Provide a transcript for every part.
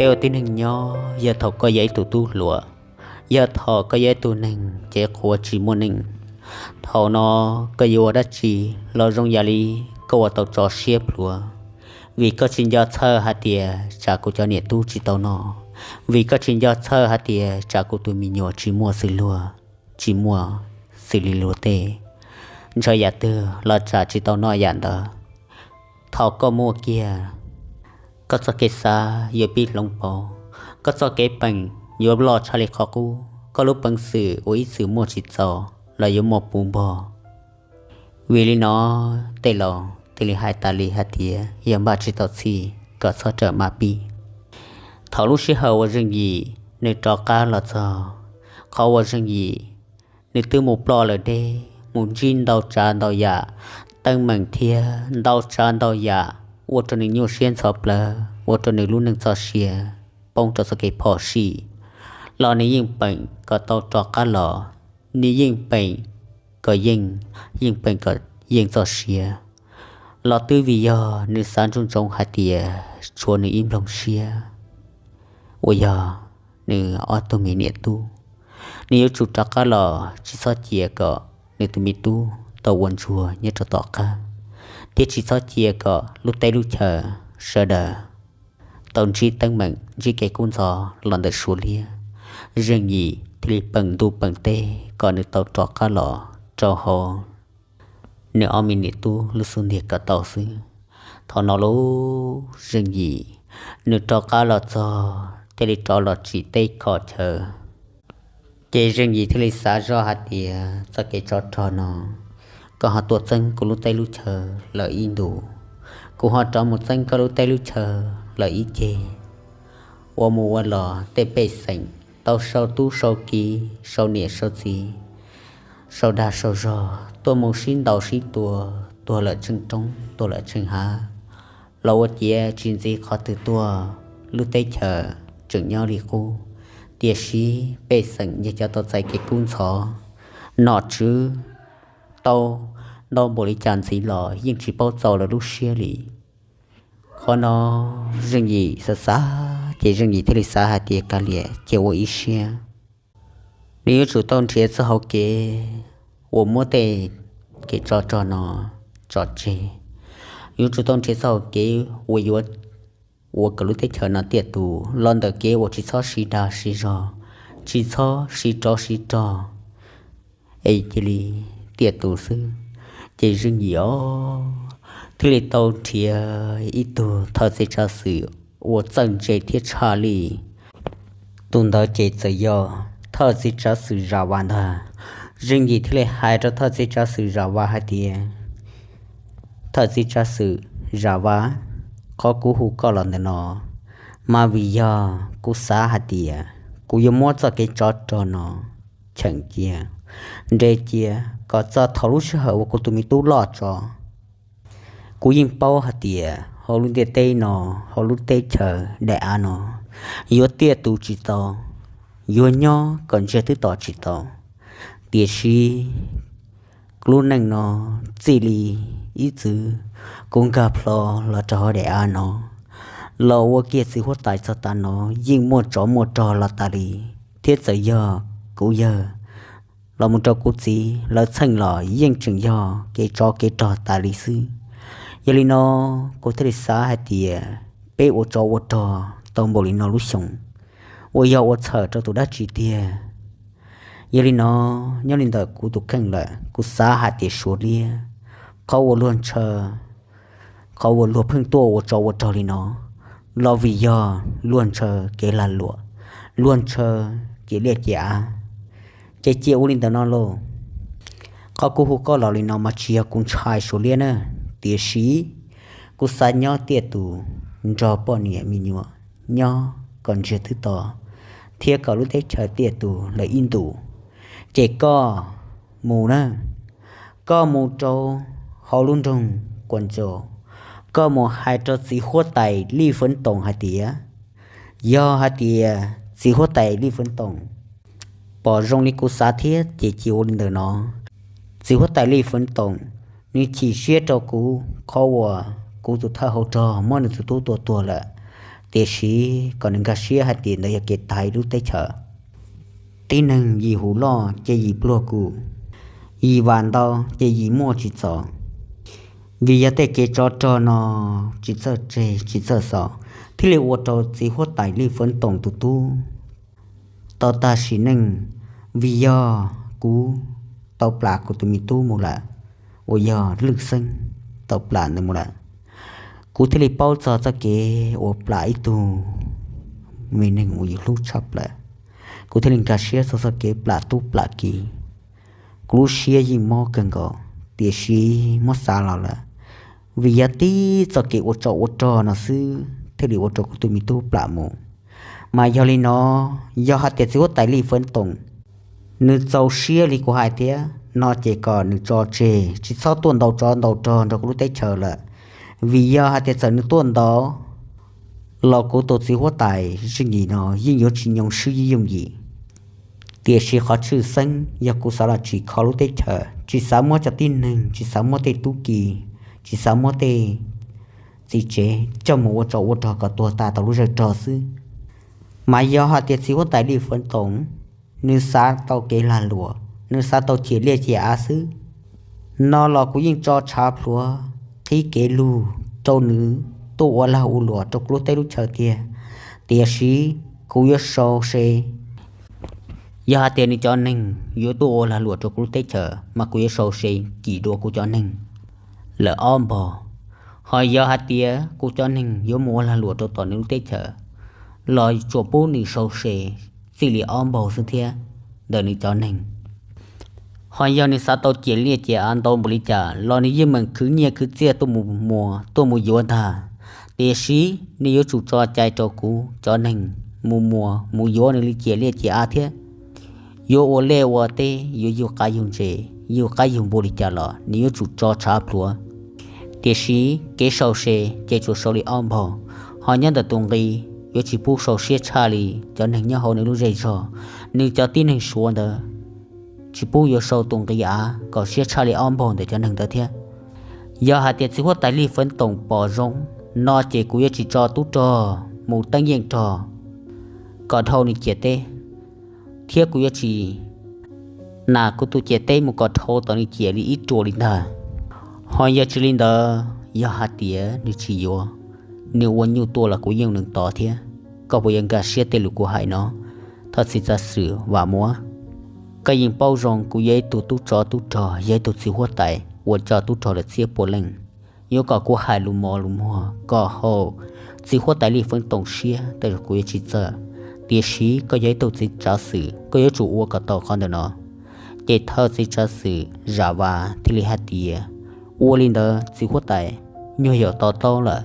Peb ua tib neeg nyob, yog thaum koj yog ib tug tub hluas, yog thaum koj yog ib tug neeg cev qhuav tsis muaj neej, thaum no koj yuav ua dab tsi los zoo yam li koj ua tau tso siab plhuav, vim koj tsis nco txhawj hais tias tsam kuv cov niam tub tsis tau noj, vim koj tsis nco txhawj hais tias tsam kuv tus me nyuam tsis muaj xws luag, tsis muaj xws li luag tej, ntshaw yam twg los tsam tsis tau noj yam ntawd. Thaum koj muaj kiag, koj txoj kev xav yuav pib hloov pauv, koj txoj kev peem yuav loj tshaj li qhov qub, koj lub peev xwm uas ib txwm muaj tsis txaus los yuav muaj puv npog. Vim li no, tej laus thiaj li hais tas li hais tias yog npaj tsis tau txhij kom txhob rawm maj pib. Thaum lub sij hawm uas Zeej Yim nws rov qab los txog, qhov uas Zeej Yim nws twb mus ploj lawm deb, mus ntsib ntau tsav ntau yam teeb meem thiab ntau tsav ntau yam ua rau nws nyuaj siab ntxhov plawv, ua rau nws lub neej txoj sia poob rau txoj kev phom sij, los nws yeej peem kom tau rov qab los, nws yeej peem kom yeej, yeej peem kom yeej txoj sia. Los twb vim yog nws xav ntsoov ntsoov hais tias tshuav nws ib nploog siab uas yog nws ob tug me niam tub, nws yuav tsum rov qab los tsis txhob cia kom nws tus me tub tau ua ntsuag nyob rau tom qab, thiab tsis txhob cia kom lub teb lub chaw sawv daws tau ntsib teeb meem ntsib kev kub ntxhov los ntawm Suav liab. Zeej Yim thiaj li peem ntuj peem teb kom nws tau rov qab los rau hauv nws ob me niam tub lub xub ntiag kom tau xwb. Thaum no lub Zeej Yim nws rov qab los txog thiaj li rov los tsim teb kho chaw. Ces Zeej Yim thiaj li xav zoj hais tias txoj kev tsov rog no, koj ho tuaj txeeb kuv lub teb lub chaw lawm ib ntus, kuv ho rov mus txeeb koj lub teb lub chaw lawm ib ceg, ua mus ua los tej pej xeem tau sau tub sau kiv, sau niam sau txiv, sau dag sau zog, tuaj mus sib ntaus sib tua, tuag lawm tsheej roob, tuag lawm tsheej hav, los ua ciav tsis ntxiv qhov twg tuaj, lub teb chaws tseem nyob li qub. Tiam sis pej xeem yog cov tau txais kev kub ntxhov, nom tswv tau ntau npaum li cas ntxiv los yeej tsis paub txaus lawv lub siab li. Qhov no Zeej Yim xav xav ces Zeej Yim thiaj li xav hais tias kav liam cia ua ib siab, nws yuav tsum tau nrhiav txoj hauv kev uas muab tej kev tsov rog no tso tseg, yuav tsum tau nrhiav txoj hauv kev uas yuav ua kom lub teb chaws no tiaj tus los ntawm kev uas tsis txhob siv dag siv zog, tsis txhob siv rov siv rog, es cia li tiaj tus xwb. Ces Zeej Yim os thiaj li tau nrhiav ib tug thawj txiv tsav xwm uas txawj ntse thiab tshaj lij. Tus ntawd ces txawm yog thawj txiv tsav xwm Zam Vas ntag. Zeej Yim thiaj li hais rau thawj txiv tsav xwm Zam Vas hais tias, thawj txiv tsav xwm Zam Vas, qhov kuv hu koj los ntawm no mas vim yog kuv xav hais tias kuv yuav muab txoj kev tsov rog no cheem cia, nres cia kom txog thaum lub sij hawm uas kuv tus me tub loj tso. Kuv yeej paub hais tias hauv lub ntiaj teb no, hauv lub teb chaws daim av no, yuav tiaj tus tsis tau, yuav nyob kom ntsiag twb to tsis tau. Tiam sis lub neej no txij li ib txwm kuv nkag plho los rau hauv daim av no, los ua kiag txiv huab tais txog tav no yeej muaj tsov muaj rog los tas li, thiab txawm yog kuv yawg los mus rau kuv txiv lawv txheej los yeej tseem yog kev tsov kev rog tas li xwb. Yog li no, kuv thiaj li xav hais tias peb ua tsov ua rog tau npaum li no lub xyoo, uas yog ua txhawm rau tus dab tsi tiag? Yog li no, nyob li ntawm kuv tus kheej lawm, kuv xav hais tias Suav liab, qhov uas luag ntshaw, qhov uas luag pheej tuaj ua tsov ua rog li no, los vim yog luag ntshaw kev lag luam, luag ntshaw ciam liaj ciam av. Ces cia ua li ntawm no lauj. Qhov kuv hu koj los li no mas tsis yog kuv ntshai Suav liab na, tiam sis kuv xav nyob tiaj tus nrog poj niam me nyuam nyob kom ntsiag twb to, thiab kom lub teb chaws tiaj tus lawm ib ntus. Ces koj mus na, koj mus rau hauv lub nroog Kuas Ntsaus, koj mus hais rau txiv huab tais Lij Fwv Toom hais tias, yog hais tias txiv huab tais Lij Fwv Toom pom zoo li kuv xav thiab ces cia ua li ntawm no. Txiv huab tais Lij Fwv Toom, nws chim siab rau kuv qhov uas kuv tus thawj hauv rog muab nws tus tub tua tuag lawm, Tiam sis kom nws nkag siab hais tias ntawd yog kev tag lub teb chaws. Tib neeg yim huv loj ces yim pluag kum, yim vam ntau ces yim muaj tsis txaus. Vim yog tej kev tsov rog no tsis txawj tseg tsis txawj xov, thiaj li ua rau txiv huab tais Lij Foob Toom tus tub tau tag sim neej. Vim yog kuv tau plam kuv tus me tub mus lawm, uas yog Lwj Xeeb tau plam ntawd mus lawm, kuv thiaj li paub txog txoj kev uas plam ib tug me neeg uas yus hlub tshaj plaws. Kuv thiaj li nkag siab txog txoj kev plam tub plam kiv. Kuv lub siab yeej mob kawg nkaus, tiam sis muab xav los lawm, vim yog tib txoj kev ua tsov ua rog no xwb thiaj li ua rau kuv tus me tub plam mus. Mas yog li no, yog hais tias txiv huab tais Lij Foob Toom nws txaus siab li kuv hais thiab no ces kom nws tso tseg, tsis txhob tuaj ntaus tsov ntaus rog nrog kuv lub teb chaws lawm. Vim yog hais tias txawm nws tuaj ntaus los kuv tus txiv huab tais Zeej Yim no yeej yuav tsis nyoo swb yooj yim. Tiam sis qhov tshwj xeeb yog kuv xav los tsim kho lub teb chaws, tsis xav muab cov tib neeg, tsis xav muab tej tub ki, tsis xav muab tej txiv tsev coj mus ua tsov ua rog kom tuag tas tau lub zej rog xwb. Mas yog hais tias txiv huab tais Lij Foob Toom nws xav tau kev lag luam, nws xav tau ciam liaj ciam av xwb no los kuv yeej tso tshav plhuav qhib kev lug rau nws tuaj ua lag ua luam rau kuv lub teb lub chaw tiag. Tiam sis kuv yuav sau se, yog hais tias nws cov neeg yuav tuaj ua lag luam rau kuv lub teb chaws mas kuv yuav sau se kim dua kuv cov neeg lawm ob npaug. Ho yog hais tias kuv cov neeg yuav mus ua lag luam rau tom nws lub teb chaws los tsuas pub nws sau se txij li ob npaug xwb thiab ntawm nws cov neeg. Ho yog nws xav tau ciam liaj ciam av ntau npaum li cas los nws yeej meem khwv nyiaj khwv txiaj tuaj mus muas tuaj mus yuav ntag. Tiam sis nws yuav tsum tso cai rau kuv cov neeg mus muas mus yuav nws li ciam liaj ciam av thiab. Yuav ua liaj ua teb, yuav yug qaib yug ntses, yug qaib yug npua li cas los nws yuav tsum tso tshav plhuav. Tiam sis kev sau se ces tsuas sau li ob npaug, ho nyob ntawm tus nqi yuav tsis pub sau siab tshaj li cov neeg nyob hauv nws lub zej zog. Nws cov tib neeg Suav ntawd tsis pub yuav sau tus nqi av kom siab tshaj li ob npaug ntawm cov neeg ntawd thiab. Yog hais tias txiv huab tais Lij Foob Toom pom zoo no ces kuv yuav tsis tso tub rog mus teeb yeej rog kom dhau nws ciam teb, thiab kuv yuav tsis nas kuv tus ciam teb mus kom dhau tom nws ciam li ib ruam li ntag. Ho yog tsis li ntawd, yog hais tias nws tsis yuav, nws ua nyuj tuaj los kuv yeej nws tod thiab. Koj puas yuav nkag siab tej lus kuv hais no? Thov txiv tsav xwm Vam Muab, koj yeej paub zoo kuv yog ib tug tub tsov tub rog, yog ib tug txiv huab tais uas coj tub rog lawm txhiab pua leej. Yuav kom kuv hais lus mos lus muag kom haum txiv huab tais Lij Foob Toom siab tej zaum kuv yuav tsis txawj. Tiam sis koj yog ib tug txiv tsav xwm, koj yuav tsum ua kom tau qhov ntawm no. Ces thawj txiv tsav xwm Zam Vas thiaj li hais tias, ua li ntawd txiv huab tais, nyuag yaus to taub lawm.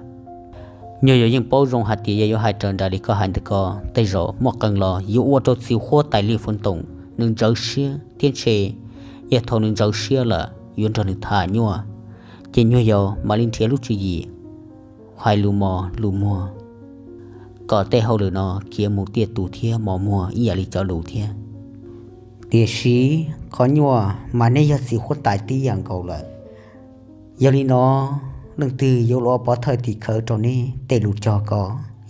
Nyuag yaus yeej paub zoo hais tias yog yuav hais raws nraim li koj hais ntawd ko tej zaum muaj qee los yuav ua rau txiv huab tais Lij Foob Toom nws ntxhov siab thiab ntshe yog thaum nws ntxhov siab lawm yuav nrog nws tham nyuaj. Ces nyuag yaus mam li nrhiav lub tswv yim hais lus mos lus muag kom tej hauj lwm no khiav mus tiaj tus thiab mos muag ib yam li cov lus thiab. Tiam sis qhov nyuaj mas neb yog txiv huab tais tib yam nkaus lawm. Yog li no, leej twg yuav los pov thawj tim khawv rau neb tej lus cog ko?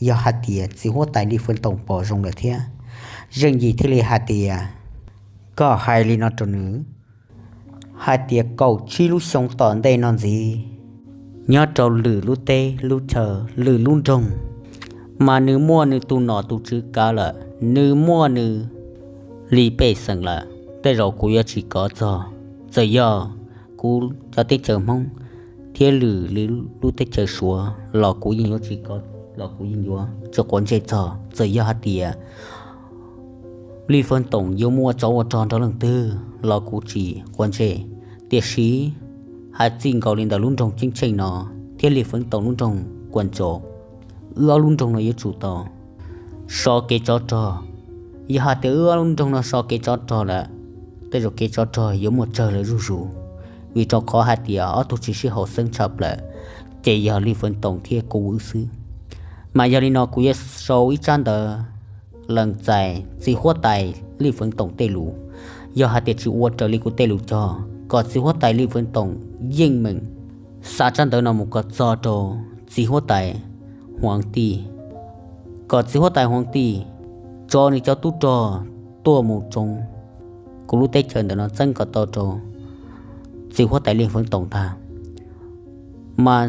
Yog hais tias txiv huab tais Lij Foob Toom pom zoo lawm thiab, Zeej Yim thiaj li hais tias, koj hais li no rau nws hais tias kaum tsib lub xyoo tom ntej no ntxiv, nyob rau lwm lub teb lub chaw, lwm lub nroog, mas nws muaj nws tus nom tus tswv kav lawm, nws muaj nws li pej xeem lawm, tej zaum kuv yuav tsis kov txog. Txawm yog kuv cov teb chaws Hmoob thiab lwm lub teb chaws Suav los kuv yeej yuav tsis kov, los kuv yeej yuav tsis quav ntsej txog. Txawm yog hais tias Lij Foob Toom yuav muaj tsov ua rog nrog leej twg los kuv tsis quav ntsej. Tiam sis hais txij nkaus li ntawm lub nroog Ceeb Tsheej no thiab Lij Foob Toom lub nroog Kuam Ntsaum, wb ob lub nroog no yuav tsum tau so kev tsov rog. Yog hais tias wb ob lub nroog no so kev tsov rog lawm, tej zaum kev tsov rog yuav muaj tsawg lawm zuj zus, vim rau qhov hais tias ob tug tsis sib haum xeeb tshaj plaws ces yog Lij Foob Toom thiab kuv wb xwb. Mas yog li no kuv yuav sau ib tsab ntawv lees txais txiv huab tais Lij Foob Toom tej lus. Yog hais tias tsis ua raws li kuv tej lus cog, kom txiv huab tais Lij Foob Toom yeej meem xa tsab ntawv no mus kom txog rau txiv huab tais Huav Tij, kom txiv huab tais Huav Tij tso nws cov tub rog tuaj mus tsoov kuv lub teb chaws ntawm no txeeb kom tau rau txiv huab tais Lij Feev Toom ntag. Mas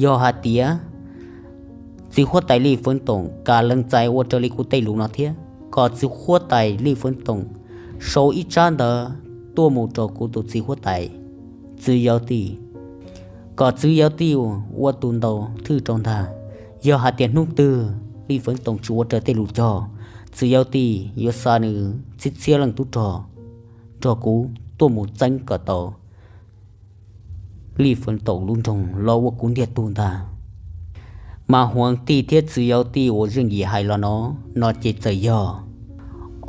yog hais tias txiv huab tais Lij Feev Toom kam lees txais ua raws li kuv tej lus no thiab kom txiv huab tais Lij Feev Toom sau ib tsab ntawv tuaj mus rau kuv tus txiv huab tais, txiv Yauv Tij, kom txiv Yauv Tij ua tus ntaus thwj rau ntag. Yog hais tias hnub twg Lij Feev Toom tsis ua raws tej lus cog, txiv Yauv Tij yuav xa nws txhiab txhiab leej tub rog nrog kuv tuaj mus txeeb kom tau Lij Feev Toom lub nroog los ua kuv ntiag tug ntag. Mas Huav Tij thiab txiv Yauv Tij uas zeej yim hais los no, no ces txawm yog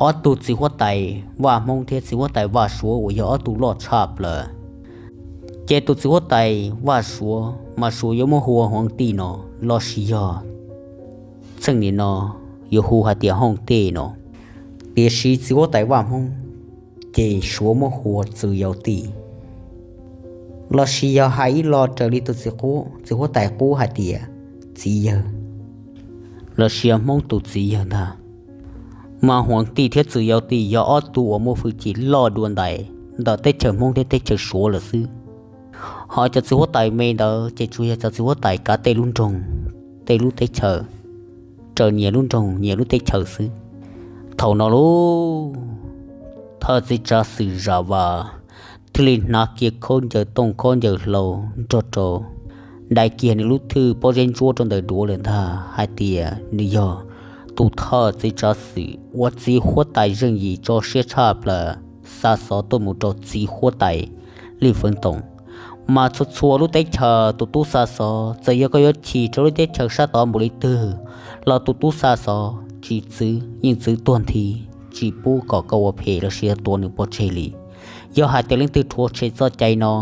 ob tug txiv huab tais Vaj Hmoob thiab txiv huab tais Vaj Suav uas yog ob tug loj tshaj plaws. Ces tus txiv huab tais Vaj Suav mas Suav yuav muab hu ua Huav Tij no, los sis yog txheej nim no yuav hu hais tias Hooj Tij no. Tiam sis txiv huab tais Vaj Hmoob ces Suav muab hu ua txiv Yauv Tij, los sis yog hais ib lo raws li tus txiv qub, txiv huab tais qub hais tias txiv yawg, los sis yog Hmoob tus txiv yawg ntag. Mas Huav Tij thiab txiv Yauv Tij yog ob tug uas muaj hwj chim loj dua ntais ntawm teb chaws Hmoob thiab teb chaws Suav lawm xwb. Ho cov txiv huab tais me ntawd ces tsuas yog cov txiv huab tais kav tej lub nroog, tej lub teb chaws, raws nyias lub nroog nyias lub teb chaws xwb. Thaum no lauj, thawj txiv tsav xwm Zam Vas thiaj li hnav kiag khaub ncaws tooj khaub ncaws hlau nrog rau dai kiag nws lub thwj pob zeb ntsuab rau ntawm duav lawm ntag hais tias nws yog tus thawj txiv tsav xwm uas txiv huab tais zeej yim tso siab tshaj plaws xa xov tuaj mus rau txiv huab tais Lij Feev Toom. Mas txhua txhua lub teb chaws tus tub xa xov, txawm yog koj yuav chim rau lub teb chaws sab tod npaum li twg los tus tub xa xov tsis txwv, yeej txwv tuag nthi, tsis pub kom koj ua phem los sis yog tua nws pov tseg li. Yog hais tias leej twg rhuav tshem txoj cai no,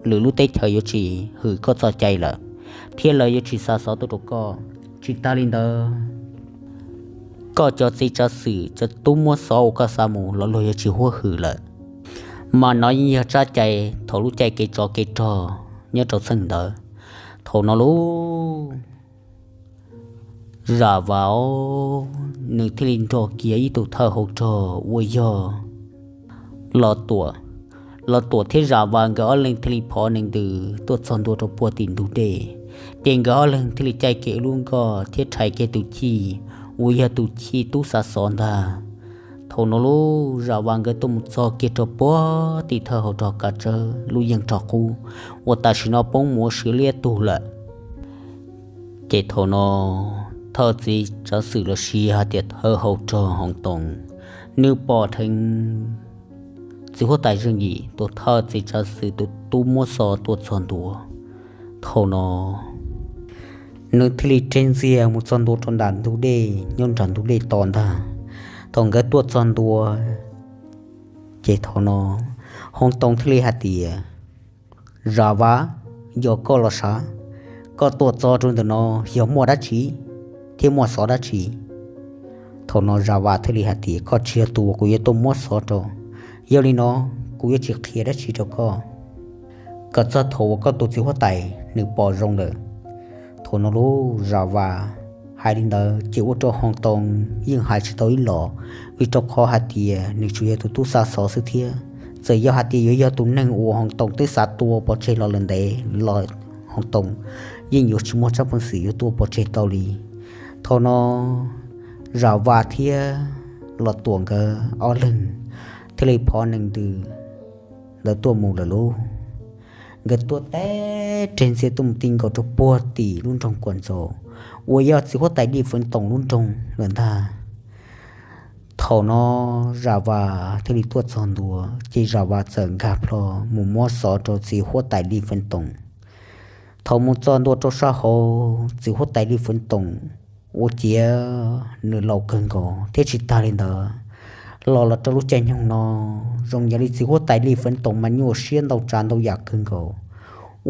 lwm lub teb chaws yuav tsis hwm koj txoj cai lawm, thiab lawv yuav tsis xa xov tuaj rau koj. Tsis tas li ntawd, koj cov txiv tsav xwm cov tub muab xov uas koj xa mus los luag yuav tsis huab hwm lawm. Mas no yeej yog tsab cai thaum lub caij kev tsov kev rog nyob rau txheej ntawd. Thaum no lauj, Zam Vas nws thiaj li nrog kiag ib tug thawj hauv rog uas yog Los Tuam. Los Tuam thiab Zam Vas nkawd ob leeg thiaj li phov nees ntws tuaj txog ntua rau puag tim ntug dej, ces nkawd ob leeg thiaj li caij kiag ib lub nkoj thiab rhais kiag tus chij uas yog tus chij tub xa xov ntag. Thaum no lauj, Zam Vas nkawd tuaj mus txog kiag rau puag tim thawj hauv rog kav tsawb lub yeej rog qub uas tam sim no poob mus ua si liab tug lawm. Ces thaum no thawj txiv tsav xwm los sis hais tias thawj hauv rog Hoov Toom, nws pom dheev txiv huab tais Zeej Yim tus thawj txiv tsav xwm tus tub muab xov tuaj txog ntua. Thaum no nws thiaj li tseg ntxiag mus txog ntua rau nram ntug dej nyob nram ntug dej to ntag. Thaum nkawd tuaj txog ntua, ces thaum no Hoov Toom thiaj li hais tias, Zam Vas, yog koj los sav, koj tuaj txog rau ntawm no yog muaj dab tsi thiab muaj xov dab tsi? Thaum no Zam Vas thiaj li hais tias, koj tsis yog tus uas kuv yuav tuaj muab xov rau, yog li no kuv yuav tsis qhia dab tsi rau koj kom txog thaum uas koj tus txiv huab tais nws pom zoo lawm. Thaum no lauj, Zam Vas hais li ntawd ces ua rau Hoov Toom yeej hais tsis tau ib los, vim rau qhov hais tias nws tsuas yog tus tub xa xov xwb thiab. Txawm yog hais tias yuav yog tus neeg uas Hoov Toom twb xav tua pov tseg los lawm ntev los Hoov Toom yeej yuav tsis muaj tsab peev xwm yuav tua pov tseg tau li. Thaum no Zam Vas thiab Los Tuam nkawd ob leeg thiaj li phov nees ntws ntawd tuaj mus lawm lauj. Nkawd tuaj teb tseg ntxiag tuaj mus ti nkaus rau puag tim lub nroog Kuam Ntxaus uas yog txiv huab tais Dij Feev Toom lub nroog lawm ntag. Thaum no Zam Vas thiaj li tuaj txog ntua ces Zam Vas txawm nkag plho mus muab xov rau txiv huab tais Dij Feev Toom. Thaum mus txog ntua rau sab hauv, txiv huab tais Dij Feev Toom ua ciav nws laus kawg nkaus thiab tsis tag li ntawd los los rau lub caij nyoog no zoo yam li txiv huab tais Dij Feev Toom mas nyuaj siab ntau tsav ntau yam kawg nkaus,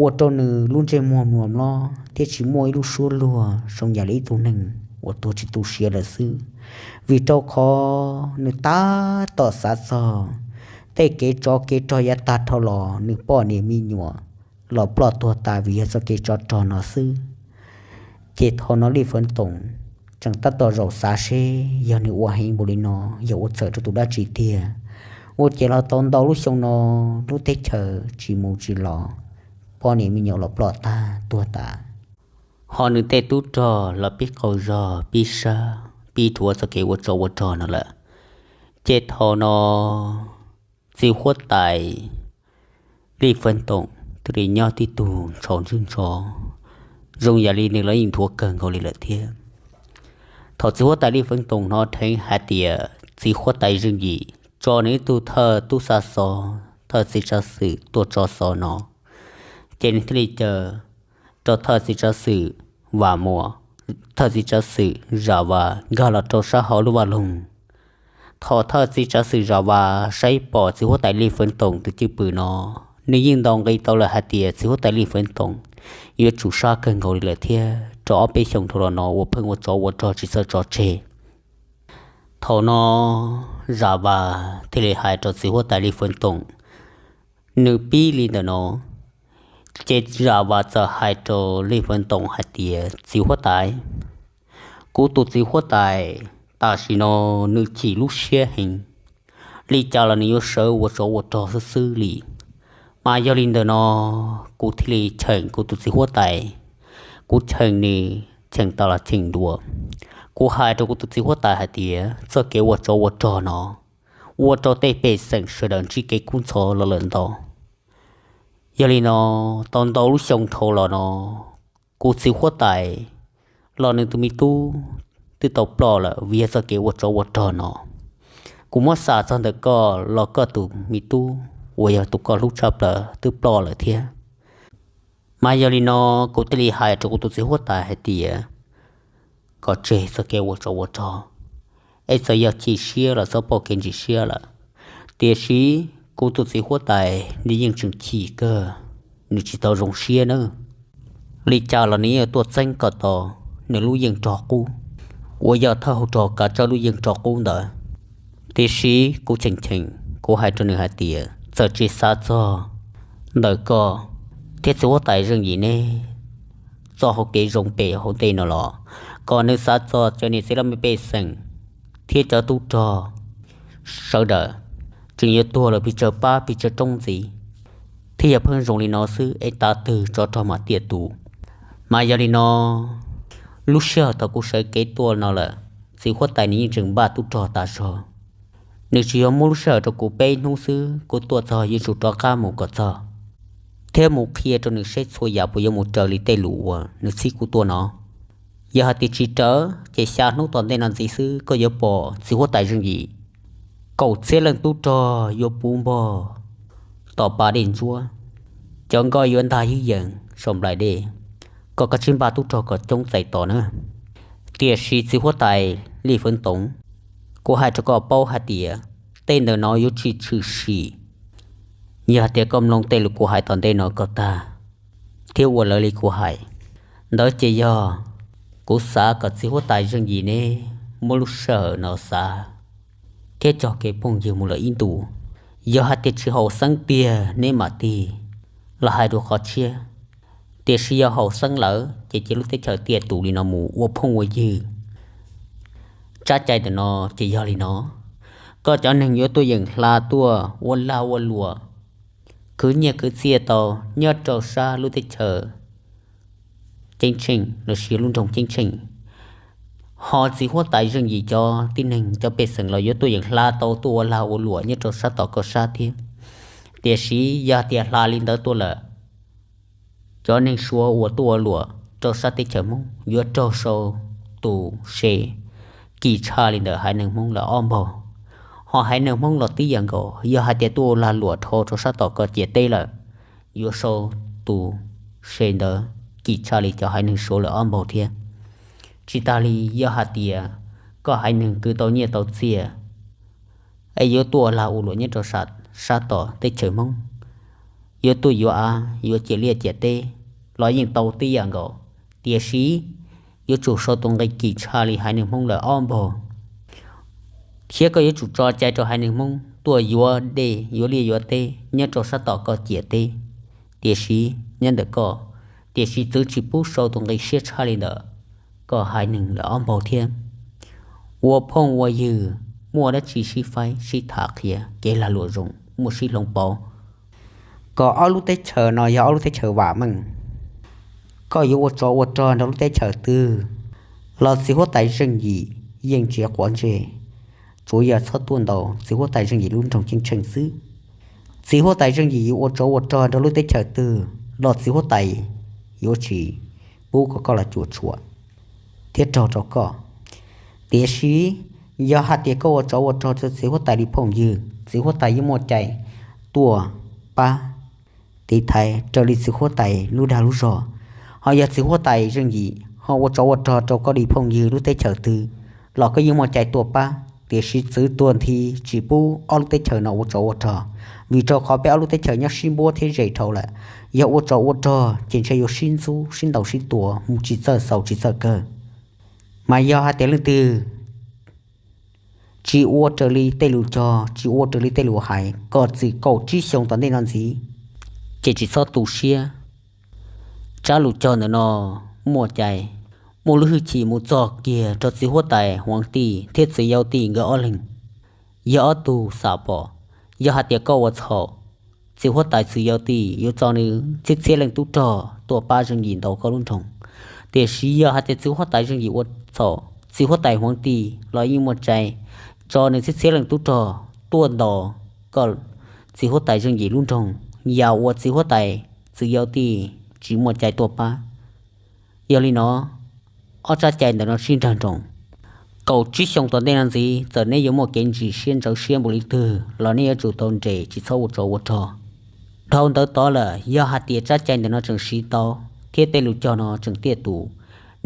ua rau nws lub ntsej muag mluas mlob thiab tsis muaj ib lub suab luag zoo yam li ib tug neeg uas tuag tsis tu siav lawm xwb. Vim rau qhov nws tab tom xav txog tej kev tsov kev rog yav tag dhau los nws poj niam me nyuam los ploj tuag tas vim yog txoj kev tsov rog no xwb. Ces thaum no Dij Feev Toom tseem tab tom zaum xav seb yog nws ua heev npaum li no yog ua txhawm rau tus dab tsi tiag. Ua ces los tau ntau lub xyoo no lub teb chaws tsis mus tsis los, poj niam me nyuam los ploj tag tuag tas, ho nws tej tub rog los pib qaug zog pib sab pib dhuav txoj kev ua tsov ua rog no lawm. Ces thaum no txiv huab tais Lij Feeb Toom thiaj li nyob tib tug ntshau ntswg ntshov, zoo yam li nws los yeej dhuav kawg nkaus li lawm thiab. Thaum txiv huab tais Lij Feeb Toom hnov dheev hais tias txiv huab tais Zeej Yim tso nws ib tug thawj tub xa xov, thawj txiv tsav xwm tuaj tso xov no, ces nws thiaj li caw rau thawj txiv tsav xwm Vam Muas, thawj txiv tsav xwm Zam Vas nkag los rau sab hauv lub vaj loog. Thaum thawj txiv tsav xwm Zam Vas saib pom txiv huab tais Lij Feeb Toom tus cwj pwm no, nws yeej ntaus nqi tau lawm hais tias txiv huab tais Lij Feeb Toom yuav tsum sab kawg nkaus li lawm thiab, rau ob peb xyoos dhau los no uas pheej ua tsov ua rog tsis txawj tso tseg. Thaum no Zam Vas thiaj li hais rau txiv huab tais Lij Feeb Toom, nws pib li ntawm no, ces Zam Vas txawm hais rau Lij Feeb Toom hais tias, txiv huab tais, kuv tus txiv huab tais tam sim no nws chim lub siab heev, li cas los nws yuav sawv ua tsov ua rog xwb xwb li. Mas yog li ntawm no, kuv thiaj li cheem kuv tus txiv huab tais, kuv cheem nws cheem tas los cheem dua. Kuv hais rau kuv tus txiv huab tais hais tias txoj kev ua tsov ua rog no ua rau tej pej xeem sawv daws ntsib kev kub ntxhov los lawm ntau. Yog li no, tau ntau lub xyoo dhau los no, kuv txiv huab tais los nws tus me tub twb tau ploj lawm vim yog txoj kev ua tsov ua rog no. Kuv muab xa txog ntawm koj los koj tus me tub uas yog tus koj hlub tshaj plaws twb ploj lawm thiab. Mas yog li no, kuv thiaj li hais rau kuv tus txiv huab tais hais tias kom tseg txoj kev ua tsov ua rog, es txawm yog chim siab los txhob pauj kev ntsis siab lawm. Tiam sis kuv tus txiv huab tais nws yeej tseem chim kawg, nws tsis tau zoo siab nawb. Li cas los nws yeej tuaj txeeb kom tau nws lub yeej rog qub, uas yog thawj hauv rog kav tsawb lub yeej rog qub ntawd. Tiam sis kuv cheem cheem, kuv hais rau nws hais tias txawm tsis xav txog ntawm koj thiab txiv huab tais Zeej Yim neb txoj hau kev zoo pem hauv ntej no los, kom nws xav txog cov niam txiv laj mej pej xeem thiab cov tub rog sawv daws tseem yuav tuag lawm pes tsawg pab pes tsawg roob ntxiv, thiab yog pheej zoo li no xwb es tav twg tsov rog mam tiaj tus. Mas yog li no, lub sij hawm thaum kuv sawv kev tuaj no lawm, txiv huab tais nws yeej tseem npaj tub rog tas zog. Nws tsis yog muab lub sij hawm rau kuv peb hnub xwb, kuv tuaj txog yuav tsum rov qab mus kom txog thiab mus qhia rau nws seb txhua yam puas yuav mus raws li tej lus uas nws txib kuv tuaj no. Yog hais tias tsis raws, ces xya hnub tom ntej no ntxiv xwb koj yuav pom txiv huab tais Zeej Yim kaum txhiab leej tub rog yuav puv npog tom pas dej ntsuab, cov nkoj yuav ntag ywg yees saum nplaim dej. Koj kav tsij npaj tub rog kom coob txais tos na. Tiam sis txiv huab tais Lij Feeb Toom, kuv hais rau koj paub hais tias tej ntawm no yuav tsis tshwm sim yog hais tias koj mloog tej lus kuv hais tom ntej no kom tag thiab ua raws li kuv hais. Ntawd ces yog kuv xav kom txiv huab tais Zeej Yim neb muab lub sij hawm no xav thiab cog kev phooj ywg mus lawm ib ntus. Yog hais tias tsis haum xeeb tiag neb mam tig los hais dua qhov tshiab. Tiam sis yog haum xeeb lawm ces cia lub teb chaws tiaj tus li no mus ua phooj ua ywg. Tsab cai ntawm no ces yog li no, koj cov neeg yuav tuaj yeem hla tuaj ua lag ua luam, khwv nyiaj khwv txiaj tau nyob rau sab lub teb chaws Ceeb Tsheej los sis lub nroog Ceeb Tsheej. Ho txiv huab tais Zeej Yim cov tib neeg cov pej xeem los yuav tuaj yeem hla tau tuaj ua lag ua luam nyob rau sab tom koj sab thiab. Tiam sis yog tias hla li ntawd tuaj lawm, cov neeg Suav uas tuaj ua luam rau sab teb chaws Hmoob yuav raug sau tus se kim tshaj li ntawm haiv neeg Hmoob lawm ob npaug. Ho haiv neeg Hmoob los tib yam nkaus, yog hais tias tuaj ua lag luam dhau rau sab tom koj ciam teb lawm, yuav sau tus se ntawd kim tshaj li cov haiv neeg Suav lawm ob npaug thiab. Tsis tas li, yog hais tias koj haiv neeg khwv tau nyiaj tau txiaj es yuav tuaj ua lag ua luam nyob rau sab tom teb chaws Hmoob, yuav tuaj yuav av yuav ciam liaj ciam teb los yeej tau tib yam nkaus. Tiam sis yuav tsum sau tus nqi kim tshaj li haiv neeg Hmoob lawm ob npaug, thiab koj yuav tsum tso cai rau haiv neeg Hmoob tuaj yuav dej yuav liaj yuav teb nyob rau sab tom koj ciam teb, tiam sis nyob ntawm koj, tiam sis txwv tsis pub sau tus nqi siab tshaj li ntawd. koj haiv neeg lawm ob npaug thiab. Ua phooj ua ywg, muaj dab tsi sib faib sib tham qhia kev lag luam zoo, muaj sib hloov pauv, kom ob lub teb chaws no yog ob lub teb chaws vam meej. Koj yuav ua tsov ua rog nrog lub teb chaws twg los txiv huab tais Zeej Yim yeej tsis quav ntsej. Tsuav yog txhob tuaj ntaus txiv huab tais Zeej Yim lub nroog Ceeb Tsheej xwb. Txiv huab tais Zeej Yim yuav ua tsov ua rog nrog lub teb chaws twg los txiv huab tais yuav tsis pub kom koj los cuam tshuam thiab raug rau koj. Tiam sis yog hais tias koj ua tsov ua rog rau txiv huab tais li phooj ywg, txiv huab tais yeej muaj cai tuaj pab tiv thaiv raws li txiv huab tais lub dag lub zog. Ho yog txiv huab tais Zeej Yim ho ua tsov ua rog rau koj li phooj ywg lub teb chaws twg los koj yeej muaj cai tuaj pab, tiam sis txwv tuag nthi tsis pub ob lub teb chaws no ua tsov ua rog, vim rau qhov peb ob lub teb chaws nyob sib npuab thiab ze dhau lawm. Yog ua tsov ua rog ces ntshe yuav sib ntxub sib ntaus sib tua mus tsis txawj xaus tsis txawj kawg. Mas yog hais tias leej twg tsis ua raws li tej lus cog, tsis ua raws li tej lus hais, kom txwm kaum tsib xyoo tom ntej no ntxiv, ces tsis txhob tu siab. Tsab lus cog ntawm no muaj cai, muaj lub hwj chim mus txog kiag rau txiv huab tais Huav Tij thiab txiv Yauv Tij nkawd ob leeg. Yog ob tug xam pom, yog hais tias koj ua txhaum, txiv huab tais txiv Yauv Tij yuav tso nws txhiab txhiab leej tub rog tuaj pab Zeej Yim ntaus koj lub nroog. Tiam sis yog hais tias txiv huab tais Zeej Yim ua txhaum, txiv huab tais Huav Tij los yeej muaj cai tso nws txhiab txhiab leej tub rog tuaj ntaus koj txiv huab tais Zeej Yim lub nroog, yam uas txiv huab tais txiv Yauv Tij tsis muaj cai tuaj pab. Yog li no, ob tsab cai ntawm no sib nrag nroos. Kaum tsib xyoo tom ntej no ntxiv, txawm neb yuav muaj kev ntsis siab ntxhov siab npaum li twg los neb yuav tsum tau nres tsis txhob ua tsov ua rog. Dhau ntawd tod lawm, yog hais tias tsab cai ntawm no tseem siv tau thiab tej lus cog no tseem tiaj tus,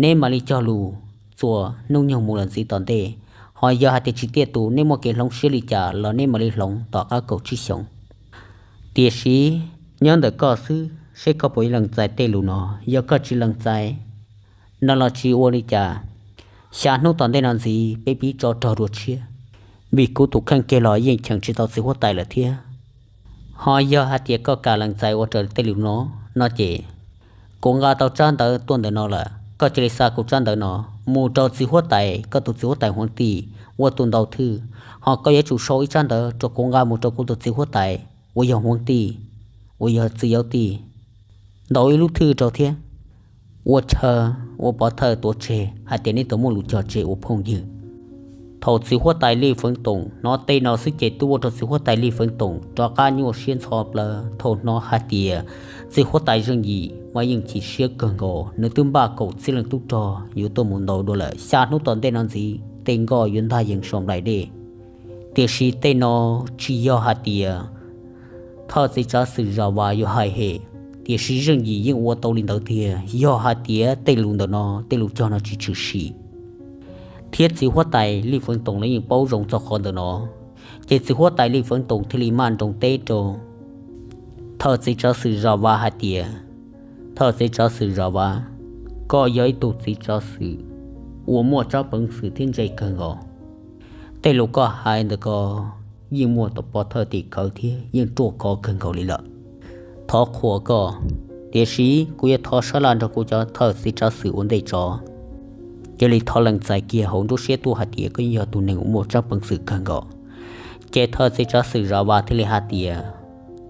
neb mam li cog lus txuas hnub nyoog mus lawm ntxiv tom ntej. Ho yog hais tias tsis tiaj tus, neb muaj kev hloov siab li cas los neb mam li hloov tom qab kaum tsib xyoos. Tiam sis nyob ntawm koj xwb, seb koj puas lees txais tej lus no. Yog koj tsis lees txais no los tsis ua li cas, xya hnub tom ntej no ntxiv peb pib tso rog dua tshiab, vim kuv tus kheej kiag los yeej cheem tsis tau txiv huab tais lawm thiab. Ho yog hais tias koj kam lees txais ua raws tej lus no, no ces kuv nqa tau tsab ntawv tuaj ntawm no lawm, koj cia li xa kuv tsab ntawv no mus rau txiv huab tais, koj tus txiv huab tais Huav Tij uas tus ntaus thwj. Ho koj yuav tsum sau ib tsab ntawv rau kuv nqa mus rau kuv tus txiv huab tais uas yog Huav Tij, uas yog txiv Yauv Tij, ntaus ib lub thwj rau thiab ua chaw, ua pov thawj tuav tseg hais tias neb tau muaj lus cog tseg ua phooj ywg. Thaum txiv huab tais Lij Feev Toom hnov tej no xwb ces twb ua rau txiv huab tais Lij Feev Toom rov qab nyuaj siab ntxhov plawv thaum hnov hais tias txiv huab tais Zeej Yim mas yeej chim siab kawg nkaus, nws twb npaj kaum txhiab leej tub rog yuav tuaj mus ntaus dua lawm, xya hnub tom ntej no ntxiv tej nkoj yuav ntag yees saum nplaim dej. Tiam sis tej no tsis yog hais tias thawj txiv tsav xwm Zam Vas yuav hais hem, tiam sis Zeej Yim yeej ua tau li ntawd tiag. Yog hais tias tej lus ntawm no, tej lus cog no tsis tshwm sim, thiab txiv huab tais Lij Feev Toom los yeej paub zoo txog qhov ntawm no, ces txiv huab tais Lij Feev Toom thiaj li maj nroos teb rau thawj txiv tsav xwm Zam Vas hais tias, thawj txiv tsav xwm Zam Vas, koj yog ib tug txiv tsav xwm uas muaj tsab peev xwm thiab ntse kawg nkaus. Tej lus koj hais ntawm ko yeej muaj tom pov thawj tim khawv thiab yeej ruaj khov kawg nkaus li lawm. Thov qhuas koj, tiam sis kuv yuav thov sab laj nrog kuv cov thawj txiv tsav xwm ua ntej tso. Cia li thov lees txais kiag hauv nruab siab tuaj hais tias koj yeej yog tus neeg uas muaj tsab peev xwm kawg nkaus. Ces thawj txiv tsav xwm Zam Vas thiaj li hais tias,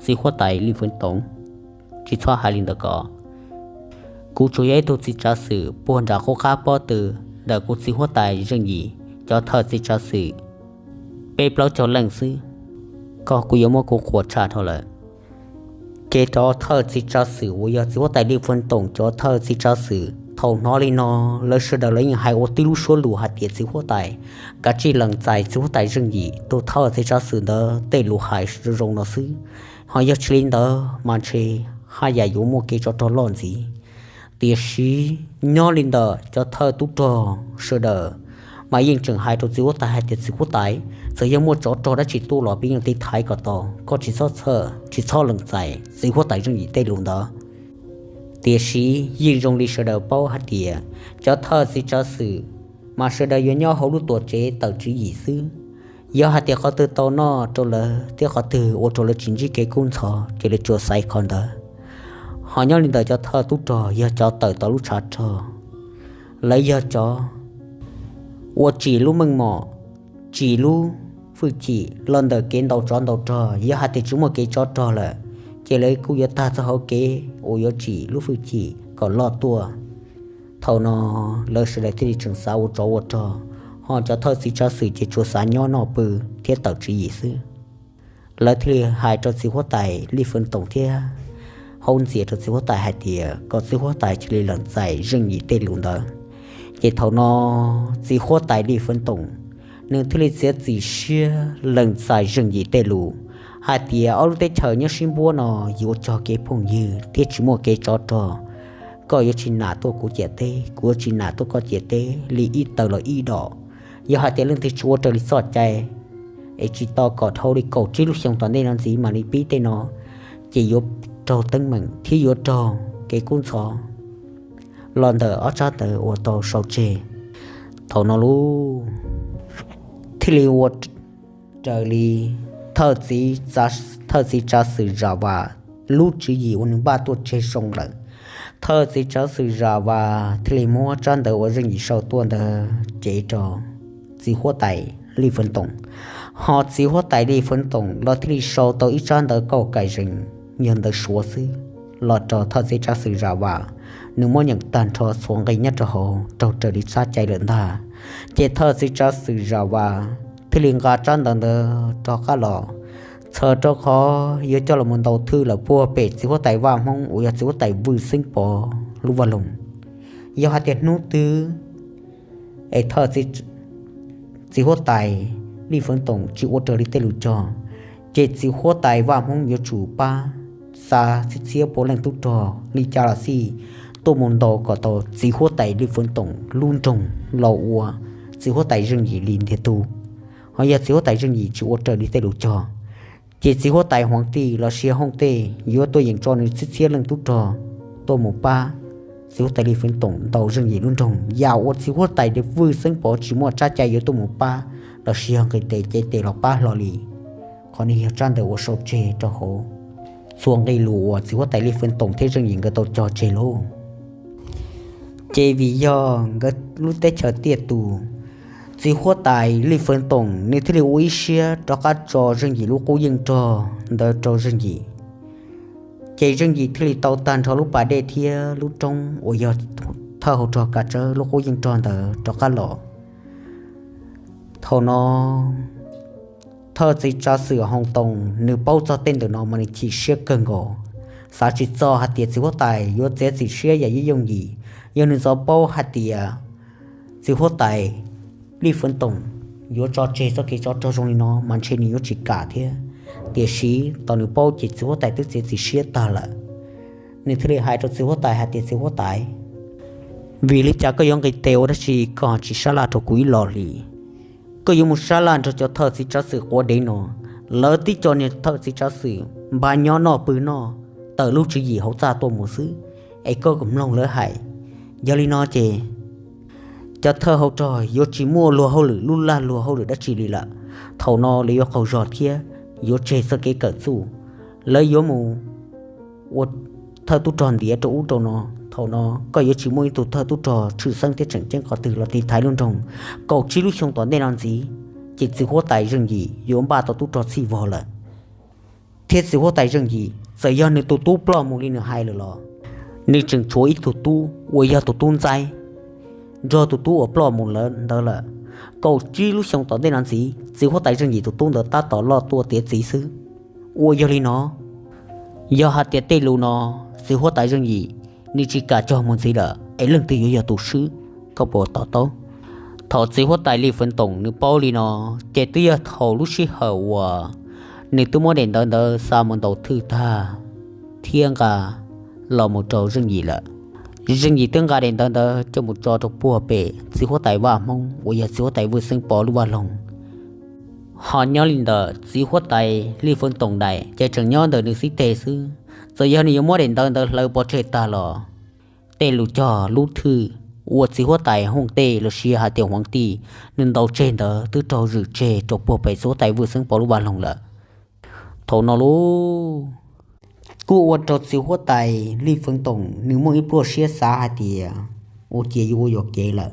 txiv huab tais Lij Feev Toom, tsis txhob hais li ntawd ko. Kuv tsuas yog ib tug txiv tsav xwm puag nram qub qab pob tw ntawm kuv txiv huab tais Zeej Yim cov thawj txiv tsav xwm peb plaub caug leej xwb, koj kuj yuav muab kuv qhuas tshaj dhau lawm. Ces cov thawj txiv tsav xwm uas yog txiv huab tais Lij Feev Toom cov thawj txiv tsav xwm thaum hnov li no, lawv sawv daws lawv yeej hais ua tib lub suab lus hais tias txiv huab tais, kav tsij lees txais txiv huab tais Zeej Yim tus thawj txiv tsav xwm ntawd tej lus hais zoo zoo no xwb. Ho yog tsis li ntawd mas ntshe haj yam yuav muaj kev tsov rog loj ntxiv. Tiam sis nyob li ntawm cov thawj tub rog sawv daws mas yeej tseem hais rau txiv huab tais hais tias txiv huab tais, txawm yog muaj tsov rog dab tsi tuaj los peb yeej tiv thaiv kom tau, koj tsis txhob txhawj tsis txhob lees txais txiv huab tais Zeej Yim tej lus ntawd. Tiam sis yeej zoo li sawv daws paub hais tias cov thawj txiv tsav xwm mas sawv daws yuav nyob hauv lub tuam tsev tawm tswv yim xwb. Yog hais tias qhov twg tau noj rau lawv thiab qhov twg ua rau lawv tsis ntsib kev kub ntxhov ces lawv tsuas xaiv qhov ntawd. Ho nyob li ntawm cov thawj tub rog yog cov tawm tau lub tshav rog Lawv yog cov uas tsim lub meej mom, tsim lub hwj chim los ntawm kev ntaus tsov ntaus rog. Yog hais tias tsis muaj kev tsov rog lawm, ces lawv kuj yuav tag txoj hauv kev uas yuav tsim lub hwj chim kom loj tuaj. Thaum no lawv sawv daws thiaj li tseem xav ua tsov ua rog, ho cov thawj txiv tsav xwm ces tsuas xav nyob noj pw thiab tawm tswv yim xwb. Lawv thiaj li hais rau txiv huab tais Lij Feev Toom thiab haub ntxias rau txiv huab tais hais tias kom txiv huab tais cia li lees txais Zeej Yim tej lus ntawd. Ces thaum no txiv huab tais Lij Feev Toom nws thiaj li txiav txim siab lees txais Zeej Yim tej lus hais tias ob lub teb chaws nyob sib npuab no yuav cog kev phooj ywg thiab tsis muaj kev tsov rog. Koj yuav tsis nam tuaj kuv ciam teb, kuv yuav tsis nam tuaj koj ciam teb li ib taw los ib dom. Yog hais tias leej twg tsis ua raws li txoj cai es tsis tau kom dhau li kaum tsib lub xyoo tom ntej no ntxiv mam li pib tej no, ces yuav raug teeb meem thiab yuav raug kev kub ntxhov los ntawm ob tsab ntawv uas tau sau tseg. Thaum no lub thiaj li ua raws li thawj txiv tsav xwm Zam Vas lub tswv yim uas nws npaj tuaj tseg zoo lawm. Thawj txiv tsav xwm Zam Vas thiaj li muab tsab ntawv uas Zeej Yim sau tuaj ntawd cev rau txiv huab tais Lij Feev Toom, ho txiv huab tais Lij Feev Toom los thiaj li sau tau ib tsab ntawv kauj kais zees, yog ntawv Suav xwb, los rau thawj txiv tsav xwm Zam Vas. Nws muab nyeem tag nrho txhua nqe nyob rau hauv raug raws li txoj cai lawm ntag. Ces thawj txiv tsav xwm Zam Vas thiaj li nqa tsab ntawv ntawd rov qab los, txhawm rau qhov yuav coj los mus ntaus thwj lawm puag pem txiv huab tais Vaj Hmoob uas yog txiv huab tais Vwj Xeeb Pov lub vaj loog. Yog hais tias hnub twg es thawj txiv huab tais Lij Feev Toom tsis ua raws li tej lus cog, ces txiv huab tais Vaj Hmoob yuav tsum pab xa txhiab txhiab pua leej tub rog li cas los xij tuaj mus ntaus kom tau txiv huab tais Lij Feev Toom lub nroog los ua txiv huab tais Zeej Yim li ntiag tug. Ho yog txiv huab tais Zeej Yim tsis ua raws li tej lus cog, ces txiv huab tais Huav Tij los sis Hooj Tej yuav tuaj yeem tso nws txhiab txhiab leej tub rog tuaj mus pab txiv huab tais Lij Feev Toom ntaus Zeej Yim lub nroog. Yam uas txiv huab tais Vwj Xeeb Pov tsis muaj tsab cai yuav tuaj mus pab los sis yog nqis tes cev tes los pab hlo li. Qhov no yog tsab ntawv uas sau tseg rau hauv txhua nqe lus uas txiv huab tais Lij Feev Toom thiab Zeej Yim nkawd tau cog tseg lauj. Ces vim yog nkawd lub teb chaws tiaj tus, txiv huab tais Lij Feev Toom nws thiaj li ua ib siab rov qab tso Zeej Yim lub qub yeej rog ntawd rau Zeej Yim. Ces Zeej Yim thiaj li tau tag nrho lub pas dej thiab lub roob uas yog thawj hauv rog Kav Tsawb lub qub yeej rog ntawd rov qab los. Thaum no thawj txiv tsav xwm Hooj Toom nws paub txog tej ntawm no mas nws chim siab kawg nkaus, xav tsis txog hais tias txiv huab tais yuav txiav txim siab yam yooj yim. Yog nws txawm paub hais tias txiv huab tais Lij Feev Toom yuav tso tseg txoj kev tsov rog zoo li no mas ntshe nws yuav tsis kam thiab. Tiam sis thaum nws paub ces txiv huab tais twb txiav txim siab tag lawm. Nws thiaj li hais rau txiv huab tais hais tias, txiv huab tais, vim li cas koj yuav nqis tes ua dab tsi koj tsis sab laj rau kuv ib los li? Koj yuav mus sab laj nrog cov thawj txiv tsav xwm quav dev no, lawv tib co niag thawj txiv tsav xwm npaj nyob noj pw noj, tawm lub tswv yim hauv txaj tuaj mus xwb, es koj kom mloog lawv hais. Yog li no ces cov thawj hauv rog yuav tsis muaj luag hauj lwm lub laj luag hauj lwm dab tsi li lawm. Thaum no lawv yuav qaug zog thiab yuav tseg txoj kev kawm txuj, lawv yuav mus ua thawj tub rog ntiav rau ub rau no. Thaum no koj yuav tsis muaj ib tug thawj tub rog tshwj xeeb thiab tseem ceeb qhov twg los tiv thaiv lub nroog. Kaum tsib lub xyoo tom ntej no ntxiv, ces txiv huab tais Zeej Yim yuav npaj tau tub rog txhij vog lawm. Thiab txiv huab tais Zeej Yim txawm yog nws tus tub ploj mus li nws hais lawm los, nws tseem tshuav ib tug tub uas yog tus tub ntxaib nrog tus tub uas ploj mus lawm ntawd lawm. Kaum tsib lub xyoo tom ntej no ntxiv, txiv huab tais Zeej Yim tus tub ntawd tab tom loj tuaj tiav txiv xwb. Uas yog li no, yog hais tias tej lus no txiv huab tais Zeej Yim nws tsis kam cog mus ntxiv lawm es leej twg yuav yog tus swb, koj puas to taub? Thaum txiv huab tais Lij Feev Toom nws paub li no, ces twb yog thaum lub sij hawm uas nws twb muab daim ntawv ntawd xa mus ntaus thwj tag thiab nqa los mus rau Zeej Yim lawm. Zeej Yim twb nqa daim ntawv ntawd coj mus tso rau puag pem txiv huab tais Vaj Hmoob uas yog txiv huab tais Vwj Xeeb Pov lub vaj loog. Ho nyob li ntawm txiv huab tais Lij Feev Toom daim ces tseem nyob ntawm nws xib teg xwb. Txawm yog nws yuav muab daim ntawv ntawd hlawv pov tseg tag los, tej lus cog lub thwj uas txiv huab tais Hooj Tej los sis hais tias Huav Tij nws ntaus tseg ntawd twb raug zwm tseg rau puag pem txiv huab tais Vwj Xeeb Pov lub vaj loog lawm. Thaum no lauj, kuj ua rau txiv huab tais Lij Feev Toom nws muaj ib pluaj siab xav hais tias ua cia yuav ua yuam kev lawm.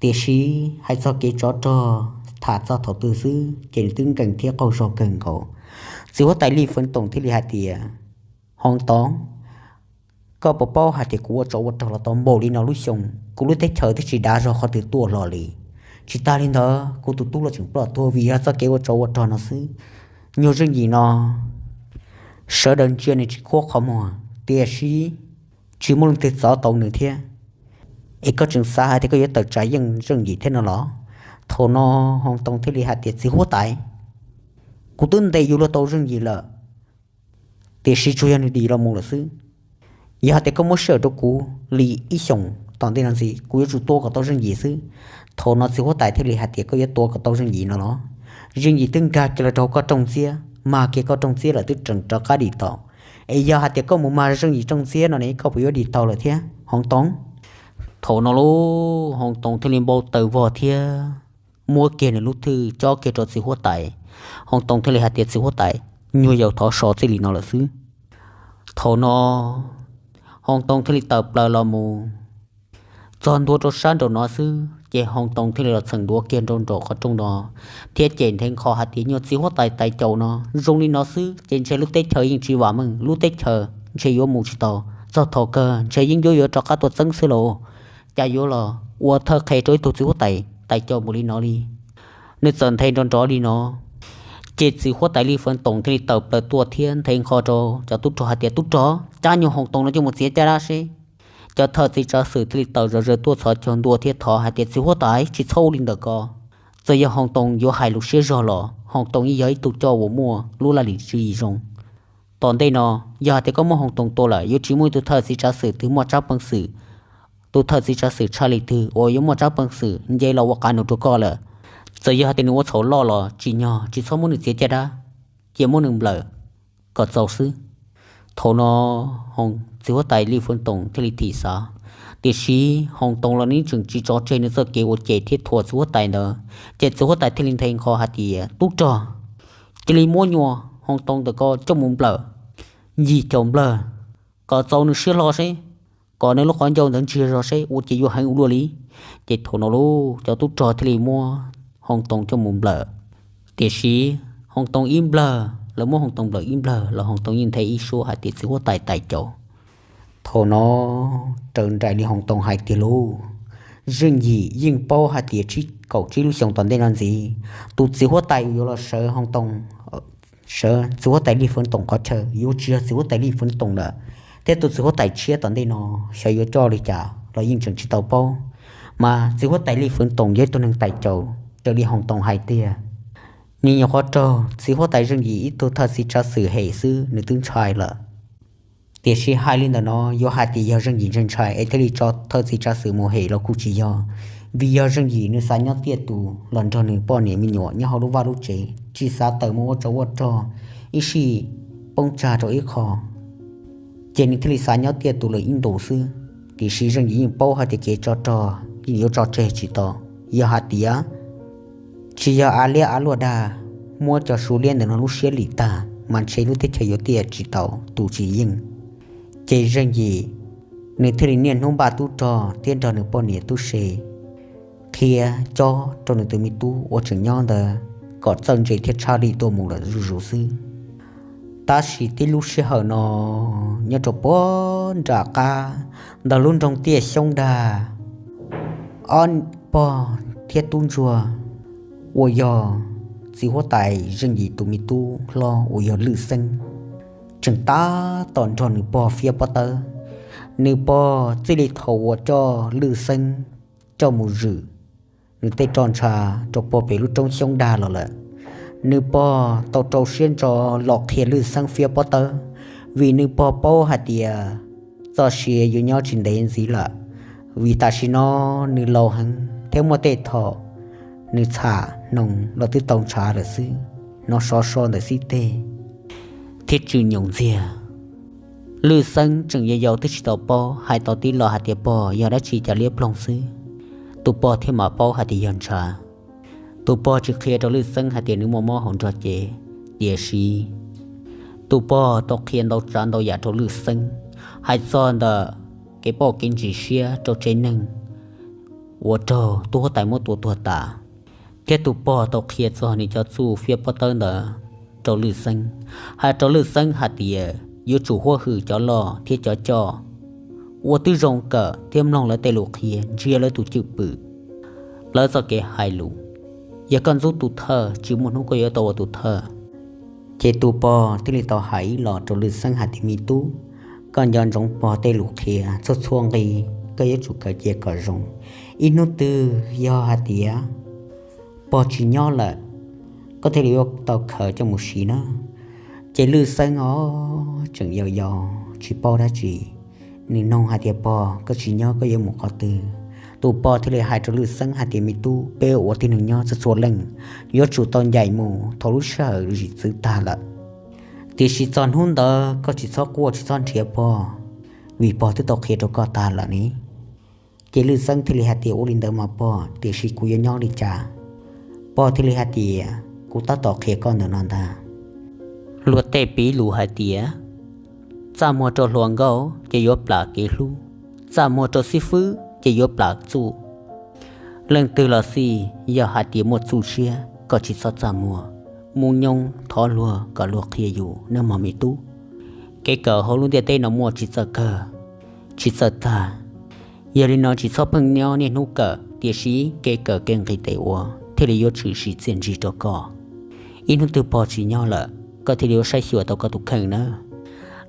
Tiam sis hais txog kev tsov rog, tham txog thaum twg xwb ces nws twb nkees thiab qaug zog kawg nkaus. Txiv huab tais Lij Feev Toom thiaj li hais tias, Hoo Toov, koj puas paub hais tias kuv ua tsov ua rog los tau npaum li no lub xyoo, kuv lub teb chaws twb tsis dav zog qhov twg tuaj hlo li. Tsis tas li ntawd kuv tus tub los tseem ploj tuag vim yog txoj kev ua tsov ua rog no xwb. Nyuag Zeej Yim no sawv daws ntsia nws tsis khuab qhov muag, tiam sis tsis muaj leej twg txov tau nws thiab. Es koj tseem xav hais tias koj yuav tawm tsam yeej Zeej Yim thiab no los? Thaum no Hoo Toom thiaj li hais tias, Txiv huab tais, kuv twb ntes yus luag tau Zeej Yim lawm, tiam sis tsuas yog nws dim los mus lawm xwb. Yog hais tias koj muab sij hawm rau kuv li ib xyoos tom ntej no ntxiv, kuv yuav tsum tua kom tau Zeej Yim xwb. Thaum no txiv huab tais thiaj li hais tias, Koj yuav tua kom tau Zeej Yim no los? Zeej Yim twb nkag kiag los rau koj rooj ntxiab, mag kiag koj rooj ntxiab lawm twb tseem rov qab dim tau. Es yog hais tias koj mus mag Zeej Yim rooj ntxiab no ne, koj puas yuav dim tau lawm thiab, Hoo Toom? Thaum no lauj, Hoo Toom thiaj li npau taws vog thiab muab kiag nws lub thwj cob kiag rau txiv huab tais. Hoo Toom thiaj li hais tias, Txiv huab tais, nyuag yaus thov so txij li no lawm xwb. Thaum no Hoo Toom thiaj li tawm plaws los mus txog ntua rau sab nraum no xwb, ces Hoo Toom thiaj li los txheem duav kiag nraum nraum qhov rooj no thiab cem nthe nqho hais tias, Nyuag txiv huab tais tais caus no, zoo li no xwb ces ntshe lub teb chaws yeej tsis vam meej, lub teb chaws ntshe yuav mus tsis tau. Txog thaum kawg ntshe yeej yuav yuav rov qab tuaj txeeb xwb lauj. Cas yuav los ua thawj qhe rau ib tug txiv huab tais tais caus npaum li no li? Nws txawm nthe nrov nrov li no, ces txiv huab tais Lij Feev Toom thiaj li tawm plaws tuaj thiab nthe nqho rau cov tub rog hais tias, Tub rog, cab nyuag Hoo Toom no coj mus txiav caj dab seb. Cov thawj txiv tsav xwm thiaj li tawm zom zaws tuaj txhos caug ntua thiab thov hais tias, Txiv huab tais, tsis txhob ua li ntawd ko. Txawm yog Hoo Toom yuav hais lus siab zog los Hoo Toom yeej yog ib tug coj uas muaj lub laj lim tswv yim zoo. Tom ntej no, yog hais tias koj muab Hoo Toom tua lawm, yuav tsis muaj ib tug thawj txiv tsav xwm twg muaj tsab peev xwm. Tus thawj txiv tsav xwm tshaj li twg uas yuav muaj tsab peev xwm nce los ua qav nus rau koj lawm. Txawm yog hais tias nws ua txhaum loj los tsim nyog tsis txhob muab nws txiav caj dab, cia muab nws nplawm kom txaus xwb. Thaum no txiv huab tais Lij Feev Toom thiaj li thim xav, tiam sis Hoo Toom los nws tseem tsis tso tseg nws txoj kev ua cem thiab thuam txiv huab tais ntawd, ces txiv huab tais thiaj li nthe nqho hais tias, Tub rog, cia li muab nyuag Hoo Toom ntawm ko coj mus nplawm ncig caum nplawg kom txaus nws siab hlo seb, kom nws lub qhov ncauj ntawd ntsiag zog seb ua cas yuav heev ua luaj li. Ces thaum no lauj, cov tub rog thiaj li muab Hoo Toom coj mus nplawm. Tiam sis Hoo Toom ib nplawg, lawv muab Hoo Toom nplawm ib nplawg los Hoo Toom yeej nthe ib suab hais tias txiv huab tais tais caus. Thaum no raws nraim li Hoo Toom hais tiag lauj, Zeej Yim yeej paub hais tias tsib kaum tsib lub xyoos tom ntej no ntxiv, tus txiv huab tais uas yuav los sawv Hoo Toom, sawv txiv huab tais Lij Feev Toom qhov chaw yuav tsis yog txiv huab tais Lij Feev Toom lawm, thiab tus txiv huab tais tshiab tom ntej no xyov yuav coj li cas los yeej tseem tsis tau paub. Mas txiv huab tais Lij Feev Toom yog ib tug neeg tais caus raws li Hoo Toom hais tiag. Nws nyuam qhuav raug txiv huab tais Zeej Yim ib tug thawj txiv tsav xwm hem xwb nws twb ntshai lawm. Tiam sis hais li ntawm no yuav hais tias yog Zeej Yim ntshai ntshai es thiaj li tso thawj txiv tsav xwm mus hem los kuj tsis yog, vim yog Zeej Yim nws xav nyob tiaj tus los nrog nws poj niam me nyuam nyob hauv lub vaj lub tsev, tsis xav tawm mus ua tsov ua rog ib sij poob tsag rau ib qho, ces nws thiaj li xav nyob tiaj tus lawm ib ntus xwb. Tiam sis Zeej Yim yeej paub hais tias kev tsov rog yeej yuav tso tseg tsis tau. Yog hais tias tsis yog av liab av luaj dag muab cov Suav liab ntawm no lub siab lim tag mas ntshe lub teb chaws yuav tiaj tsis tau tus tsis yeej. Ces Zeej Yim nws thiaj li niaj hnub npaj tub rog thiab nrog nws poj niam tub se qhia cob rau nws tus me tub uas tseem nyob ntawd kom txawj ntse thiab tshaj lij tuaj mus lawm zuj zus xwb. Tab sis tib lub sij hawm no nyob rau puag nram qab ntawm lub nroog Tiaj Xyoob Dag, ob pog thiab tub ntsuag uas yog txiv huab tais Zeej Yim tus me tub hlob uas yog Lwj Xeeb tseem tab tom nrog nws pog fiab pob tawb. Nws pog txij li thaum uas coj Lwj Xeeb coj mus zwm nws tej roj ntsha rau puag pem lub roob Xyoob Dag los lawm, nws pog tau rau siab ntso los qhia Lwj Xeeb fiab pob tawb, vim nws pog paub hais tias txoj sia yuav nyob tsis ntev ntxiv lawm, vim tam sim no nws laus heev thiab muaj tej thaum nws txham hnoos los twb tau ntshav lawm xwb, hnov sov so ntawm xib teg thiab tsw nyoos ntxiag. Lwj Xeeb tseem yau yau twb tsis tau paub, hais tau tib lo hais tias pog yog dab tsi cas liab ploog xwb, tus pog thiaj mam paub hais tias yog ntshav. Tus pog tsis qhia rau Lwj Xeeb hais tias nws muaj mob hauv nrog cev, tiam sis tus pog tau qhia ntau tsav ntau yam rau Lwj Xeeb, hais txog ntawm kev pauj kev ntsis siab rau tsev neeg, ua raug tub huab tais muab tua tuag tas. Thiab tus pog tau qhia txog nws cov txuj fiab pob tawb ntawd rau Lwj Xeeb, hais rau Lwj Xeeb hais tias yuav tsum huab hwm cov loj thiab cov coj, ua tib zoo kawm thiab mloog lawv tej lus qhia, ntsia lawv tus cwj pwm, lawv txoj kev hais lus. Yog koj ntxub tus thawj, tsis muaj hnub koj yuav tau ua tus thawj. Ces tus pog thiaj li tau hais ib los rau Lwj Xeeb hais tias, me tub, koj nco ntsoov pog tej lus qhia txhua txhua nqi, koj yuav tsum kawm cia kom zoo. Ib hnub twg yog hais tias pog tsis nyob lawm, koj thiaj li yuav tau khaws coj mus siv na. Ces Lwj Xeeb os, tseem yau yau tsis paub dab tsi, nws nug hais tias, pog, koj tsis nyob koj yuav mus qhov twg? Tus pog thiaj li hais rau Lwj Xeeb hais tias, me tub, peb ua tib neeg nyob txhua txhua leej yuav tsum tau ncaim mus thaum lub sij hawm zim txwv tag lawm. Tiam sis txog hnub ntawd koj tsis txhob quaj tsis txhob nrhiav pog, vim pog twb tau qhia rau koj tag lawm ne. Ces Lwj Xeeb thiaj li hais tias, ua li ntawd mas pog, tiam sis kuv yuav nyob li cas? Pog thiaj li hais tias, kuv tab tom qhia koj ntawm no ntag. Luag tej piv lus hais tias, txaj muag rau hluas nkauj ces yuav plam kev hlub, txaj muag rau xib fwb ces yuav plam txuj. Leej twg los xij, yog hais tias muaj txuj siab koj tsis txhob txaj muag, muaj nyoob thov luag kom luag qhia yus nawb mog me tub. Kev kawm hauv lub ntiaj teb no muaj tsis txawj kawg, tsis txawj tag. Yog li no tsis txhob pheej nyob niaj hnub kawm, tiam sis kev kawm kev nqis tes ua thiaj li yuav tshwm sim txiaj ntsig rau koj. Ib hnub twg pog tsis nyob lawm, koj thiaj li yuav saib xyuas tau koj tus kheej nawb.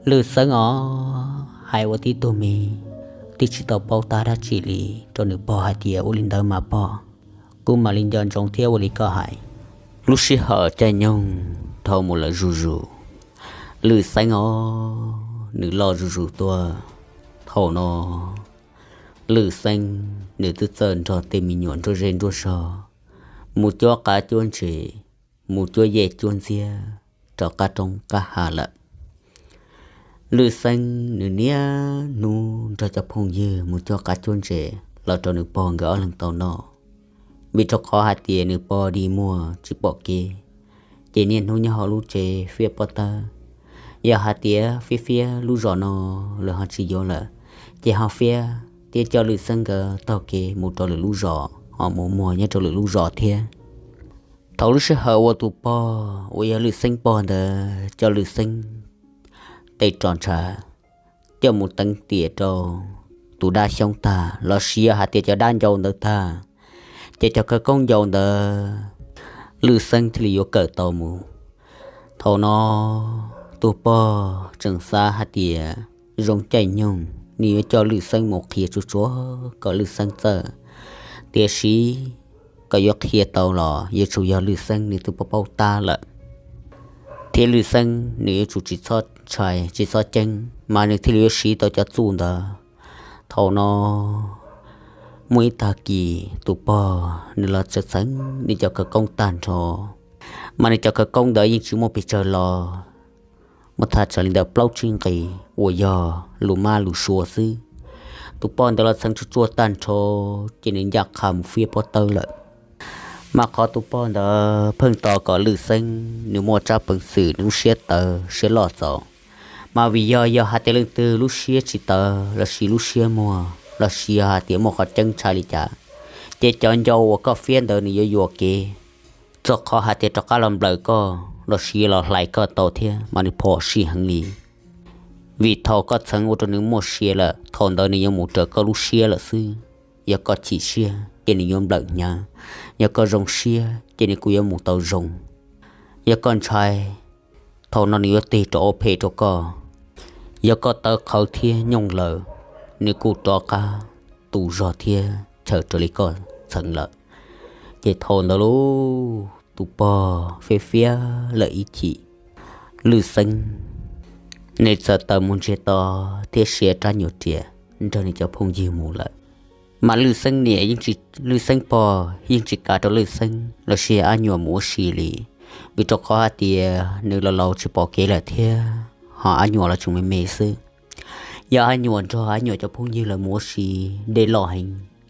Lwj Xeeb os, hais ua tib tug me twb tsis tau paub tab dab tsi li rau nws pog hais tias, ua li ntawd mas pog, kuv mam li nco ntsoov thiab ua li koj hais. Lub sij hawm caij nyoog dhau mus lawm zuj zus, Lwj Xeeb os, nws loj zuj zus tuaj. Thaum no Lwj Xeeb nws twb txawj nrog tej me nyuam nruab zej nruab zog mus cuab qav cuab ntses, mus cuab yej cuab ntxiab rau qab roob qab hav lawm. Lwj Xeeb nws niaj hnub nrog cov phooj ywg mus cuab qav cuab ntses los rau nws pog nkawd ob leeg tau noj, vim rau qhov hais tias nws pog dig muag tsis pom kev, ces niaj hnub nyob hauv lub tsev fiab pob tawb. Yog hais tias fiab fiab lub zos no lawv ho tsis yuav lawm, ces ho fiab thiab coj Lwj Xeeb nkawd taug kev mus rau lwm lub zos, ho mus muag nyob rau lwm lub zos thiab. Thaum lub sij hawm uas tus pog uas yog Lwj Xeeb pog ntawd coj Lwj Xeeb tej ro ntshav coj mus teev tiam rau tus dab xyoob tag los sis yog hais tias cov dab ncau ntawd tag, ces cov khawv koob ncau ntawd Lwj Xeeb thiaj li yuav kawm tau mus. Thaum no tus pog tseem xav hais tias zoo caij nyoog nws yuav coj Lwj Xeeb mus qhia tsuag tsuag kom Lwj Xeeb txawj, tiam sis kom yuav qhia tau los yuav tsum yog Lwj Xeeb nws twb paub paub tab lawm, thiab Lwj Xeeb nws yuav tsum tsis txhob ntshai tsis txhob ceeb, mas nws thiaj li yuav siv tau cov txuj ntawd. Thaum no muaj ib tag kis tus pog nws los txheev txheev nws cov khawv koob tag nrho, mas nws cov khawv koob ntawd yeej tsis muaj pes tsawg los, muaj thaj tsam li ntawm plaub tsib nqis uas yog lus mab lus sua xwb. Tus pog ntawd los txheev tsuag tsuag tag nrho, ces nws ncaj qha mus fiab pob tawb lawm. Mas qhov tus pog ntawd pheej tos kom Lwj Xeeb nws muaj tsab peev xwm nws lub siab tawv siab loj txaus. Mas vim yog, yog hais tias leej twg lub siab tsis tawv los sis lub siab muag los sis yog hais tias muaj qhov ceeb tshaj li cas, ces cov ncau uas koj fiab ntawd nws yuav yuam kev, txog qhov hais tias rov qab los nplawm koj los sis los hlais koj tau thiab mas nws phom sij heev li. Vim thaum koj txheev ua rau nws muaj sia lawm, thaum ntawd nws yuav mus raws koj lub siab lawm xwb. Yog koj chim siab ces nws yuav nplawm hnyav, yog koj zoo siab ces nws kuj yuav mus tau zoo. Yog koj ntshai, thaum no nws yuav tig rov ua phem rau koj. Yog koj tawv qhawv thiab nyooj lawm, nws kuj rov qab tu zog thiab chaw raws li koj txheev lawm. Ces thaum ntawd lauj, tus pog fiab fiab lawm ib chim, Lwj Xeeb nws txawm tawm mus ntsiag to thiab siav rab nyuam riam nrog nws cov phooj ywg mus lawm. Mas Lwj Xeeb niam, Lwj Xeeb pog yeej tsis kam rau Lwj Xeeb los sis Ab Nyuam mus ua si li, vim rau qhov hais tias nws los laus tsis pom kev lawm thiab ho Ab Nyuam los tseem me me xwb. Yog Ab Nyuam nrog Ab Nyuam cov phooj ywg lawv mus ua si, dej loj heev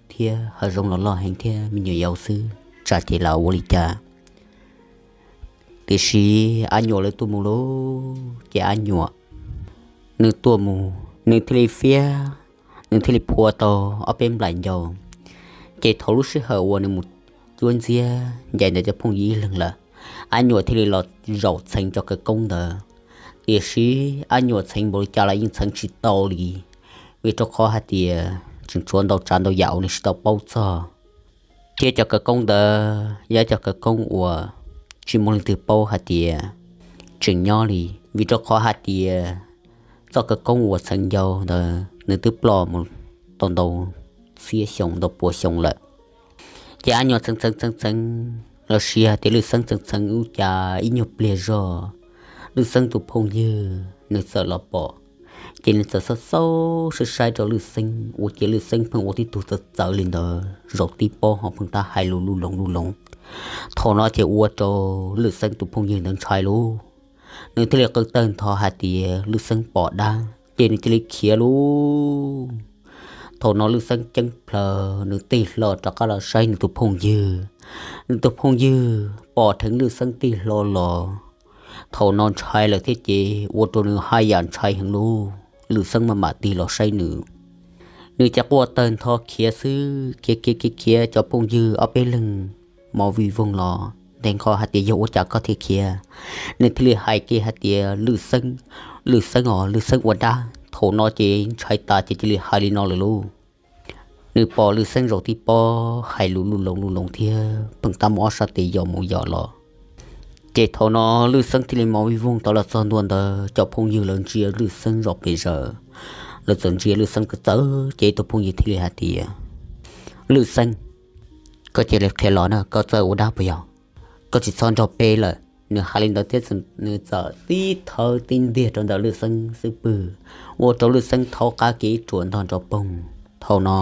thiab hav zoov los loj heev thiab me nyuam yaus xwb, tsam ces lawv ua li cas. Tiam sis Ab Nyuam lawv tuaj mus lauj, ces Ab Nyuam nws tuaj mus, nws thiaj li fiab, nws thiaj li phua tau ob peb nplaim ncau. Ces thaum lub sij hawm uas nws mus cuab ntxiab ncaim ntawm cov phooj ywg ib leeg lawm, Ab Nyuam thiaj li los zaum txheev cov khawv koob ntawd. Tiam sis Ab Nyuam txheev npaum li cas los yeej txheev tsis tau li, vim rau qhov hais tias tseem tshuav ntau tsav ntau yam uas nws tsis tau paub txog. Thiab cov khawv koob ntawd yog cov khawv koob uas tsis muaj leej twg paub hais tias tseem nyob li, vim rau qhov hais tias txoj khawv koob uas txheev ncau ntawd nws twb ploj mus tau ntau txhiab xyoo ntau pua xyoo lawm. Ces Ab Nyuam txheev txheev txheev txheev los sis hais tias Lwj Xeeb txheev txheev ua cas ib nyuag pliag zog, Lwj Xeeb tus phooj ywg nws txawm los pom. Ces nws txawm xauj xauj saib saib rau Lwj Xeeb, ua ciav Lwj Xeeb pheej ua tib tug txawv txawv li ntawd, zaum tib pob ho pheej tab hais lus luj loos luj loos. Thaum no ces ua rau Lwj Xeeb tus phooj ywg ntawd ntshai lauj, nws thiaj li qw tawg ntho hais tias Lwj Xeeb pom dab, ces nws cia li khiav lauj. Thaum no Lwj Xeeb ceeb plhaws nws tig hlo rov qab los saib nws tus phooj ywg. Nws tus phooj ywg pom dheev Lwj Xeeb tig hlo los, thaum no ntshai lawm thiab ces ua rau nws haj yam ntshai heev lauj. Lwj Xeeb maj mam tig los saib nws, nws ces quaj tawg ntho khiav xwb, khiav khiav khiav khiav, cov phooj ywg ob peb leeg mus vij voog los nteg nqho hais tias yog ua cas koj thiaj khiav. Nws thiaj li hais kiag hais tias Lwj Xeeb, Lwj Xeeb os, Lwj Xeeb ua dab. Thaum no ces ntshai tas ces cia li hais li no lawm lauj. Nws pom Lwj Xeeb zaum tib pob hais lus luj loos luj loos thiab pheej tab muaj ob sab tes yos mus yos los. Ces thaum no Lwj Xeeb thiaj li mus vij voog tod los txog ntua ntawd, cov phooj ywg lawv ntsia Lwj Xeeb zaum pes zaws, lawv txawm ntsia Lwj Xeeb txawv txawv, ces ib tug phooj ywg thiaj li hais tias, Lwj Xeeb, koj cia li qhia los na, koj txawj ua dab puas yog? Koj tsis txhob nrog peb lawm. Nws hais li ntawd thiab nws txawm tib thawb tib ntiag rau ntawm Lwj Xeeb xub pwg, ua rau Lwj Xeeb thaub qab kiag ib ruam ntog nrov poog. Thaum no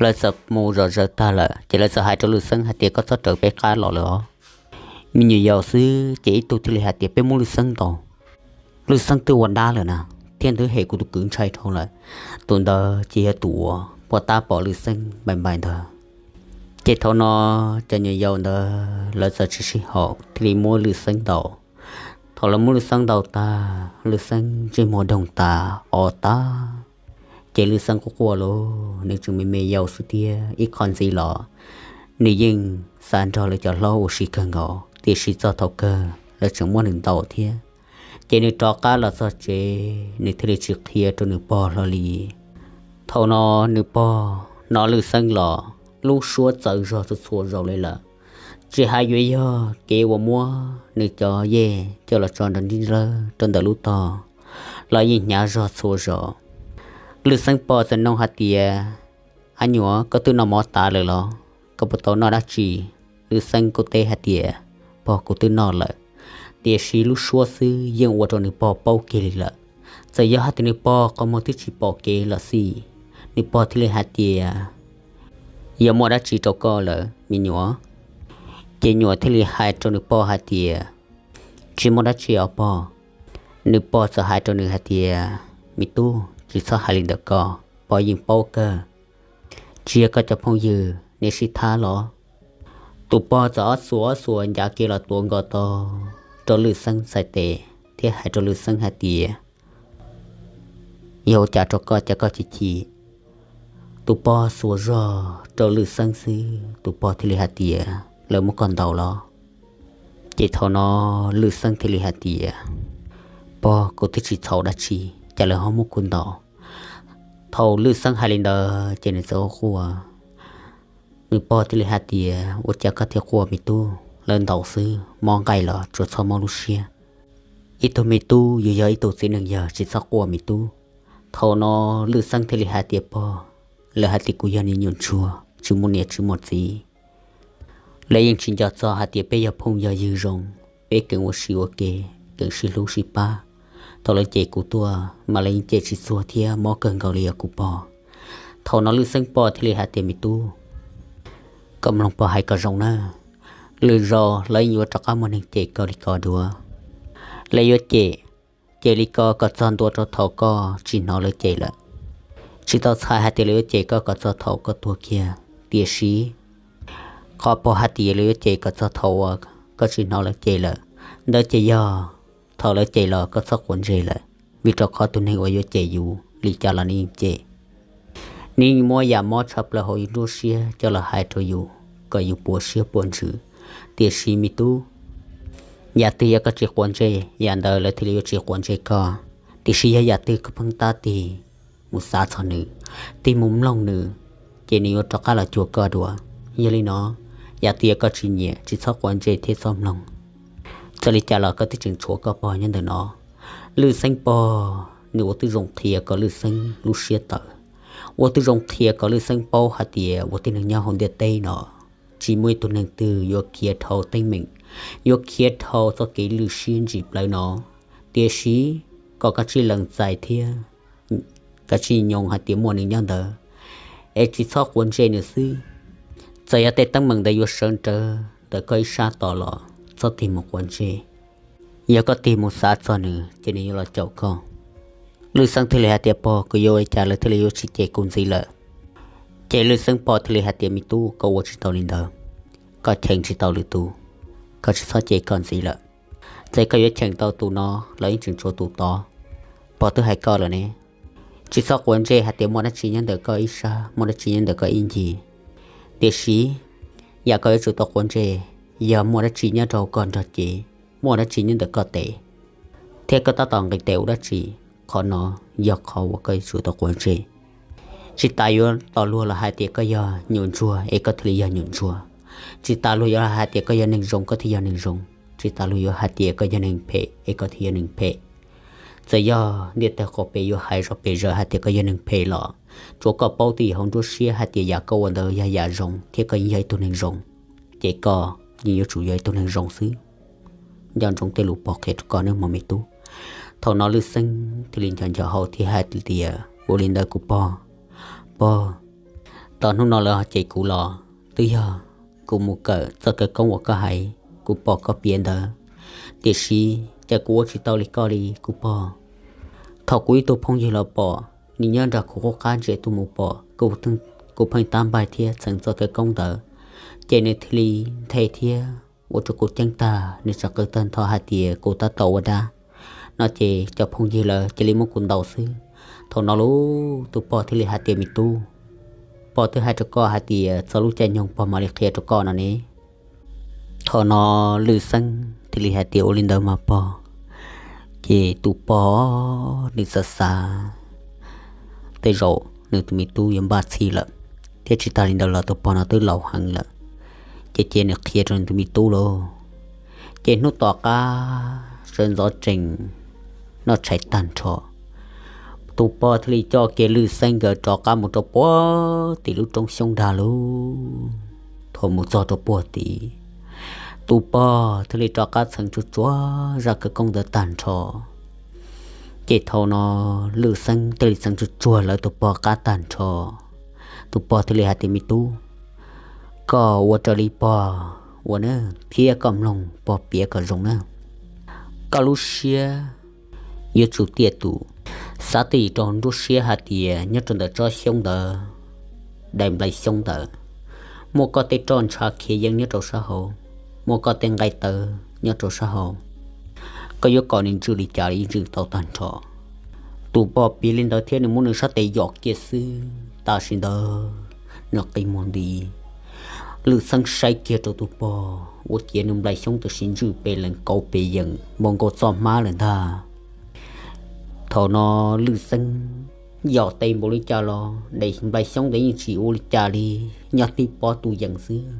lawv txawm mus zom zaws tag lawm, ces lawv txawm hais rau Lwj Xeeb hais tias, koj txhob raws peb qab los lawm os. Me nyuam yaus xwb ces ib tug thiaj li hais tias, peb muab Lwj Xeeb ntaus, Lwj Xeeb twb ua dab lawm na, thiab nws twb hem kuv tus kwv ntshai dhau lawm. Tus ntawd ces yog tus uas pom tab pom Lwj Xeeb npaim npaim ntawd. Ces thaum no cov nyuam yaus ntawd lawv txawm tsis sib haum thiaj li muab Lwj Xeeb ntaus. Thaum lawv muab Lwj Xeeb ntaus tag, Lwj Xeeb ntsej muag doog tas o tag, ces Lwj Xeeb quaj quaj lauj, nws tseem me me yaus xwb thiab ib qho ntxiv los nws yeej xav nrog lawv cov hlob ua si kawg nkaus, tiam sis txog thaum kawg lawv tseem muab nws ntaus thiab. Ces nws rov qab los txog tsev, nws thiaj li tsis qhia rau nws pog hlo li. Thaum no nws pog hnov Lwj Xeeb los lub suab txawv zog txhua txhua zaus li lawm, tsis hais yuav yog kev uas muab nws cov yej coj los tso nrov ntsib nrawb rau ntawm lub tog los yeej hnyav zog txhua zaus. Lwj Xeeb pog txawm nug hais tias, ab nyuam, koj twb noj mov tas lawm los? Koj puas tau noj dab tsi? Lwj Xeeb kuj teb hais tias, pog, kuv twb noj lawm. Tiam sis lub suab xwb yeej ua rau nws pog paub kiag li lawm. Txawm yog hais tias nws pog qhov muag twb tsis pom kev los xij, nws pog thiaj li hais tias, yog muaj dab tsi rau koj lawm me nyuam? Ces nyuam thiaj li hais rau nws pog hais tias, tsis muaj dab tsi os pog. Nws pog txawm hais rau nws hais tias, me tub, tsis txhob hais li ntawm ko, pog yeej paub kawg. Tsis yog koj cov phooj ywg nej sib thab los? Tus pog txawm ob xuas ob xuas ncav kiag los tuav nkaus tau rau Lwj Xeeb txhais tes thiab hais rau Lwj Xeeb hais tias, yog ua cas rau koj cas koj chim chim? Tus pog xuas zog rau Lwj Xeeb xwb, tus pog thiaj li hais tias, lawv muab koj ntaus los? Ces thaum no Lwj Xeeb thiaj li hais tias, pog, kuv twb tsis txhaum dab tsi, cas lawv ho muab kuv ntaus? Thaum Lwj Xeeb hais li ntawd ces nws txawm quaj quaj. Nws pog thiaj li hais tias, ua cas koj thiaj quaj me tub, lawv ntaus xwb, mob nqaij los tsuas txhob mob lub siab. Ib tug me tub yuav yog ib tug txiv neej yawg, tsis txhob quaj me tub. Thaum no Lwj Xeeb thiaj li hais tias, pog, lawv hais tias kuv yog niag nyuam ntsuag tsis muaj niam tsis muaj txiv. Lawv yeej tsis nco txog hais tias peb yog phooj yog ywg zoo, peb keev ua si ua ke, keev sib hlub sib pab. Thaum lawv cem kuv tuaj mas lawv yeej cem tsis txuag thiab mob kawg nkaus li os kuv pog. Thaum no Lwj Xeeb pog thiaj li hais tias, me tub, koj mloog pog hais kom zoo na. Lwm zaus lawv yeej yuav rov qab muaj neeg cem koj li ko dua. Lawv yuav cem, cem li ko kom txog ntua rau thaum koj tsis hnov lawv cem lawm. Tsis tau txhais hais tias lawv yuav cem koj kom txog thaum koj tuag kiag, tiam sis qhov pog hais tias lawv yuav cem kom txog thaum uas koj tsis hnov lawv cem lawm, ntawd ces yog thaum lawv cem los koj txhob quav ntsej lawm, vim rau qhov tus neeg uas yuav cem yus li cas los nws yeej cem. Nws muab yam mob tshaj plaws hauv yus nruab siab coj los hais rau yus kom yus puas siab puas ntsws. Tiam sis me tub, yam twg yog koj tsis quav ntsej, yam ntawd lawv thiaj li yuav tsis quav ntsej koj. Tiam sis yog yam twg koj pheej tab tig mus xav txog nws, tig mus mloog nws, ces nws yuav rov qab los cuag koj dua. Yog li no, yam twg yog koj tsis nyiam, tsis txhob quav ntsej thiab txhob mloog. Txawm li cas los koj twb tseem tshuav koj pog nyob ntawm no. Lwj Xeeb pog nws ua tib zoo qhia kom Lwj Xeeb lub siab tawv, ua tib zoo qhia kom Lwj Xeeb paub hais tias ua tib neeg nyob hauv ntiaj teb no tsis muaj ib tug neeg twg yuav khiav dhau teeb meem, yuav khiav dhau txoj kev lwj siab ntsim plawv no. Tiam sis kom koj tsij lees txais thiab koj tsij nyoog hais tias muaj nws nyob ntawd, es tsis txhob quav ntsej nws xwb. Txawm yog tej teeb meem ntawd yuav sawv rawv ntawm koj ib sab tos los txhob tig mus quav ntsej. Yog koj tig mus xav txog nws ces nws yuav los caum koj. Lwj Xeeb thiaj li hais tias, pog, kuv yuav ua li cas lawv thiaj li yuav tsis cem kuv ntxiv lawm? Ces Lwj Xeeb pog thiaj li hais tias, me tub, koj ua tsis tau li ntawd, koj cheem tsis tau lwm tus, koj tsis txhob cem koj ntxiv lawm. Txawm koj yuav cheem tau tus no los yeej tseem tshuav tus tod. Pog twb hais koj lawm ne, tsis txhob quav ntsej hais tias muaj dab tsi nyob ntawm koj ib sab, muaj dab tsi nyob ntawm koj ib ncig. Tiam sis yam koj yuav tsum tau quav ntsej yog muaj dab tsi nyob rau koj nrog cev, muaj dab tsi nyob ntawm koj tes, thiab koj tab tom nqis tes ua dab tsi. Qhov no yog qhov uas koj yuav tsum tau quav ntsej. Tsis tas yuav tos luag los hais tias koj yog nyuam ntsuag es koj thiaj li yog nyuam ntsuag. Tsis tas luag yuav hais tias koj yog neeg zoo koj thiaj yog neeg zoo. Tsis tas luag yuav hais tias koj yog neeg phem es koj thiaj yog neeg phem. Txawm yog ntiaj teb qhov pem yuav hais zom pes zaws hais tias koj yog neeg phem los tsuav koj paub twj ywm hauv nruab siab hais tias yam koj ua ntawd yog yam zoo thiab koj yeej yog ib tug neeg zoo, ces koj yeej yuav tsum yog ib tug neeg zoo xwb. Nco ntsoov tej lus pog qhia rau koj nawb mog me tub. Thaum no Lwj Xeeb thiaj li nco nco hau thiab hais tias, ua li ntawd kuv pog. Pog, tom hnub no lawv ho cem kuv los twb yog kuv mus kawm txoj khawv koob uas koj hais, kuv pom koj piav ntawd. Tiam sis cas kuv ua tsis tau li koj li kuv pog. Thaum kuv ib tug phooj ywg los pom, nws nyob nram kuv qub qab ntsia tuaj mus pom kuv pheej tab npaig thiab txheev txoj khawv koob ntawd, ces nws thiaj li nthe thiab ua rau kuv ceeb tag, nws tseem qw tawg ntho hais tias kuv tab tom ua dab no ces cov phooj ywg lawv cia li muab kuv ntaus xwb. Thaum no lauj, tus pog thiaj li hais tias, me tub, pog twb hais rau koj hais tias txog lub caij nyoog pog mam li qhia rau koj no ne. Thaum no Lwj Xeeb thiaj li hais tias, ua li ntawd mas pog. Ces tus pog nws xav xav, tej zaum nws tus me tub yuav npaj txhij lawm, thiab tsis tas li ntawd los tus pog no twb laus heev lawm, ces cia nws qhia rau nws tus me tub lauj. Ces hnub tom qab sawv ntxov tsees noj tshais tag nrho, tus pog thiaj li coj kiag Lwj Xeeb nkawd rov qab mus rau puag tim lub roob xyoob dag lauj. Thaum mus txog rau puag tim, tus pog thiaj li rov qab txheev tsuag tsuag zaj khawv koob ntawd tag nrho. Ces thaum no Lwj Xeeb thiaj li txheev tsuag tsuag lawv tus pog qab tag nrho. Tus pog thiaj li hais tias, me tub, koj ua raws li pog ua na, thiab koj mloog pog piav kom zoo na. Koj lub siab yuav tsum tiaj tus, xav twj ywm rau nruab siab hais tias nyob rau ntawm tsob xyoob ntawd, daim nplai xyoob ntawd, muaj koj tej roj ntsha khiav yeeb nyob rau sab hauv, muaj koj tej nqaij tawv nyob rau sab hauv. Koj yuav kom nws ntswj li cas los yeej ntswj tau tag nrho. Tus pog piav li ntawd thiab nws muab nws sab tes yom kiag xwb, tam sim ntawd nws qi muag nti. Lwj Xeeb saib kiag rau tus pog ua ciav nws nplai xyoob tam sim ntswj pes lees kauv pes yees npau nkaus txoj hmab lawm ntag. Thaum no Lwj Xeeb yom tes npaum li cas los daim nplai xyoob ntawd yeej tsis ua li cas li, nyob tib pob tu yees xwb.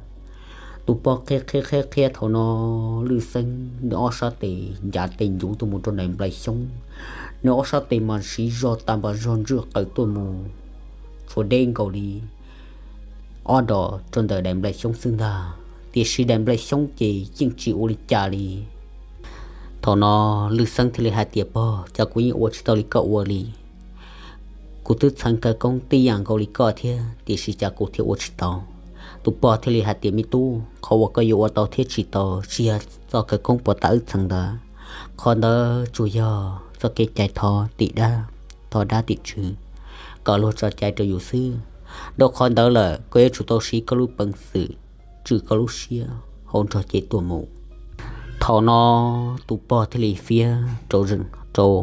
Tus pog qhia qhia qhia qhia, thaum no Lwj Xeeb nws ob sab tes ncav tes ncuv tuaj mus rau daim nplai xyoob, nws ob sab tes mas siv zog tas npas zog ntswj qaws tuaj mus, tshuav deb nkaus li ob dos rau ntawm daim nplai xyoob xwb ntag, tiam sis daim nplai xyoob ces yeej tsis ua li cas li. Thaum no Lwj Xeeb thiaj li hais tias, pog, cas kuv yeej ua tsis tau li koj ua li. Kuv twb txheev khawv koob tib yam nkaus li koj thiab, tiam sis cas kuv thiaj ua tsis tau. Tus pog thiaj li hais tias, me tub, qhov uas koj yuav ua tau thiab tsis tau tsis yog txoj khawv koob puas tas wb txheev ntawd, qhov ntawd tsuas yog txoj kev cai thov tim dab, thov dab tim tswv, kom luag tso cai rau yus xwb. Dhau qhov ntawd lawm koj yuav tsum tau siv koj lub peev xwm tswj koj lub siab hauv nrog cev tuaj mus. Thaum no tus pog thiaj li fiab rau, rau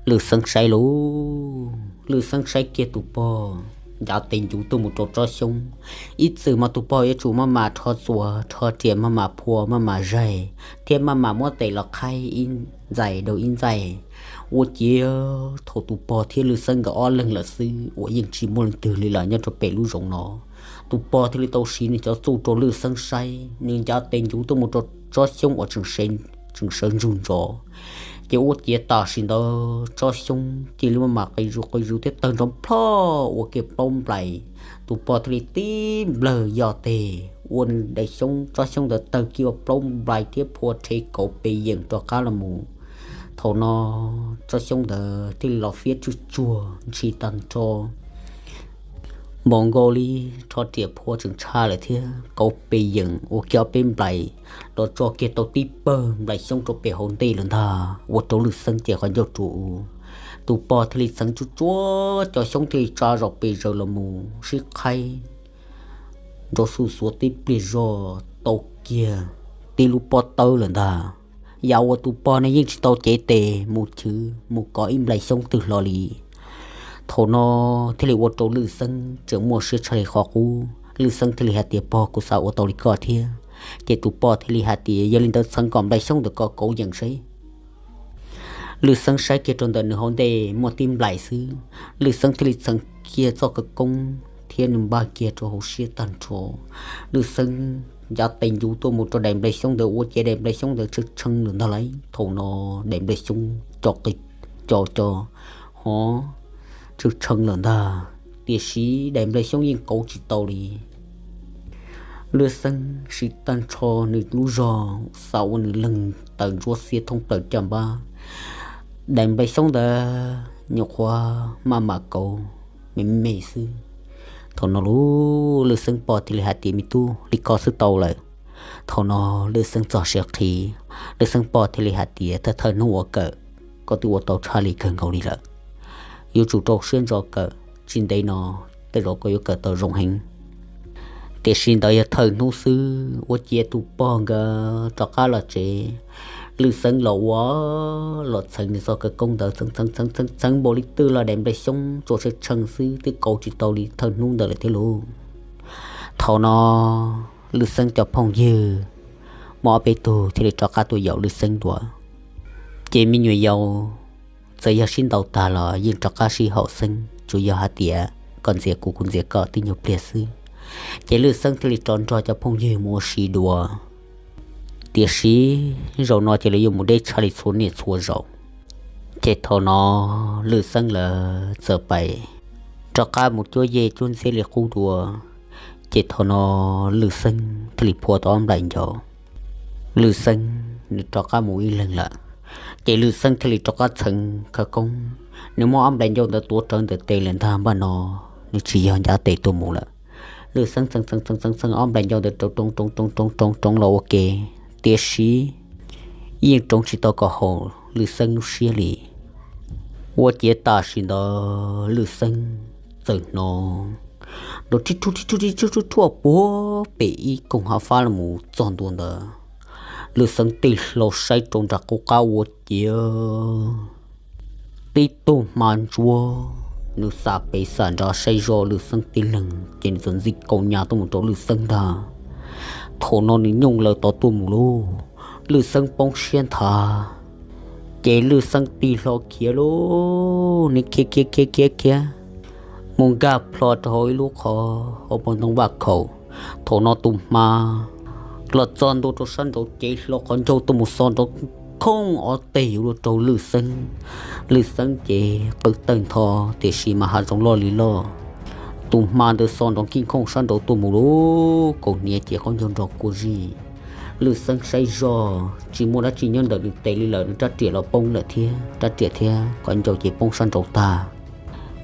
Lwj Xeeb saib lauj. Lwj Xeeb saib kiag tus pog, ncav tes ncuv tuaj mus rau tsob xyoob. Ib txwm mas tus pog yuav tsum maj mam rho txuas rho riam, maj mam phua maj mam zaig, thiab maj mam muab tes los qhaib ib ntxais rau ib ntxais. Ua ciav thaum tus pog thiab Lwj Xeeb nkawd ob leeg lawm xwb uas yeej tsis muaj leej twg li lawm nyob rau pem lub zoov no. Tus pog thiaj li tau siv nws cov txuj rau Lwj Xeeb saib, nws ncav tes ncuv tuaj mus rau tsob xyoob uas tseem sawv ntsug ntsos. Ces ua ciav tam sim ntawd tsob xyoob cia li maj mam qis zus qis zus thiab tawg nrov plhoj ua kiag plaub nplais. Tus pog thiaj li tib nplawg yog tes ua nws daim xyoob, tsob xyoob ntawd tawg kiag ua plaub nplais thiab phua rhe kauv pes yeem rov qab los mus. Thaum no tsob xyoob ntawd thiaj li los fiab tsuj tsuag ntshis tag nrho, npaum nkaus li rho riam phua tseem tshaj lawm thiab kauv pes yeem ua kiag ob peb nplais los tso kiag tau tib pawg nplais xyoob rau pem hauv ntej lawm ntag. Ua rau Lwj Xeeb ces qhov ncauj rua u, tus pog thiaj li txheev tsuj tsuag cov xyoob thiaj li tsa zom pes zaws los mus sib qhaib nrov xuj xuav tib pliag zog tau kiag tib lub pob tawb lawm ntag. Yam uas tus pog ne yeej tsis tau cev tes mus chwv mus kov ib nplais xyoob twg hlo li. Thaum no thiaj li ua rau Lwj Xeeb tseem muaj siab tshaj li qhov qub. Lwj Xeeb thiaj li hais tias, Pog, kuv xav ua tau li koj thiab. Ces tus pog thiaj li hais tias, Yog li ntawd txheev kom nplais xyoob ntawm ko kauv yeem seb. Lwj Xeeb saib kiag rau ntawm nws hauv ntej muaj tib nplais xwb, Lwj Xeeb thiaj li txheev kiag txoj khawv koob thiab nws npaj kiag rau hauv siab tag nrho. Lwj Xeeb ncav tes ncuv tuaj mus rau daim nplais xyoob ntawd ua ciav daim nplais xyoob ntawd tshee tshee lawm ntag lauj. Thaum no daim nplais xyoob co qis co co hov tshee tshee lawm ntag, tiam sis daim nplais xyoob yeej kauv tsis tau li. Lwj Xeeb siv tag nrho nws lub zog xav ua nws leeg taws ntsuab xiab thoob plaws caj npab, daim nplais xyoob ntawd nyuam qhuav maj mam kauv me me xwb. Thaum no lub Lwj Xeeb pog thiaj li hais tias, Me tub, li ko xwb tau lawm. Thaum no Lwj Xeeb txog siav qhi, Lwj Xeeb pog thiaj li hais tias, Thawj thawj hnub ua kawm, koj twb ua tau tshaj li kawg nkaus li lawm. Yuav tsum rau siab ntso kawm, tsis ntev no tej zaum koj yuav kawm tau zoo heev. Tiam sis ntawd yog thawj hnub xwb, ua ciav tus pog nkawd rov qab los tsev, Lwj Xeeb los ua los txheev nws txoj khawv koob ntawd txheev txheev txheev txheev npaum li twg los daim nplais xyoob tsuas tshee tshee xwb, twb kauv tsis tau li thawj hnub ntawd lawm thiab lauj. Thaum no Lwj Xeeb cov phooj ywg muaj ob peb tug thiaj li rov qab tuaj yaum Lwj Xeeb dua. Ces me nyuam yaus txawm yog sib ntaus tag los yeej rov qab sib haum xeeb, tsuas yog hais tias koj ntxias kuv kuv ntxias koj tib nyuag pliag xwb. Ces Lwj Xeeb thiaj li rov nrog cov phooj ywg mus ua si dua. Tiam sis zaum no ces lawv yuav mus deb tshaj li txhua niaj txhua zaus. Ces thaum no Lwj Xeeb lawv txawm pais rov qab mus cuab yej cuab ntxhiab li qub dua. Ces thaum no Lwj Xeeb thiaj li phua tau ob nplaim ncau. Lwj Xeeb nws rov qab mus ib leeg lawm. Ces Lwj Xeeb thiaj li rov qab txheev khawv koob, nws muab ob nplaim ncau ntawd tuav rawv ntawm tes lawm ntag, npaj no nws tsis yog ncav tes tuaj mus lawm. Lwj Xeeb txheev txheev txheev txheev ob nplaim ncau ntawd rau roov roov roov roov roov roov los ua ke, tiam sis yeej roov tsis tau kom haum Lwj Xeeb lub siab li. Ua ciav tam sim ntawd Lwj Xeeb txawm hnov nrov rhib rhuj rhib rhuj rhib rhuj rhuj rhuj puag pem ib koog hav fab los mus txog ntua ntawd. Lwj Xeeb tig hlo saib rau nram qub qab ua ciav tib tug hma ntsuab, nws xam pem xam nrad saib zoj Lwj Xeeb tib leeg ces nws txawm ntxi kaus nyas tuaj mus rau Lwj Xeeb ntag. Thaum no nws nyooj laws tod tuaj mus lauj, Lwj Xeeb poob siab nthav, ces Lwj Xeeb tig hlo khiav lauj, nws khiav khiav khiav khiav khiav mus nkag plho rau hauv ib lub qhov hauv paus ntoo vaj khaum. Thaum no tus hma los txog ntua rau sab nraud, cev hlo qhov ncauj tuaj mus xo nrov khooj ob teg yuav luag rau Lwj Xeeb. Lwj Xeeb ces qw tawg ntho, tiam sis mas hav zoov loj li loj, tus hma ntawd xo nrov nkij nkhooj sab nraud tuaj mus lauj, kaus hniav ces qaub ncaug nrog kua zij. Lwj Xeeb saib zoj tsis muaj dab tsi nyob ntawm nws tes li lawm, nws rab riam los poob lawm thiab, rab riam thiab qhov ncauj ces poob sab nraud tag.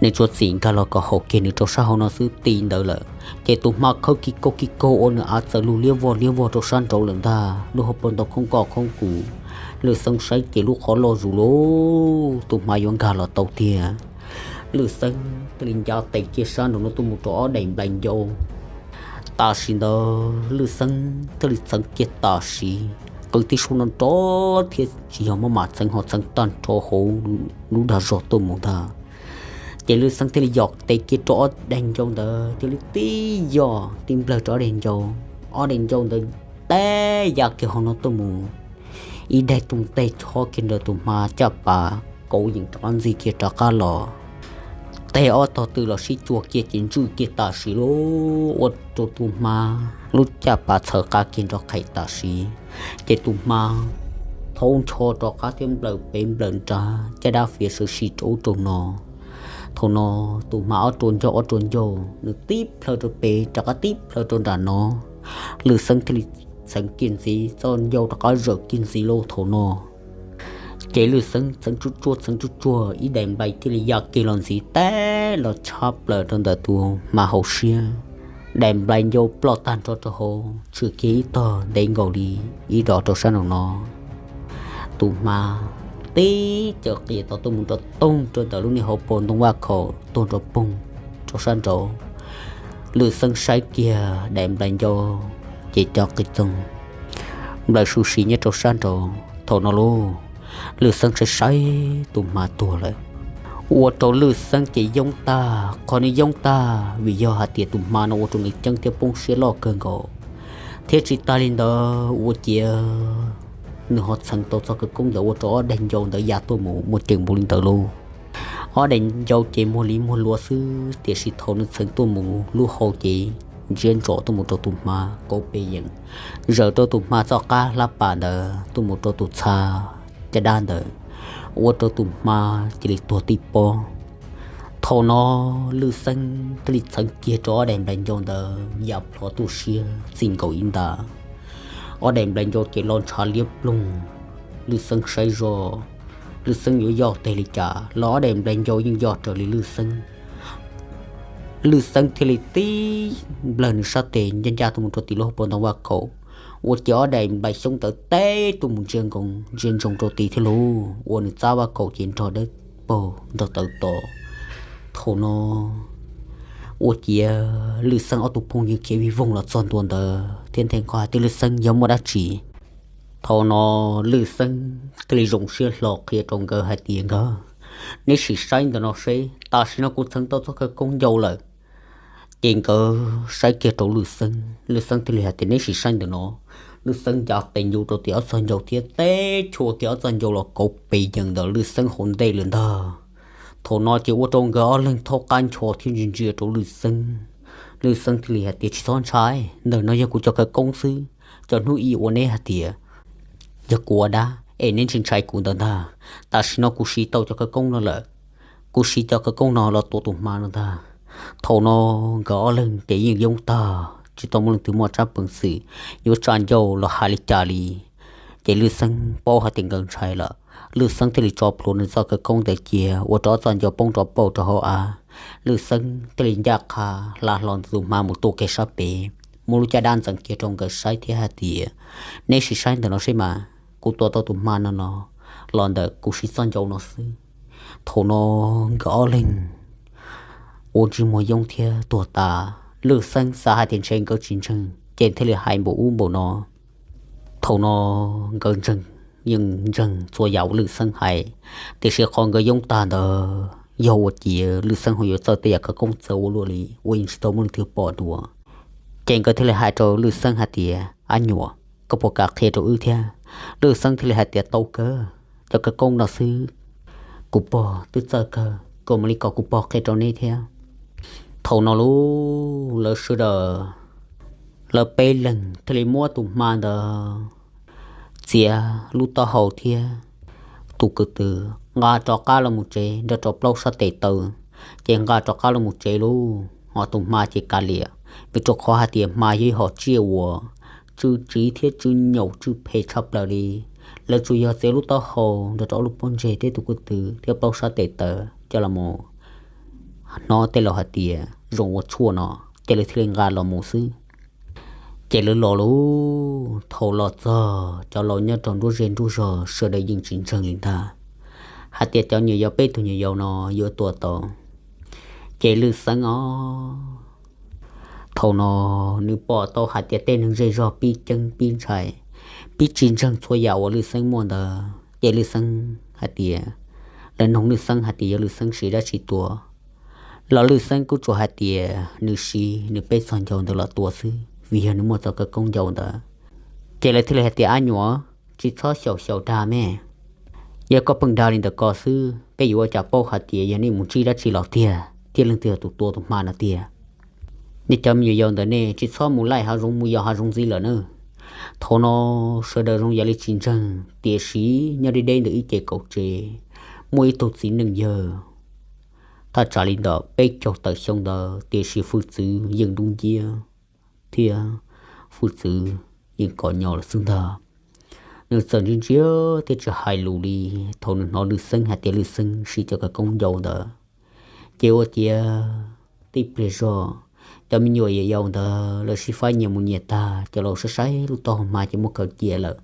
Nws tsuas txim nkag los kom haum kiag nws rau sab hauv no xwb, ti ntawd lawm. Ces tus hma khawb ki kaug ki kaug ua nws av txawm lug liab vog liab vog rau sab nraud lawm ntag, lub hauv paus ntoo khoob koj khoob kuv. Lwj Xeeb saib ces lub qhov loj zus lauj, tus hma yuav nkag los tau tiag. Lwj Xeeb thiaj li ncav tes kiag sab nraum no tuaj mus rau ob daim nplais ncau. Tam sim ntawd Lwj Xeeb thiaj li txheev kiag tam sim, qw tib suab nrov nrov thiab tsis yog maj mam txheev ho txheev tag nrho hauv lub dag zog tuaj mus ntag. Ces Lwj Xeeb thiaj li yos tes kiag rau ob daim ncau ntawd thiaj li tib yos tib nplawg rau ob daim ncau. Ob daim ncau ntawd teb ya kiag hauv no tuaj mus ib daig tooj teg chob kiag ntawm tus hma caj pas kauv yeem rov qab ntxig kiag rov qab los. Teg ob tog twg los sib cuag kiag ces ntswj kiag tam sim lub ua rau tus hma lub caj pas txhawv qab kiag nrov qhees tam sim. Ces tus hma thaub ncho rov qab thiab nplawm pem nplawm nrad caj dab fiav sawv si rau ub rau no. Thaum no tus hma ob rua ncauj ob rua ncauj nws tib plhaw rau pem rov qab tib plhaw rau nram no. Lwj Xeeb thiaj li txheev kiag ntxiv txoj ncauj rov qab zawm kiag ntxiv lauj. Thaum no ces Lwj Xeeb txheev tsuj tsuag txheev tsuj tsuag ib daim nplais thiaj li ya kiag los ntxiv teb los tshab plaws rau ntawm tus hma hauv siab. Daim nplais ncau ploj tag nrho rau hauv tshwm kiag ib tog ntev nkaus li ib dos rau sab nraum no. Tus hma tib caws qias tau tuaj mus rau toog rau ntawm lub niag hauv paus ntoo vaj khaum tuag nrov poog rau sab nraud. Lwj Xeeb saib kiag daim nplais ncau ces cov qis txoog nplawm su sis nyob rau sab nraud. Thaum no lauj, Lwj Xeeb saib saib tus hma tuag lawm, ua rau Lwj Xeeb ces yoob tag. Qhov nws yoob tag vim yog hais tias tus hma no ua rau nws ceeb thiab poob siab loj kawg nkaus, thiab tsis tas li ntawd ua ciav nws ho txheev tau txoj khawv koob ntawd ua rau ob daim ncau ntawd ya tuaj mus muaj ceem npaum li ntawd lauj. Ob daim ncau ces muag li muag luav xwb, tiam sis thaum nws txheev tuaj mus lub hau ces ntsia ntsoov tuaj mus rau tus hma kauv pes yeem, zaws rau tus hma txoj qab hlab pas ntawd tuaj mus rau tus txha caj dab ntawd, ua rau tus hma cia li tuag tib pob. Thaum no Lwj Xeeb thiaj li txheev kiag rau ob daim nplais ncau ntawd ya plhov tuaj siab txij nkaus ib nta. Ob daim nplais ncau ces los ntshav liab ploog. Lwj Xeeb saib zoj, Lwj Xeeb yuav yoj teg li cas los ob daim nplais ncau yeej yoj raws li Lwj Xeeb. Lwj Xeeb thiaj li tib nplawg nws sab tes ncaj ncaj tuaj mus rau tim lub hauv paus ntoo vaj khaum, ua ciav ob daim nplais xyoob ntawd teb tuaj mus ntsia nkoos ntsia ntsoov rau tid thiab lauj, ua nws txab vaj khaum ces nrog dawb paug nrog tawv to. Thaum no ua ciav Lwj Xeeb ob tug phooj ywg khiav vij voog los txog ntua ntawd thiab nthe nqho hais tias Lwj Xeeb yog muaj dab tsi. Thaum no Lwj Xeeb thiaj li zoo siab hlo qhia rau nkawd hais tias nkawd, neb sim saib ntawm no seb, tam sim no kuv txheev tau txoj khawv koob ncau lawm. Ces nkawd saib kiag rau Lwj Xeeb, Lwj Xeeb thiaj li hais tias neb sim saib ntawm no. Lwj Xeeb ncav tes ncu rau tim ob txog ncau thiab teb chua kiag ob txog ncau los kauv pes yeem ntawm Lwj Xeeb hauv ntej lawm ntag. Thaum no ces ua rau nkawd ob leeg thaub qab ncho thiab ntsia ntsia rau Lwj Xeeb. Lwj Xeeb thiaj li hais tias tsis txhob ntshai, ntawm no yog kuv cov khawv koob xwb. Cov hnub i ua neb hais tias yog kuv ua dab es neb ntshai ntshai kuv ntawd ntag. Tam sim no kuv siv tau cov khawv koob no lawm, kuv siv cov khawv koob no los tua tus hma no ntag. Thaum no nkawd ob leeg ces yeej yoob tag tsis tau muaj leej twg muaj tsab peev xwm yuav tsa ncauj los hais li cas li. Ces Lwj Xeeb paub hais tias nkawd ntshai lawm, Lwj Xeeb thiaj li tso plhuav nws txoj khawv koob ntawd cia ua rau ob txoj ncau poob rov pauj rau hauv av. Lwj Xeeb thiaj li ncaj qha hla hlo ntawm tus hma mus tua kiag sab pem, muab lub caj dab ntxeev kiag rau nkawd saib thiab hais tias neb sim saib ntawm no seb mas, kuv tua tau tus hma no no los ntawm kuv siv txoj ncau no xwb. Thaum no nkawd ob leeg ua ntsej muag yoob thiab tuag tas. Lwj Xeeb xav hais tias ntshe nkawd tsis ntseeg ces thiaj li hais npaum ub npaum no. Thaum no nkawd ntseeg, yeej ntseeg txhua yam uas Lwj Xeeb hais, tiam sis qhov nkawd yoob tag ntawd yog ua ciav Lwj Xeeb ho yuav txawj tej yam khawv koob txawv ua luaj li uas yeej tsis tau muaj leej twg pom dua. Ces nkawd thiaj li hais rau Lwj Xeeb hais tias ab nyuam, koj puas kam qhia rau wb thiab? Lwj Xeeb thiaj li hais tias tau kawg, cov khawv koob no xwb kuv pog twb txawj kawg, koj mam li kom kuv pog qhia rau neb thiab. Thaum no lauj, lawv sawv daws, lawv peb leeg thiaj li muab tus hma ntawd txiav lub taub hau thiab tus kwv tw nqa rov qab los mus tsev nrog rau plaub sab tes taw, ces nqa rov qab los mus tsev lauj. Ho tus hma ces kav liam, vim rau qhov hais tias hma yog ib hom tsiaj uas tsw tsiv thiab tsw nyaum tsw phem tshaj plaws li. Lawv tsuas yog txiav lub taub hau nrog rau ob lub pob ntseg thiab tus kwv tw thiab plaub sab tes taw coj los mus hnov tej laus hais tias zoo ua tshuaj no, ces lawv thiaj li nqa los mus xwb. Ces lawv los lauj, thaum los txog cov laus nyob rau nruab zej nruab zog sawv daws yeej tsis ntseeg li ntag, hais tias cov nyuam yaus peb tug nyuam yaus no yuav tua tau. Ces Lwj Xeeb os, thaum no nws pom tau hais tias tej neeg zej zog pib ceeb pib ntshai, pib tsis ntseeg txhua yam uas Lwj Xeeb muaj ntawd. Ces Lwj Xeeb hais tias, lawv noog Lwj Xeeb hais tias yog Lwj Xeeb siv dab tsi tua. Los Lwj Xeeb kuj tsuas hais tias nws siv nws peb txog ncau ntawd los tua xwb, vim yog nws muaj txoj khawv koob ncau ntawd. Ces lawv thiaj li hais tias, Ab Nyuam, tsis txhob xyaum xyaum dag me, yog koj pheej dag li ntawm ko xwb, peb yuav ua cas paub hais tias yog nej mus ntsib dab tsi los tiag, thiab leej twg yog tus tua tus hma no tiag. Nej cov me nyuam yaus ntawm nej tsis txhob mus laij hav zoov mus yos hav zoov ntxiv lawm na. Thaum no sawv daws zoo yam li tsis ntseeg, tiam sis nyob deb deb ntawm ib ce kaum tsev, muaj ib tug txiv neej yawg, thaj tsam li ntawm peb caug tawm xyoo ntawd, tiam sis hwj txwv yeej dub nciab thiab hwj txwv yeej kom nyo lawm xwb ntag. Nws txawm ntsia ntsia thiab tsis hais lus li. Thaum nws hnov Lwj Xeeb hais tias Lwj Xeeb siv cov khawv koob ncau ntawd, ces ua ciav tib pliag zog, cov me nyuam yaus ntawd lawv sib faib nyias mus nyias tag, cov laus saib saib lub taub hau hma ces muab kaw cia lawm.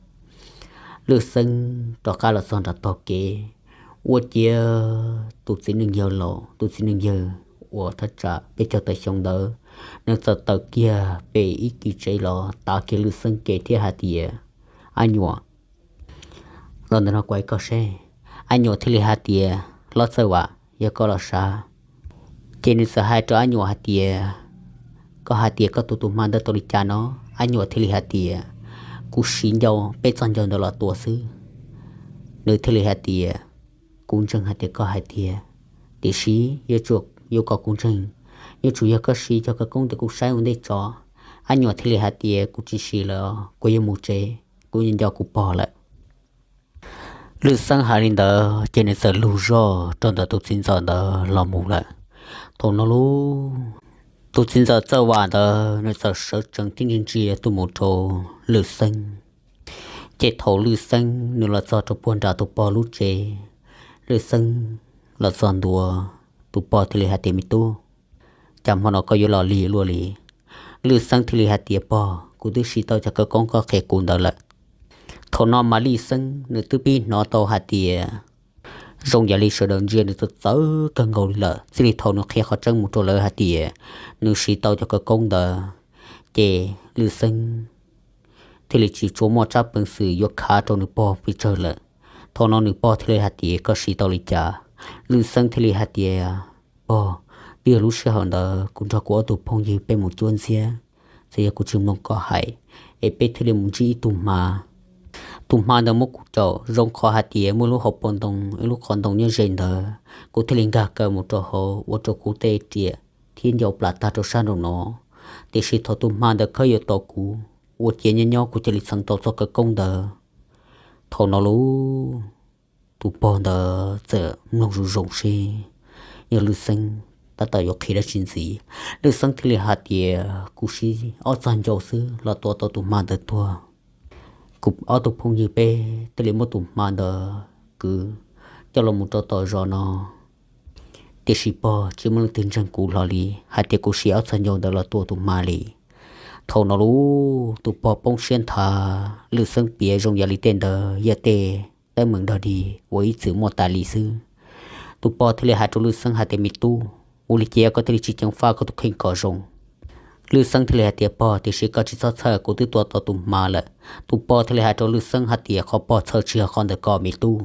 Lwj Xeeb rov qab los txog nram tog kev, ua ciav tus txiv neej yawg laus, tus txiv neej yawg uas thaj tsam peb caug tawm xyoo ntawd, nws txawm tawm kiag pem ib kis tsev los tav kiag Lwj Xeeb kev thiab hais tias, Ab Nyuam, los ntawm no kuv hais koj seb. Ab Nyuam thiaj li hais tias, Hlob Txawj Vam, yog koj los sav. Ces nws txawm hais rau Ab Nyuam hais tias, Koj hais tias koj tua tus hma ntawd tau li cas no? Ab Nyuam thiaj li hais tias, Kuv siv ncau, peb txoj ncau ntawd los tua xwb. Nws thiaj li hais tias, Kuv ntseeg hais tias koj hais tiag, tiam sis yuav tsum, yuav kom kuv ntseeg, yuav tsum yog koj siv cov khawv koob ntawd kuv saib ua ntej tso. Ab Nyuam thiaj li hais tias, Kuv tsis siv lawm, kuv yuav mus tsev, kuv nco kuv pog lawm. Lwj Xeeb hais li ntawd ces nws txawm lug zog rau ntawm tus txiv ntxawm ntawd los mus lawm. Thaum no lauj, tus txiv ntxawm Txawj Vam ntawd nws txawm sawv tsees thiab ntsia ntsia tuaj mus rau Lwj Xeeb. Ces thaum Lwj Xeeb nws los txog rau puag nram tus pog lub tsev, Lwj Xeeb los txog ntua, tus pog thiaj li hais tias, Me tub, cas hmo no koj yuav los lig luaj li? Lwj Xeeb thiaj li hais tias, Pog, kuv twb siv tau cov khawv koob koj qhia kuv ntawd lawm. Thaum no mas Lwj Xeeb nws twb pib hnov tau hais tias zoo yam li sawv daws ntsia nws txawv txawv kawg nkaus li lawm. Txij li thaum nws qhia qhov tseeb mus rau lawv hais tias nws siv tau cov khawv koob ntawd, ces Lwj Xeeb thiaj li tsis tshua muaj tsab peev xwm yuav khav rau nws pog pes tsawg lawm. Thaum no nws pog thiaj li hais tias, Koj siv tau li cas? Lwj Xeeb thiaj li hais tias, Pog, twb yog lub sij hawm ntawd kuv nrog kuv ob tug phooj ywg peb mus cuab ntxiab, txawm yog kuv tsis mloog koj hais, es peb thiaj li mus ntsib ib tug hma. Tus hma ntawd muab kuv caum zoo qhov hais tias muaj lub hauv paus ntoo, ib lub qhov ntoo nyob ze ntawd, kuv thiaj li nkag kaw mus rau hauv ua rau kuv tej riam thiab ncau plam tag rau sab nraum no. Tiam sis thaum tus hma ntawd khawb yuav tos kuv, ua ciav nyob nyob kuv cia li txheev tau txoj khawv koob ntawd. Thaum no lauj, tus pog ntawd txawm mloog zoo zoo seb yog Lwj Xeeb tab tom yuav qhia dab tsi ntxiv. Lwj Xeeb thiaj li hais tias, Kuv siv ob txog ncau xwb los tua tau tus hma ntawd tuag. Kuv ob tug phooj ywg peb thiaj li muab tus hma ntawd kwv coj los mus rau tom zos no. Tiam sis pog, tsis muaj leej twg ntseeg kuv hlo li hais tias kuv siv ob txog ncau ntawd los tua tus hma li. Thaum no lauj, tus pog poob siab nthav. Lwj Xeeb piav zoo yam li tej ntawd yog tej teeb meem dog dig uas ib txwm muaj tas li xwb. Tus pog thiaj li hais rau Lwj Xeeb hais tias, Me tub, ua li cas koj thiaj li tsis ceev faj koj tus kheej kom zoo? Lwj Xeeb thiaj li hais tias, Pog, tiam sis koj tsis txhob txhawj, kuv twb tua tau tus hma lawm. Tus pog thiaj li hais rau Lwj Xeeb hais tias, Qhov pog txhawj tsis yog qhov ntawm ko, me tub.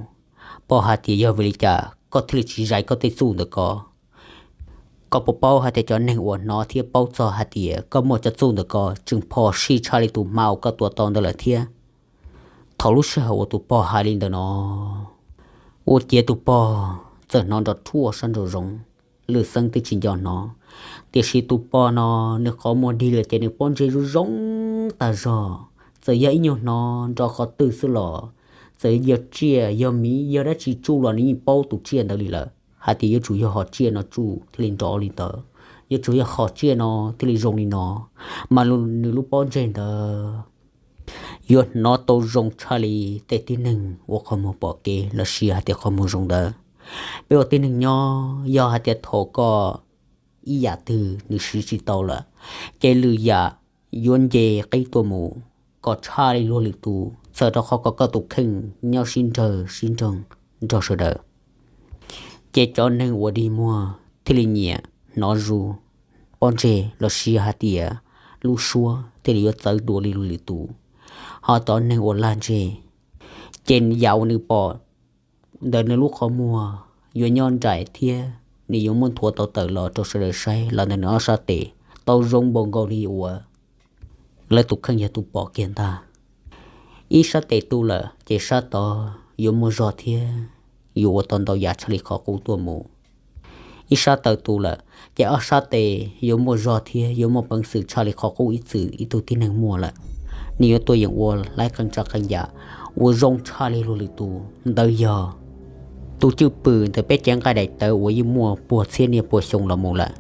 Pog hais tias, Yog vim li cas koj thiaj li tsis zais koj tej txuj ntawm ko? Koj puas paub hais tias cov neeg uas hnov thiab paub txog hais tias koj muaj cov txuj ntawm ko tseem phom sij tshaj li tus hma uas koj tua tau ntawd lawm thiab? Thaum lub sij hawm uas tus pog hais li ntawd no, ua ciav tus pog txawm hnov nrov rhuaj sab nraum zoov. Lwj Xeeb twb tsis nco hnov, tiam sis tus pog no nws qhov muag dig lawm ces nws pob ntseg zoo zoo tag zog. Txawm yog ib nyuag hnov nrov qhov twg xwb los, txawm yog tsiaj yog miv yog dab tsi tsuj los nws yeej paub tus tsiaj ntawd li lawm, hais tias yuav tsum yog hom tsiaj no tsuj thiaj li nrov li ntawd, yuav tsum yog hom tsiaj no thiaj li zoo li no. Mas nws lub pob ntseg ntawd yuav hnov tau zoo tshaj li tej tib neeg ua qhov muag pom kev los sis hais tias qhov muag zoo ntawd. Peb ua tib neeg nyob, yog hais tias thaum koj ib yam twg nws siv tsis tau lawm, ces lwm yam yuav nce qib tuaj mus kom tshaj li luag lwm tus, txhawm rau qhov kom koj tus kheej nyob sib nrawg sib nroog nrog sawv daws. Ces cov neeg uas dig muag thiaj li nyiam hnov zus pob ntseg los sis hais tias lub suab thiaj li yuav txawv dua li luag lwm tus. Ho cov neeg uas lag ntseg, ces yam uas nws pom ntawm nws lub qhov muag yuav nyob nraim thiab nws yuav muab nthuav tau tawm los rau sawv daws saib los ntawm nws ob sab tes tau zoo npaum nkaus li uas lawv tus kheej yog tus pom kiag ntag. Ib sab tes tu lawm ces sab tod yuav muaj zog thiab yuav ua tau ntau yam tshaj li qhov qub tuaj mus. Ib sab taw tu lawm ces ob sab tes yuav muaj zog thiab yuav muaj peev xwm tshaj li qhov qub ib txwm ib tug tib neeg muaj lawm. Nws yuav tuaj yeem ua laib qee tsav qee yam uas zoo tshaj li luag lwm tus. Ntawd yog tus cwj pwm ntawm peb cev nqaij daim tawv uas yeej muaj puag txhiab niaj puag xyoo los mus lawm.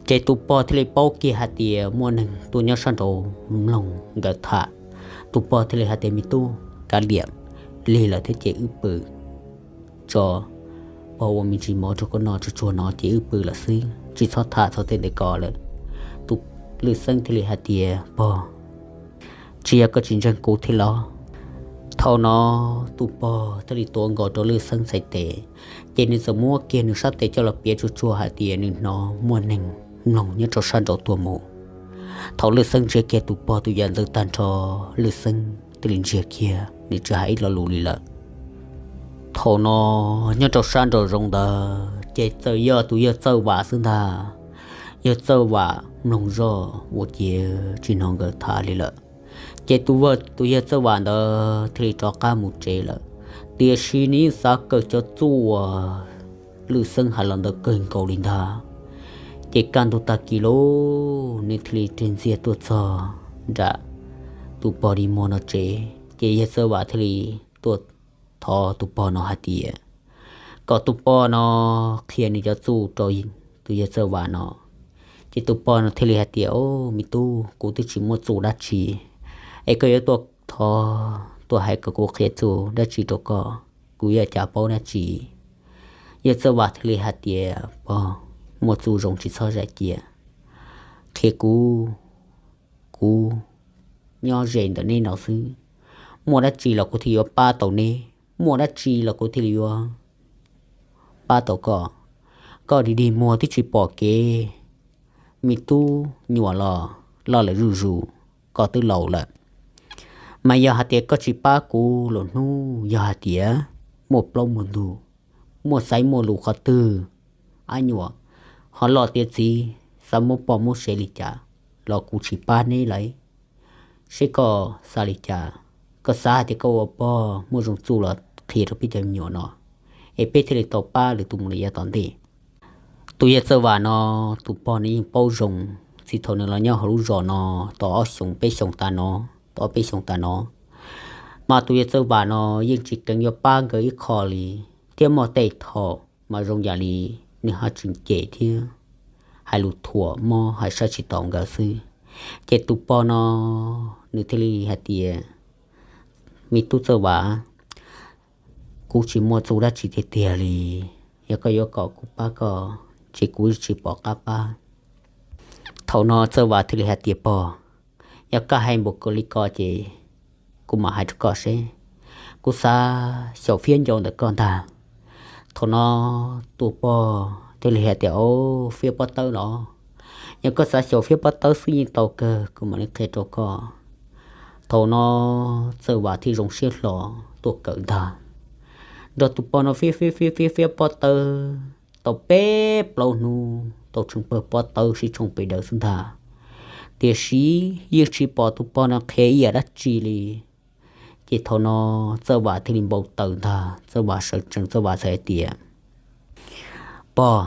Ces tus pog thiaj li paub kiag hais tias muaj neeg tuaj nyob sab nraud mloog nkawd tham. Tus pog thiaj li hais tias, me tub, kav liam, lig lawm thiab ces wb pw tso. Pog ua me ntsis mov rau koj noj tsuag tsuag no ces wb pw lawm xwb, tsis txhob tham txog tej ntawd ko lawm. Tus Lwj Xeeb thiaj li hais tias, pog, tsis yog koj tsis ntseeg kuv thiab los? Thaum no tus pog thiaj li tuav nkaus rau Lwj Xeeb txhais tes, ces nws txawm muab kiag nws sab tes coj los piav tsuag tsuag hais tias nws hnov muaj neeg mloog nyob rau sab nraud tuaj mus. Thaum Lwj Xeeb ntsia kiag tus pog tus yam ntxwv tag nrho, Lwj Xeeb thiaj li ntsiag kiag, nws tsis hais ib lo lus li lawm. Thaum no nyob rau sab nraum zoov ntawd ces txawm yog tus yawg Txawj Vam xwb ntag. Yawg Txawj Vam mloog zoj ua ciav tsis hnov nkawd tham li lawm. Ces tus, tus yawg Txawj Vam ntawd thiaj li rov qab mus tsev lawm. Tiam sis nws yeej xav kawm cov txuj uas Lwj Xeeb hais los ntawd kawg nkaus li ntag. Ces kaj ntug tag kis lauj, nws thiaj li rig ntxiag tuaj txog nram tus pog li muag no tsev, ces yawg Txawj Vam thiaj li tuaj thov tus pog no hais tias kom tus pog no qhia nws cov txuj rau tus yawg Txawj Vam no. Ces tus pog no thiaj li hais tias, o, me tub, kuv twb tsis muaj txuj dab tsi, es koj yuav tuaj thov, tuaj hais kom kuv qhia txuj dab tsi rau koj? Kuv yuav ua cas paub dab tsi? Yawg Txawj Vam thiaj li hais tias, pog, muaj txuj zoo tsis txhob zais cia, qhia kuv, kuv nyob ze ntawm neb no xwb. Muaj dab tsi los kuv thiaj yuav pab tau neb, muaj dab tsi los kuv thiaj li yuav pab tau koj. Koj dig dig muag twb tsis pom kev, me tub nyuam los loj lawm zuj zus, koj twb laus lawm. Mas yog hais tias koj tsis pab kuv lwm hnub, yog hais tias muaj plaub muaj ntug, muaj xaiv muaj lus qhov twg, ab nyuam ho loj tiav txiv xav muab poj muab sev li cas los kuv tsis pab neb lawm. Seb koj xav li cas, koj xav hais tias koj ua pog muaj zoo txuj los qhia rau peb cov me nyuam no, es peb thiaj li tau pab lwm tus mus li yav tom ntej. Tus yawg Txawj Vam no, tus pog nws yeej paub zoo, txij thaum nws los nyob hauv lub zos no tau ob xyoos peb xyoos tas no, tau ob peb xyoos tas no, mas tus yawg Txawj Vam no yeej tsis kheev yuav pab nkawd ib qho li, thiab muaj tej thaum mas zoo yam li nws ho tseem cem thiab hais lus thuam mob hais saib tsis taus nkawd xwb. Ces tus pog no nws thiaj li hais tias, me tub Txawj Vam, kuv tsis muaj txuj dab tsi tiag tiag li, yog koj yuav kom kuv pab koj ces kuv tsis pom qab pab. Thaum no Txawj Vam thiaj li hais tias, pog, yog koj hais npaum li ko ces kuv mam hais rau koj seb, kuv xav xyaum fiab ncau ntawm koj ntag. Thaum no tus pog thiaj li hais tias, o, fiab pob tawb los? Yog koj xav xyaum fiab pob tawb xwb yeej tau kawg, kuv mam li qhia rau koj. Thaum no Txawj Vam thiaj zoo siab hlo tuaj kawm ntag. Nrog tus pog no fiab fiab fiab fiab fiab pob tawb tau peb plaub hnub, tau tsheej pawg pob tawb sib tshooj pes daws xwb ntag. Tiam sis yeej tsis pom tus pog no qhia ib yam dab tsi li. Ces thaum no Txawj Vam thiaj li npau taws ntag, Txawj Vam sawv tsees, Txawj Vam txawm hais tias, pog,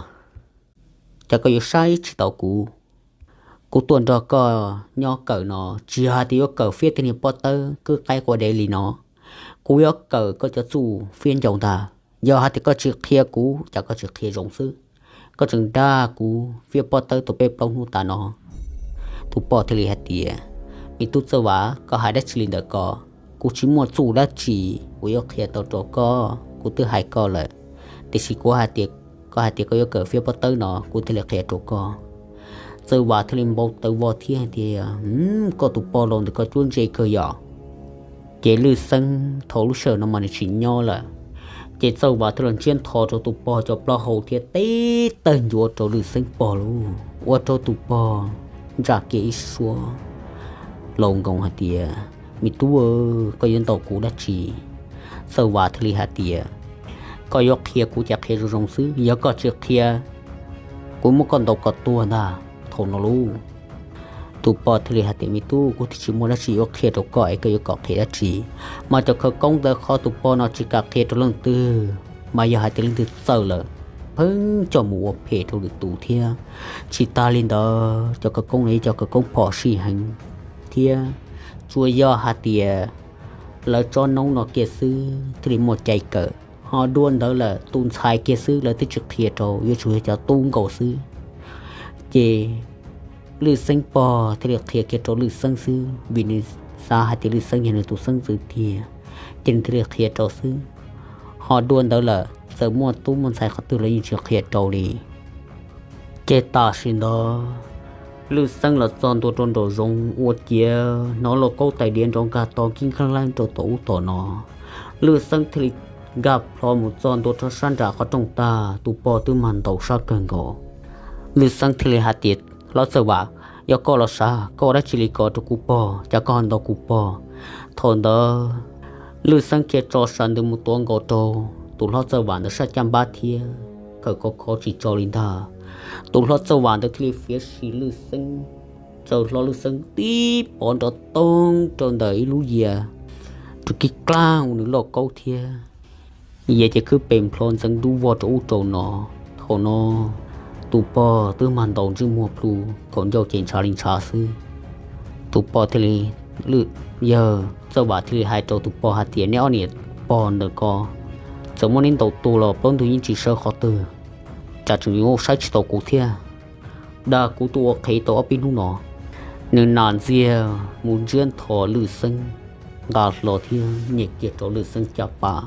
cas koj yuav saib tsis taus kuv? Kuv tuaj nrog koj nyob kawm no tsis yog hais tias yuav kawm fiab tej niag pob tawb kwb qaib qua dev li no. Kuv yuav kawm koj cov txuj fiab ncau ntag. Yog hais tias koj tsis qhia kuv, cas koj tsis qhia zoo xwb, koj tseem dag kuv fiab pob tawb tau peb plaub hnub tas no. Tus pog thiaj li hais tias, me tub Txawj Vam, koj hais dab tsi li ntawm ko? Kuv tsis muaj txuj dab tsi uas yuav qhia tau rau koj, kuv twb hais koj lawm. Tiam sis kuv hais tias, koj hais tias koj yuav kawm fiab pob tawb no kuv thiaj li qhia rau koj. Txawj Vam thiaj li npau taws vog thiab hais tias, koj tus pog laus ntawm ko cuab ntse kawg yom. Ces Lwj Xeeb thaum lub sij hawm no mas nws tsis nyob lawm. Ces Txawj Vam thiaj los ntsiab ntho rau tus pog cov plaub hau thiab teb tawg ncuav rau Lwj Xeeb pog lauj, ua rau tus pog ntsa kiag ib suab laus nkoos hais tias, me tub, koj yuav ntaus kuv dab tsi? Txawj Vam thiaj li hais tias, koj yuav qhia kuv ces qhia zoo zoo xwb, yog koj tsis qhia kuv muab koj ntaus kom tuag ntag. Thaum no lauj, tus pog thiaj li hais tias, Me tub, kuv twb tsis muaj dab tsi yuav qhia rau koj es koj yuav kom qhia dab tsi? Mas cov khawv koob ntawd qhov tus pog no tsis kam qhia rau leej twg, mas yog hais tias leej twg txawj lawm, pheej coj mus ua phem rau lwm tus thiab. Tsis tas li ntawd, cov khawv koob no yog cov khawv koob phom sij heev thiab, tsuas yog hais tias lawv tsob noob no kiag xwb thiaj li muaj cai kawm, ho dua ntawd lawm tus ntxhais kiag xwb lawv twb tsis qhia rau, yuav tsum yog cov tub nkaus xwb. Ces Lwj Xeeb pog thiaj li qhia kiag rau Lwj Xeeb xwb, vim nws xav hais tias Lwj Xeeb yog nws tus xeeb ntxwv tiag, ces nws thiaj li qhia rau xwb. Ho dua ntawd lawm txawm muaj tub muaj ntxhais qhov twg los yeej tsis qhia rau li. Ces tam sim ntawd Lwj Xeeb los txog ntua rau nraum zoov ua ciav hnov lauj kaub tais diav nrov nkag to nkib nkag laib rau tom ub tom no. Lwj Xeeb thiaj li nkag plho mus txog ntua rau sab nram qhov rooj tag, tus pog twb mag ntaus sab kawg nkaus. Lwj Xeeb thiaj li hais tias, Hlob Txawj Vam, yog koj los sav, koj ua dab tsi li ko rau kuv pog, cas koj ho ntaus kuv pog? Thaum ntawd Lwj Xeeb kiag tso saw ntws mus tuav nkaus rau tus hlob Txawj Vam ntawd sab caj npab thiab, khawm khov khov tsis tso li ntag. Tus hlob Txawj Vam ntawd thiaj li fiav sim Lwj Xeeb, tsaws hlo Lwj Xeeb tib pov nrov toog rau ntawm ib lub yias, rau kib klaag ua nws lauj kaub thiab. Yias ces khwb pes nplho ntxeev dub vog rau ub rau no. Thaum no tus pog twb mag ntaus ntsej muag plhu, kaum ncauj ces ntshav li ntshav xwb. Tus pog thiaj li, Lwj, yawg Txawj Vam thiaj li hais rau tus pog hais tias, Neb ob niam pog ntawm ko, txawm muab neb ntaus tuag los plaub ntug yeej tsis sawv qhov twg, cas tseem yuav saib tsis taus kuv thiab? Dag kuv tuaj ua qhev tau ob peb hnub no. Nws nam ntxiag mus ntsiab nthos Lwj Xeeb, nqa hlo thiab nyem kiag rau Lwj Xeeb caj pas.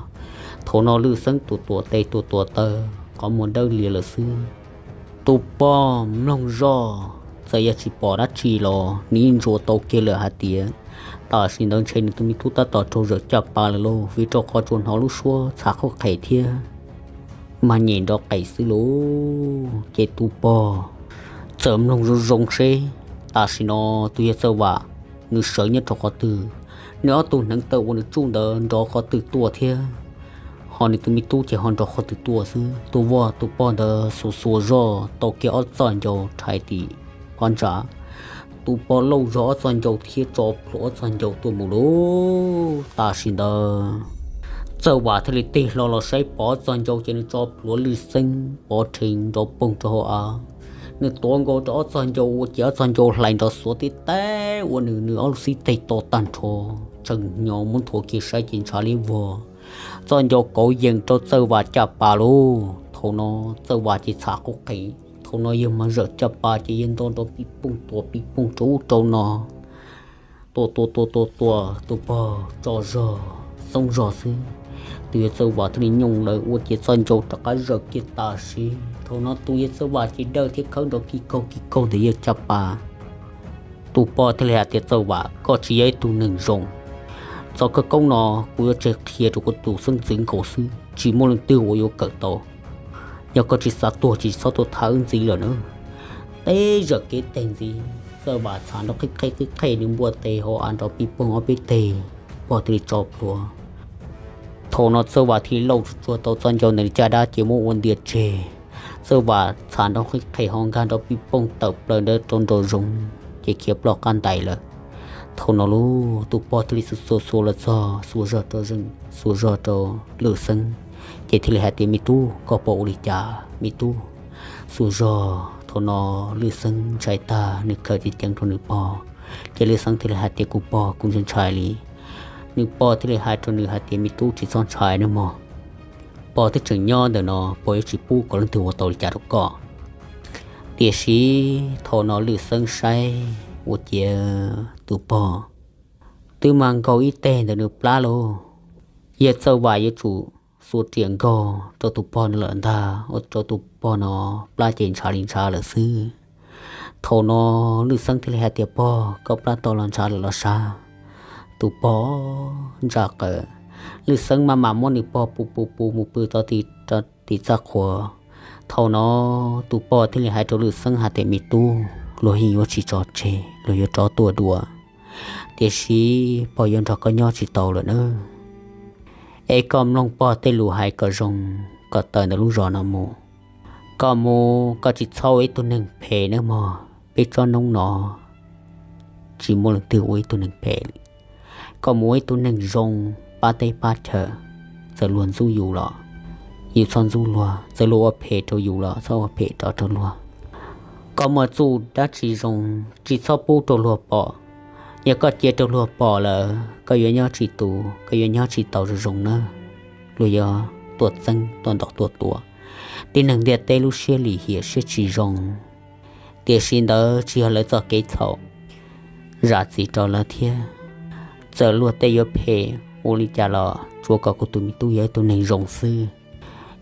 Thaum no Lwj Xeeb tus tuam tes tus tuam taw, qhov muag dawb lias lawm xwb. Tus pog mloog zoj, txawm yog tsis pom dab tsi los nws yeej ntsuas tau kiag lawm hais tias tam sim ntawd ntshe nws tus me tub tab tom raug zawm caj pas lawm lauj, vim rau qhov tsuas hnov lub suab txhav qhuab qhes thiab mag nyem nrov qes xwb lauj. Ces tus pog txawm mloog zoo zoo seb tam sim no tus yawg Txawj Vam nws sawv nyob rau qhov twg, nws ob tug hneev taw uas nws tsuj ntawd nrov qhov twg tuaj thiab, ho nws tus me tub ces ho nrov qhov twg tuaj xwb. Tus vauv tus pog ntawd xuas xuas zoj tau kiag ob txoj ncau rhais tim qhov ntsa. Tus pog lauj zog ob txoj ncau thiab tso plhuav ob txoj ncau tuaj mus lauj. Tam sim ntawd Txawj Vam thiaj li tig hlo los saib pom ob txoj ncau ces nws tso plhuav Lwj Xeeb pov rhe nrov poog rau hauv av. Nws tuav nkaus rau ob txoj ncau ua ces ob txoj ncau hlais nrov xuav tib teb ua nws, nws ob lub xib teg to tag nrho, tseem hnyo muab nthuav kiag saib ces ntshav liab vog. Txoj ncau kauv yees rau Txawj Vam caj pas lauj. Thaum no Txawj Vam ces txhav qhuab qhes, thaum no yawg mas zawm caj pas ces yawg nto nrov pij pooj tuam pij pooj rau ub rau no. Tua tua tua tua tua, tus pog tso zog xoob zog xwb. Tus yawg Txawj Vam thiaj li nyooj lawv ua ces txoj ncau rov qab zawm kiag tam sim. Thaum no tus yawg Txawj Vam ces dawj thiab khawb nrov kis kaug kis kaug ntawm yawg caj pas. Tus pog thiaj li hais tias, Txawj Vam, koj tsis yog ib tug neeg zoo. Txoj khawv koob no kuv yuav tseg qhia rau kuv tus xeeb ntxwv nkaus xwb, tsis muaj leej twg uas yuav kawm tau. Yog koj tsis xav tuag ces tsis txhob tuaj thab wb ntxiv lawm na. Teb zawm kev teg ntxiv, Txawj Vam txhav nrov qhib qhej qhib qhej nws npuaj tes hauv av nrov pij poog ob peb teg, pog thiaj li tso plhuav. Thaum no Txawj Vam thiaj li lauj tsuag tsuag tau txoj ncau ntawm nws caj dab ces muab ua ntias tseg. Txawj Vam txhav nrov qhib qhej ho nkag nrov pij poog tawm plaws ntawd rau nraum zoov ces khiav ploj qab ntais lawm. Thaum no lauj, tus pog thiaj li xuas xuas xuas los txog, xuas zog rau zeej, xuas zog rau Lwj Xeeb, ces thiaj li hais tias, Me tub, koj puas ua li cas me tub? Xuas zog. Thaum no Lwj Xeeb ntshai tag, nws khaws ceev ceev rau nws pog, ces Lwj Xeeb thiaj li hais tias, Kuv pog, kuv ntshai ntshai li. Nws pog thiaj li hais rau nws hais tias, Me tub, tsis txhob ntshai nawb mog. Pog twb tseem nyob ntawm no, pog yuav tsis pub kom leej twg ua tau li cas rau koj. Tiam sis thaum no Lwj Xeeb saib ua ciav tus pog twb mas nkaug ib teg ntawm nws plab lauj. Yawg Txawj Vam yuav tsum xuas riam nkaug rau tus pog no lawm ntag, ua rau tus pog no plab ces ntshav li ntshav lawm xwb. Thaum no Lwj Xeeb thiaj li hais tias, Pog, koj plab tau los ntshav lawm los sav? Tus pog ntsa qawm. Lwj Xeeb maj mam muab nws pog pus pus pus mus pw rau tim txaj qhua. Thaum no tus pog thiaj li hais rau Lwj Xeeb hais tias, Me tub, luag yeej yuav tsis tso tseg, luag yuav rov tuaj dua. Tiam sis pog yuav nrog koj nyob tsis tau lawm nawb. Es koj mloog pog tej lus hais kom zoo, kom tawm ntawm lub zos no mus. Koj mus koj tsis txhob ua ib tug neeg phem nawb mog, peb tsob noob no tsis muaj leej twg ua ib tug neeg phem li. Koj mus ua ib tug neeg zoo, pab teb pab chaw, txawm luag ntxub yus los yus txhob ntxub luag, txawm luag ua phem rau yus los txhob ua phem rov rau luag. Koj muaj txuj dab tsi zoo tsis txhob pub rau luag pom. Yog koj cia rau luag pom lawm koj yuav nyob tsis tus, koj yuav nyob tsis tau zoo zoo nawb. Luag yuav tuaj txeeb tuaj ntaus tuaj tua, tib neeg ntiaj teb lub siab lim hiam siab tsis zoo. Tiam sis ntawd tsis yog lawv txoj kev txhaum, zam txim rau lawv thiab. Txawm luag tej yuav phem ua li cas los tsuav kom kuv tus me tub yog ib tug neeg zoo xwb.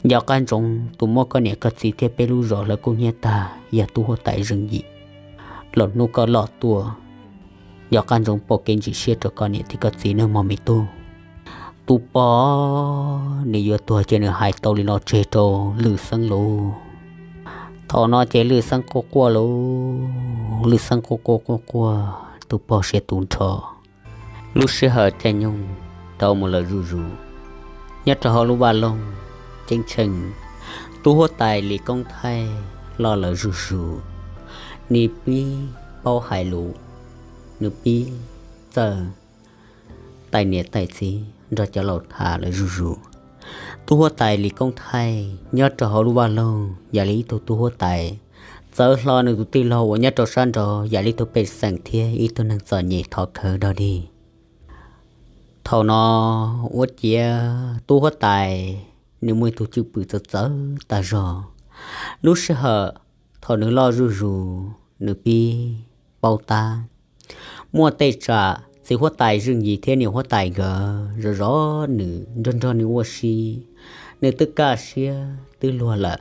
Nco qab ntsoov tus muab koj niam koj txiv thiab peb lub zos hlawv kub hnyiab tag yog tub huab tais Zeej Yim. Los hnub koj loj tuaj, nco qab ntsoov pauj kev ntsim siab rau koj niam thiab koj txiv nawb mog me tub. Tus pog nws yuav tuag ces nws hais tau li no tseg rau Lwj Xeeb lauj. Thaum no ces Lwj Xeeb quaj quaj lauj, Lwj Xeeb quaj quaj quaj quaj, tus pog siav tus nrho. Lub sij hawm caij nyoog rau mus lawm zuj zus, nyob rau hauv lub vaj loog ceeb tsheej, tub huab tais Lis Koob Thaij loj lawm zuj zus. Nws pib paub hais lus, nws pib txawj taij niam taij txiv nrog cov laus tham lawm zuj zus. Tub huab tais Lis Koob Thaij nyob rau hauv lub vaj loog yam li ib tug tub huab tais, txawv hlo nws tus tij laug uas nyob rau sab nraud yam li ib tug pej xeem thiab ib tug neeg txom nyem thov khawv dog dig. Thaum no ua ciav tub huab tais nws muaj ib tug cwj pwm txawv txawv tag zog. Lub sij hawm thaum nws loj zuj zus nws pib paub tab muaj tej tsam txiv huab tais Zeej Yim thiab niam huab tais nkawd zov zov nws nrog nrog nws ua si, nws twb kaj siab twb luag lawm.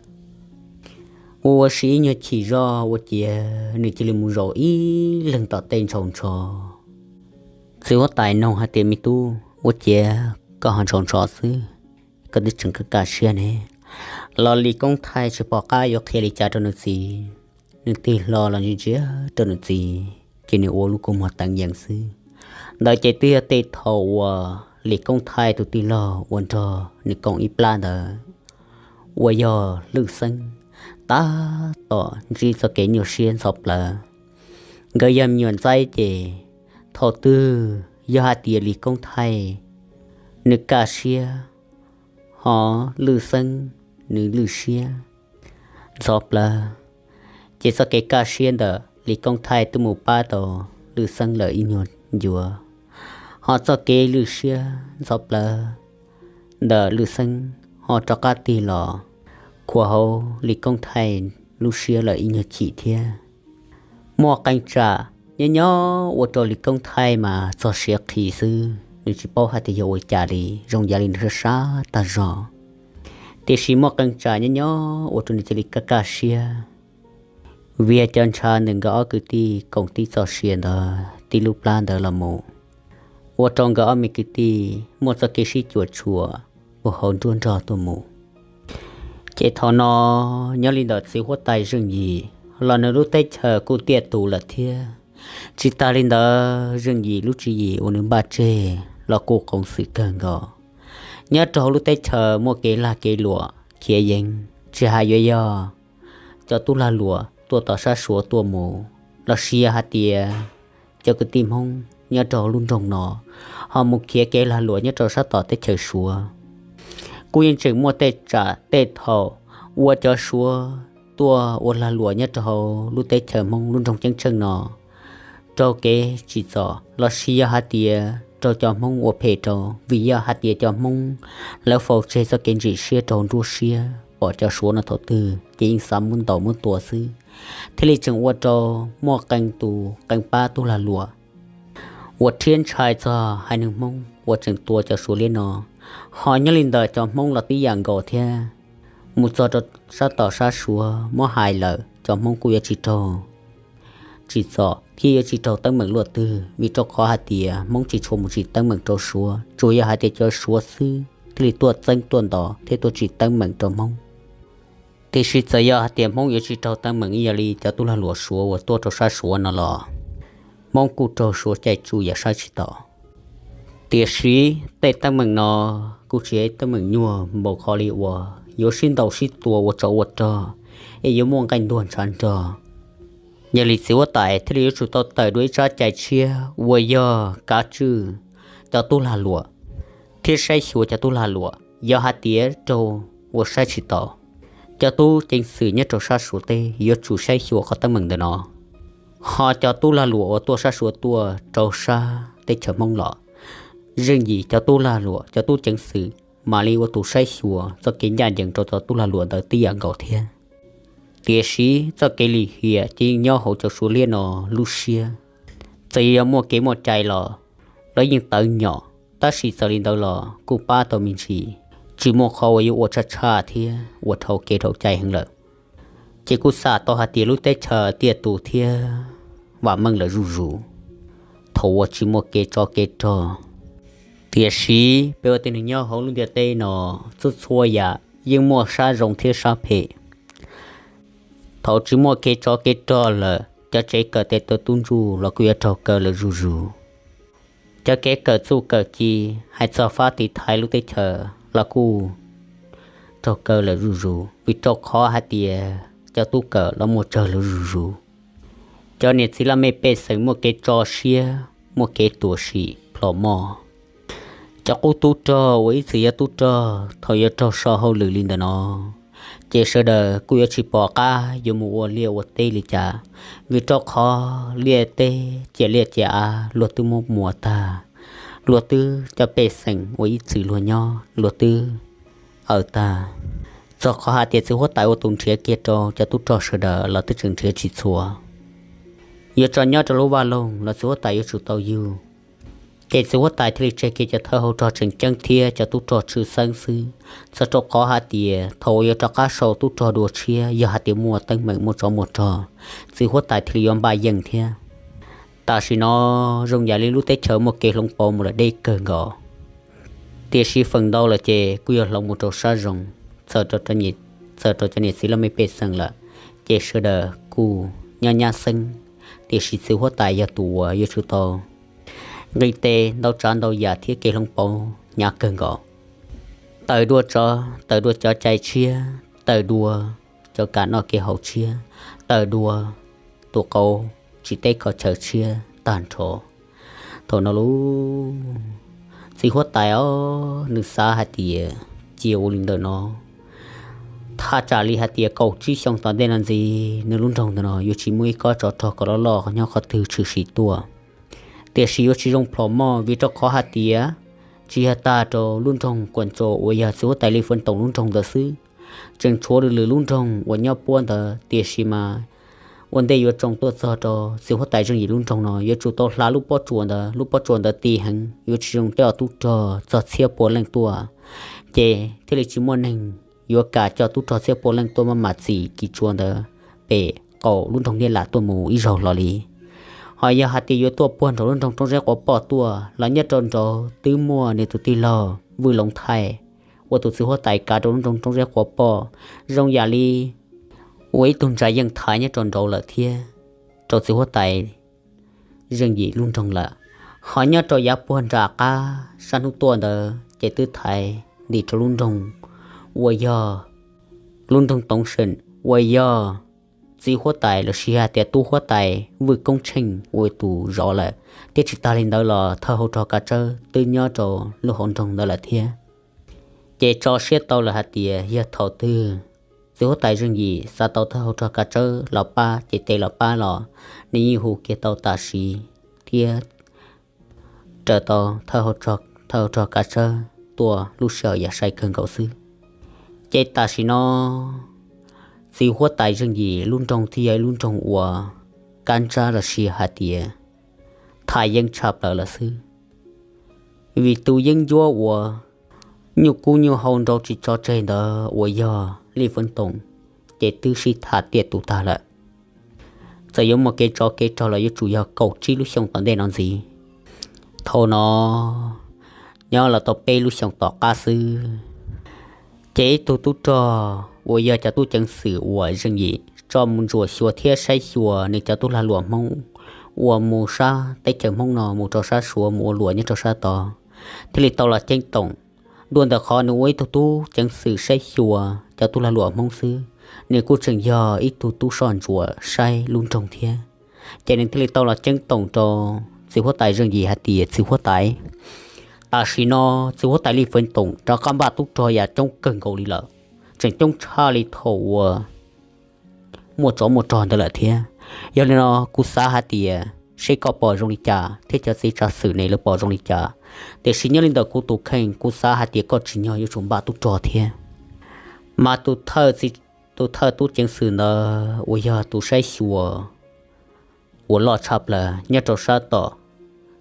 Ua ua si ib nyuag chim zog ua ciav nws cia li mus zaum ib leeg tom tej ntshaus ntsho. Txiv huab tais nug hais tias, me tub, ua ciav koj ho ntshaus ntsho xwb, koj twb tseem kaj kaj siab ne? Los Lis Koob Thaij tsis pom qab yuav qhia li cas rau nws txiv, nws tig hlo los ntsia ntsia rau nws txiv ces nws ua lub kua muag teev yees xwb. Ntawd ces twb yog tej thaum uas Lis Koob Thaij tus tij laug uas nrog nws koom ib plab ntawd uas yog Lwj Xeeb tab tom ntsib txoj kev nyuaj siab ntxhov plawv. Nkawd yog me nyuam ntxaib ces thaum twg yog hais tias Lis Koob Thaij nws kaj siab, ho Lwj Xeeb nws lwj siab ntxhov plawv, ces txoj kev kaj siab ntawm Lis Koob Thaij twb mus pab tau Lwj Xeeb lawm ib nyuag ncua, ho txoj kev lwj siab ntxhov plawv ntawm Lwj Xeeb ho rov qab tig los khuam hauv Lis Koob Thaij lub siab lawm ib nyuag chim thiab. Muaj qee tsam nyob nyob ua rau Lis Koob Thaij mas txog siav qhi xwb, nws tsis paub hais tias yog ua cas li, zoo yam li nws sab sab tag zog. Tiam sis muaj qee tsam nyob nyob ua rau nws cia li kaj kaj siab, vim cov ntshav ntawm nkawd ob kwv tij koom tib txoj sia ntawd tib lub plab ntawd los mus, ua rau nkawd ob me kwv tij muaj txoj kev sib cuam tshuam puag hauv nruab nrog tuaj mus. Ces thaum no nyob li ntawm txiv huab tais Zeej Yim los nws lub teb chaws kuj tiaj tus lawm thiab. Tsis tas li ntawd Zeej Yim lub tswv yim uas nws npaj tseg los kuj qoov xwm kawg nkaus. Nyob rau hauv lub teb chaws muaj kev lag kev luam khiav yees, tsis hais yuav yog cov tub lag luam tuaj tom sab Suav tuaj mus, los sis yog hais tias cov kwv tij Hmoob nyob rau hauv lub nroog no ho mus khiav kev lag luam nyob rau sab tom teb chaws Suav. Kuj yeej tseem muaj tej tsam tej thaum uas cov Suav tuaj ua lag luam nyob rau hauv lub teb chaws Hmoob lub nroog ceeb tsheej no raug kev tsim txom, los sis yog hais tias raug cov Hmoob ua phem rau, vim yog hais tias cov Hmoob lawv faus tseg txoj kev ntsim siab rau nruab siab pom cov Suav no thaum twg ces yeej xav muab ntaus muab tua xwb, thiaj li tseem ua rau muaj qee tus qee pab tub lag luam uas rhiab ntshai txog haiv neeg Hmoob uas tseem tua cov Suav liab no. Ho nyob li ntawm cov Hmoob los tib yam nkaus thiab, mus txog rau sab tom sab Suav muab hais lawm cov Hmoob kuj yuav tsis raug tsim txom thiab yuav tsis raug teeb meem luaj twg, vim rau qhov hais tias Hmoob tsis tshua mus tsim teeb meem rau Suav, tsuas yog hais tias cov Suav xwb thiaj li tuaj txeeb tuaj ntos thiab tuaj tsim teeb meem rau Hmoob. Tiam sis txawm yog hais tias Hmoob yuav tsis raug teeb meem ib yam li cov tub lag luam Suav uas tuaj rau sab Suav no los Hmoob kuj raug Suav caij tsuj yam saib tsis taus. Tiam sis tej teeb meem no kuj tsis yog teeb meem nyuaj npaum qhov li uas yuav sib ntaus sib tua ua tsov ua rog, es yuav muaj nqaij ntuag ntshav nrog. Yog li txiv huab tais thiaj li yuav tsum tau tawm dua ib tsab cai tshiab uas yog kav tswj cov tub lag luam thiab saib xyuas cov tub lag luam. Yog hais tias raug ua saib tsis taus, cov tub ceev xwm nyob rau sab Suav teb yuav tsum saib xyuas qhov teeb meem ntawm no. Ho cov tub lag luam uas tuaj sab Suav tuaj rau sab teb chaws Hmoob los, zeej yim cov tub lag luam cov tub ceev xwm mam li ua tus saib xyuas txoj kev ncaj ncees rau cov tub lag luam ntawd tib yam nkaus thiab. Tiam sis txoj kev lim hiam ces yeej nyob hauv cov Suav liab no lub siab. Txawm yog muaj kev muaj cai los lawv yeej tawv nyom, tab sis txawm li ntawd los kuj pab tau me ntsis, tsis muaj qhov uas yuav ua tshaj tshaj thiab ua dhau kev dhau cai heev lawm. Ces kuj xam tau hais tias lub teb chaws tiaj tus thiab vam meej lawm zuj zus thaum uas tsis muaj kev tsov kev rog. Tiam sis peb ua tib neeg nyob hauv lub ntiaj teb no, txhua txhua yam yeej muaj sab zoo thiab sab phem. Thaum tsis muaj kev tsov kev rog lawm, cov tsev kawm tes taw tub ntsuj los kuj yuav raug kaw lawm zuj zus. Cov kev kawm txuj kawm ci, hais txog fab tiv thaiv lub teb chaws los kuj raug kaw lawm zuj zus, vim rau qhov hais tias cov tub kawm los muaj tsawg lawm zuj zus. Cov niam txiv laj mej pej xeem muaj kev tso siab, muaj kev tuam sim plhom moj. Cov qub tub rog uas ib txwm yog tub rog thaum yuav raug so hauj lwm li ntawm no, ces sawv daws kuj yuav tsis pom qab yuav mus ua liaj ua teb li cas, vim rau qhov liaj teb cia liaj cia av luag twb muab muas tag, luag twb cov pej xeem uas ib txwm luag nyob luag twb aws tag. Txog qhov hais tias txiv huab tais ua tus nrhiav kiag rau cov tub rog sawv daws los twb tseem nrhiav tsis txhua. Yuav tso nyob rau lub vaj loog los txiv huab tais yuav tsum tau yug. Ces txiv huab tais thiaj li tseg kiag cov thawj hauv rog tseem ceeb thiab cov tub rog tshwj xeeb xwb, txog rau qhov hais tias thaum uas yuav rov qab sau tub rog dua tshiab, yog hais tias muaj teeb meem muaj tsov muaj rog, txiv huab tais thiaj li yuav npaj yeej thiab. Tam sim no zoo yam li lub teb chaws muaj kev hloov pauv mus lawm deb kawg nkaus, tiam sis feem ntau lawm ces kuj yuav hloov mus rau sab zoo, txawm rau cov niam txiv laj mej pej xeem lawm, ces sawv daws kuj nyob nyab xeeb, tiam sis txiv huab tais yog tus uas yuav tsum tau nqis tes ntau tsav ntau yam thiab kev hloov pauv hnyav kawg nkaus. Tawm dua tsov, tawm dua cov cai tshiab, tawm dua cov kam noj kev haus tshiab, tawm dua tus qauv tsis teb qhov chaw tshiab tag nrho. Thaum no lauj, txiv huab tais os, nws xav hais tias cia ua li ntawm no, thaj tsam li hais tias kaum tsib xyoo tom ntej no ntxiv, nws lub nroog ntawm no yuav tsis muaj ib kob tsov rog kom loj loj nyob qhov twg tshwm sim tuaj. Tiam sis yuav tsis zoo plhom moj, vim rau qhov hais tias tsis yog tag rau lub nroog Kuam Txos uas yog txiv huab tais Lis Fwv Toom lub nroog ntawd xwb, tseem tshuav lwm lub nroog uas nyob puab ntawd. Tiam sis mas ua ntej yuav tsoo tuaj txog rau txiv huab tais Zeej Yim lub nroog no, yuav tsum tau hla lub pob tsuas ntawd. Lub pob tsuas ntawd ti heev, yuav tsis zoo coj tub rog txog txhiab pua leej tuaj, ces thiaj li tsis muaj neeg yuav kam coj tub rog txhiab pua leej tuaj maj mam txim kis tsua ntawd pem qaum lub nroog Niaj Lam tuaj mus ib zaug hlo li. Ho yog hais tias yuav tuaj puag nraum lub nroog Roob Zeb Quav Poj tuaj los nyob rau nraud twb muaj nws tus tij laug Vwj Loov Thaij ua tus txiv huab tais kav rau lub nroog Roob Zeb Quav Poj, zoo yam li ua ib tug ntsa yeej thaiv nyob rau nraud lawm thiab, rau txiv huab tais Zeej Yim lub nroog lawm. Ho nyob rau yav puag nram qab sab hnub tuaj ntawd ces twb thaiv ntim rau lub nroog uas yog lub nroog Toov Seem uas yog txiv huab tais los sis hais tias tub huab tais Vwj Koob Tsheej ua tus zov lawm, thiab tsis tas li ntawd los thawj hauv rog Kav Tsawb twb nyob rau lub hauv nroog ntawd lawm thiab. Ces tso siab tau lawm hais tias yog thaum twg txiv huab tais Zeej Yim xav tau thawj hauv rog Kav Tsawb los pab ces tes los pab los nws yeej hu kiag tau tam sim thiab raws tau thawj hauv rog Kav Tsawb tuaj lub sij hawm yam sai kawg nkaus xwb. Ces tam sim no txiv huab tais Zeej Yim lub nroog thiaj yog ib lub nroog uas kab ntsab los sis hais tias tham yeeb tshaj plaws lawm xwb, vim tus yeeb ncuab uas nyuj kub nyuj hau nrau tsis tso tseg ntawd uas yog Lij Foob Toom ces twb sib tham tiaj tus tag lawm. Txawm yuav muaj kev tsov kev rog los yuav tsum yog kaum tsib lub xyoo tom ntej no ntxiv. Thaum no nyob los tau peb lub xyoo tom qab xwb, ces ib tug tub rog uas yog cov tub ceev xwm uas Zeej Yim tso mus ntsuam xyuas thiab saib xyuas nws cov tub lag luam Hmoob uas mus sab teb chaws Hmoob no mus rau sab Suav mus ua luam nyob rau sab tod, thiaj li tau los ceeb toom. Dua ntawm qhov nws ua ib tug tub ceev xwm saib xyuas cov tub lag luam Hmoob xwb, nws kuj tseem yog ib tug tub soj ntsuam saib lub nroog thiab. Ces nws thiaj li tau los ceeb toom rau txiv huab tais Zeej Yim hais tias, Txiv huab tais, tam sim no txiv huab tais Li Feev Toom rov qab npaj tub rog yam coob kawg nkaus li lawm, tseem coob tshaj li thaum uas muaj tsov muaj rog ntawd lawm thiab. Yog li no kuv xav hais tias seb koj pom zoo li cas thiab cov txiv tsav xwm ne lawv pom zoo li cas, tiam sis nyob li ntawm kuv tus kheej kuv xav hais tias koj tsim nyog yuav tsum npaj tub rog thiab. Mas tus thawj, tus thawj tub ceev xwm ntawd uas yog tus saib xyuas uas loj tshaj plaws nyob rau sab tom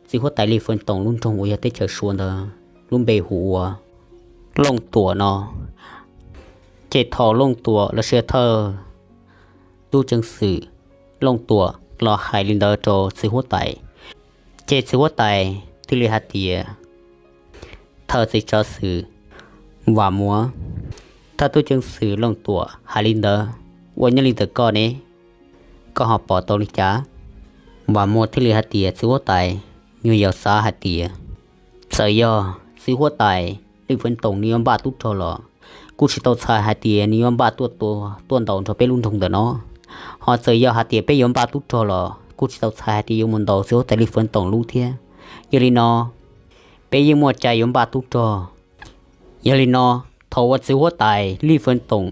txiv huab tais Li Feev Toom lub nroog uas yog teb chaws Suav ntawd lub npe hu ua Looj Tuam no. Ces thaum Looj Tuam los sis thawj tub ceev xwm Looj Tuam los hais li ntawd rau txiv huab tais, ces txiv huab tais thiaj li hais tias, Thawj txiv tsav xwm Vam Muas, thawj tub ceev xwm Looj Tuam hais li ntawd, ua nyob li ntawm koj ne, koj ho pom tau li cas? Vam Muas thiaj li hais tias, Txiv huab tais, nyuag yaus xav hais tias txawm yog txiv huab tais Li Feev Toom nws yuav npaj tub rog los kuj tsis tau txhais hais tias nws yuav npaj tuaj, tuaj ntaus nrog peb lub nroog ntawm no. Ho txawm yog hais tias peb yuav npaj tub rog los kuj tsis tau txhais hais tias yuav mus ntaus txiv huab tais Li Feev Toom lub thiab. Yog li no peb yeej muaj cai yuav npaj tub rog. Yog li no, thaum uas txiv huab tais Li Feev Toom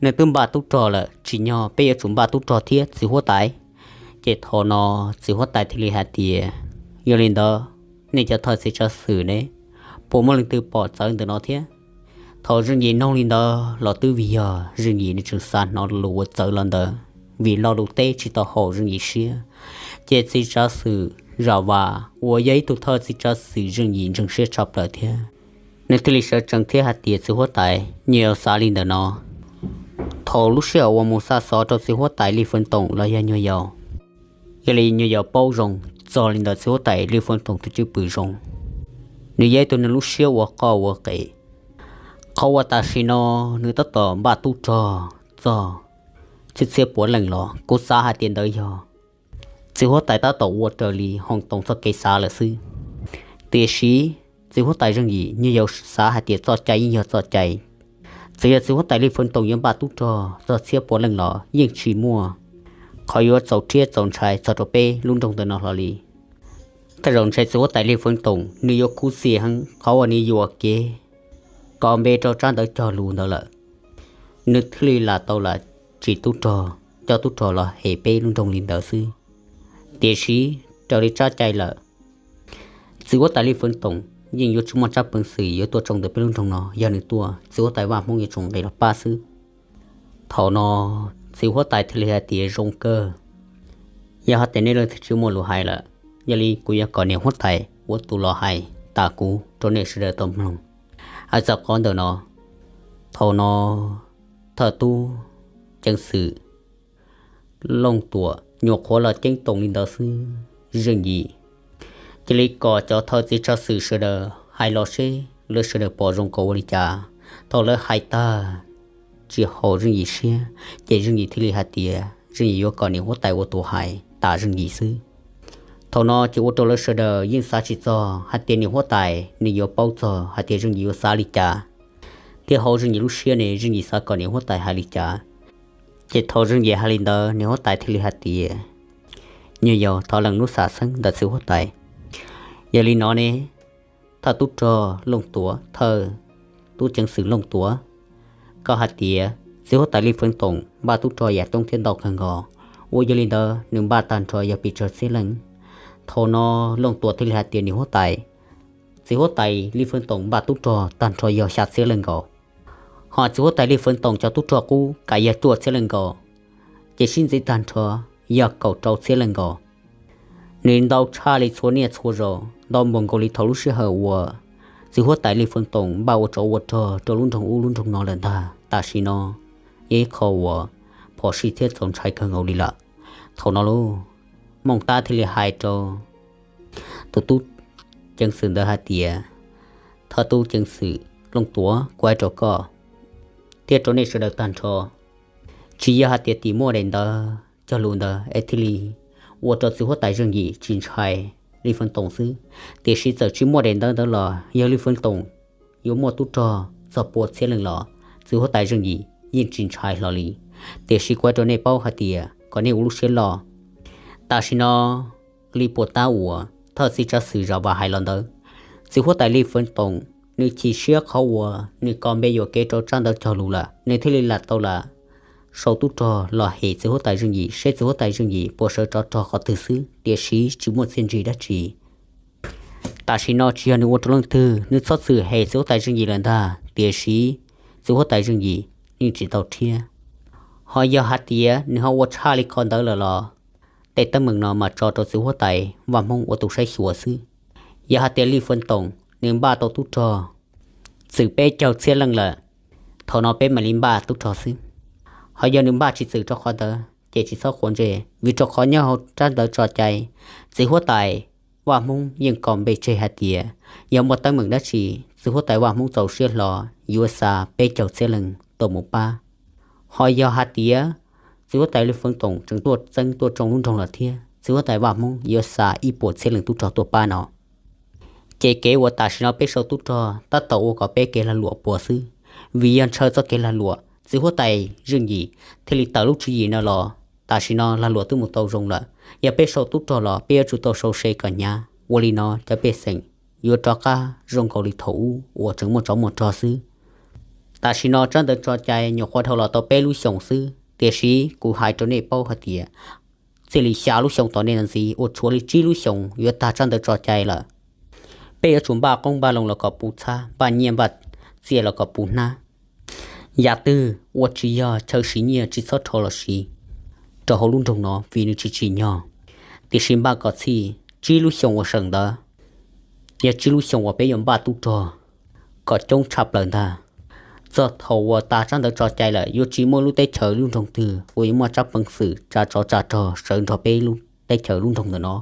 nws twb npaj tub rog lawm, tsim nyog peb yuav tsum npaj tub rog thiab txiv huab tais. Ces thaum no txiv huab tais thiaj li hais tias, Yog li ntawd, nej cov thawj txiv tsav xwm ne, puas muaj leej twg pom txawv ntawm no thiab? Thaum Zeej Yim noog li ntawd los twb vim yog Zeej Yim nws tseem xav hnov lus uas txawv los ntawd, vim lo lus teb tsis tau haum Zeej Yim siab. Ces txiv tsav xwm Zam Vas uas yog ib tug thawj txiv tsav xwm Zeej Yim ntseeg siab tshaj plaws thiab, nws thiaj li sawv tsees thiab hais tias, Txiv huab tais, nyuag yaus xav li ntawm no, thaum lub sij hawm uas mus xa xov rau txiv huab tais Li Feev Toom los yog nyuag yaus, yog li nyuag yaus paub zoo txog li ntawm txiv huab tais Li Feev Toom tus cwj pwm zoo. Nws yog ib tug nws lub siab ua qoj ua qe. Qhov uas tam sim no nws tab tom npaj tub rog txog txhiab txhiab puav leej los kuv xav hais tias ntawd yog txiv huab tais tab tom ua raws li Hoo Toom txoj kev xav lawm xwb. Tiam sis txiv huab tais Zeej Yim nyuag yaus xav hais tias txoj cai yeej yog txoj cai. Txawm yog txiv huab tais Li Feev Toom yuav npaj tub rog txog txhiab puav leej los yeej tsis muaj qhov yuav txaus rhiab txaus ntshai txog rau peb lub nroog ntawm no hlo li. Tej zaum ntshe txiv huab tais Li Feev Toom nws yuav khuv xim heev qhov uas nws yuam kev kos npe rau tsab ntawv cog lus ntawd lawm, nws thiaj li lam tau lam tsim tub rog, coj tub rog los hem peb lub nroog li ntawd xwb. Tiam sis raws li tsab cai lawm, txiv huab tais Li Feev Toom yeej yuav tsis muaj tsab peev xwm yuav tuaj tsoo ntawm peb lub nroog no. Yog nws tuaj, txiv huab tais Vaj Hmoob yuav tsum nqis los pab xwb. Thaum no txiv huab tais thiaj li hais tias, Zoo kawg, yog hais tias nej leej twg tsis muaj lus hais lawm, yog li kuv yuav kom niam huab tais ua tus los hais tas kuv rau nej sawv daws tau mloog. Hais txog qhov ntawm no, thaum no thawj tub ceev xwm Looj Tuam nyuam qhuav los ceeb toom li ntawd xwb, Zeej Yim cia li kom cov thawj txiv tsav xwm sawv daws hais los seb lawv sawv daws pom zoo nkaus ua li cas. Thaum lawv hais tag tsis haum Zeej Yim siab, ces Zeej Yim thiaj li hais tias Zeej Yim yuav kom niam huab tais ua tus hais tas Zeej Yim xwb. Thaum no ces ua rau lawv sawv daws yeej xav tsis txog hais tias niam huab tais nws yuav paub txog hais tias Zeej Yim yuav xav li cas, thiab hauv Zeej Yim lub siab ne Zeej Yim xav kom niam huab tais hais li cas. Ces thaum Zeej Yim hais li ntawd, niam huab tais thiaj li hais tias, Nyuag yaus, thov lees lub xam xeeb ntawm txiv huab tais. Yog li no ne, thawj tub rog Looj Tuam, thawj tub ceev xwm Looj Tuam, koj hais tias txiv huab tais Li Feev Toom npaj tub rog yam coob thiab ntau kawg nkaus, ua yog li ntawd nws npaj tag nrho yog pes tsawg txhiab leej? Thaum no Looj Tuam thiaj li hais tias, Niam huab tais, txiv huab tais Li Feev Toom npaj tub rog tag nrho yog xya txhiab leej nkaus, ho txiv huab tais Li Feev Toom cov tub rog qub kav yog cuaj txhiab leej nkaus, ces sib ntxiv tag nrho yog kaum rau txhiab leej nkaus. Nws ntau tshaj li txhua niaj txhua zaus, ntau npaum nkaus li thaum lub sij hawm uas txiv huab tais Li Feev Toom npaj ua tsov ua rog rau lub nroog ub lub nroog no lawm ntag. Tam sim no yog ib qho uas phom sij thiab txaus ntshai kawg nkaus li lawm. Thaum no lauj, Mooj Tab thiaj li hais rau tus tub ceev xwm ntawd hais tias, Thawj tub ceev xwm Looj Tuam, kuv hais rau koj thiab rau nej sawv daws tag nrho, tsis yog hais tias tim muaj daim ntawv cog lus ntawd es thiaj li ua rau txiv huab tais Zeej Yim tsis ntshai Li Feev Toom xwb, tiam sis txawm tsis muaj daim ntawv ntawd los yog Li Feev Toom yuav muaj tub rog txog pua txhiab leej los txiv huab tais Zeej Yim yeej tsis ntshai hlo li. Tiam sis kuv hais rau nej paub hais tias kom nej ua lub siab loj. Tam sim no li puas tab uas thawj txiv tsav xwm Zam Vas hais los ntawd, txiv huab tais Lis Feev Toom nws chim siab qhov uas nws kos npe yuam kev rau tsab ntawv cog lus lawm, nws thiaj li lam tau lam sau tub rog los hem txiv huab tais Zeej Yim seb txiv huab tais Zeej Yim puas sawv rov rog qhov twg xwb, tiam sis tsis muaj txiaj ntsig dab tsi. Tam sim no tsis yog nws ua rau leej twg, nws txhob txwm hem txiv huab tais Zeej Yim lawm ntag, tiam sis txiv huab tais Zeej Yim yeej tsis tau rhiab. Ho yog hais tias nws ho ua tshaj li qhov ntawd lawm los tej teeb meem no mas tso rau txiv huab tais Vaj Hmoob ua tus saib xyuas xwb. Yog hais tias Lis Feev Toom nws npaj tau tub rog txwm peb caug txhiab leej lawm, thaum no peb mam li npaj tub rog xwb. Ho yog nws npaj tsis txwm rau qhov ntawd ces tsis txhob quav ntsej, vim rau qhov nyob hauv tsab ntawv tso cai, txiv huab tais Vaj Hmoob yeej kos npe tseg hais tias yog muaj teeb meem dab tsi, txiv huab tais Vaj Hmoob txaus siab hlo yuav xa peb caug txhiab leej tuaj mus pab. Ho yog hais tias txiv huab tais Lis Feev Toom tseem tuaj txeeb tuaj tsoo lub nroog los thiab, txiv huab tais Vaj Hmoob yuav xa ib puas txhiab leej tub rog tuaj pab no. Ces kev uas tam sim no peb sau tub rog tab tom ua kom peb kev lag luam puas xwb, vim yog ntshaw txoj kev lag luam txiv huab tais Zeej Yim thiaj li tawm lub tswv yim no los. Tam sim no lag luam twb mus tau zoo lawm, yog peb sau tub rog los peb yuav tsum tau sau se kom hnyav, ua li no cov pej xeem yuav rov qab zoo nkaus li thaum ub uas tseem muaj tsov muaj rog xwb. Tam sim no tsab ntawv tso cai nyuam qhuav dhau los tau peb lub xyoos xwb, tiam sis kuv hais rau nej paub hais tias txij li xya lub xyoo tom ntej ntxiv uas tshuav li tsib lub xyoos yuav tag tsab ntawv tso cai lawm. Peb yuav tsum npaj qoob npaj loo los kom puv txhab, npaj nyiaj npaj txiaj los kom puv hnab. Yam twg uas tsis yog chaw siv nyiaj tsis txhob rho los siv rau hauv lub nroog no vim nws tsis tsim nyog, tiam sis npaj kom txhij tsib lub xyoos uas sawm ntawd yog tsib lub xyoos uas peb yuav npaj tub rog kom coob tshaj plaws ntag. Txog thaum uas tag tsab ntawv tso cai lawm yuav tsis muaj lub teb chaws lub nroog twg uas yuav muaj tsab peev xwm tsa tsov tsa rog sawv nrog peb lub teb chaws lub nroog ntawm no,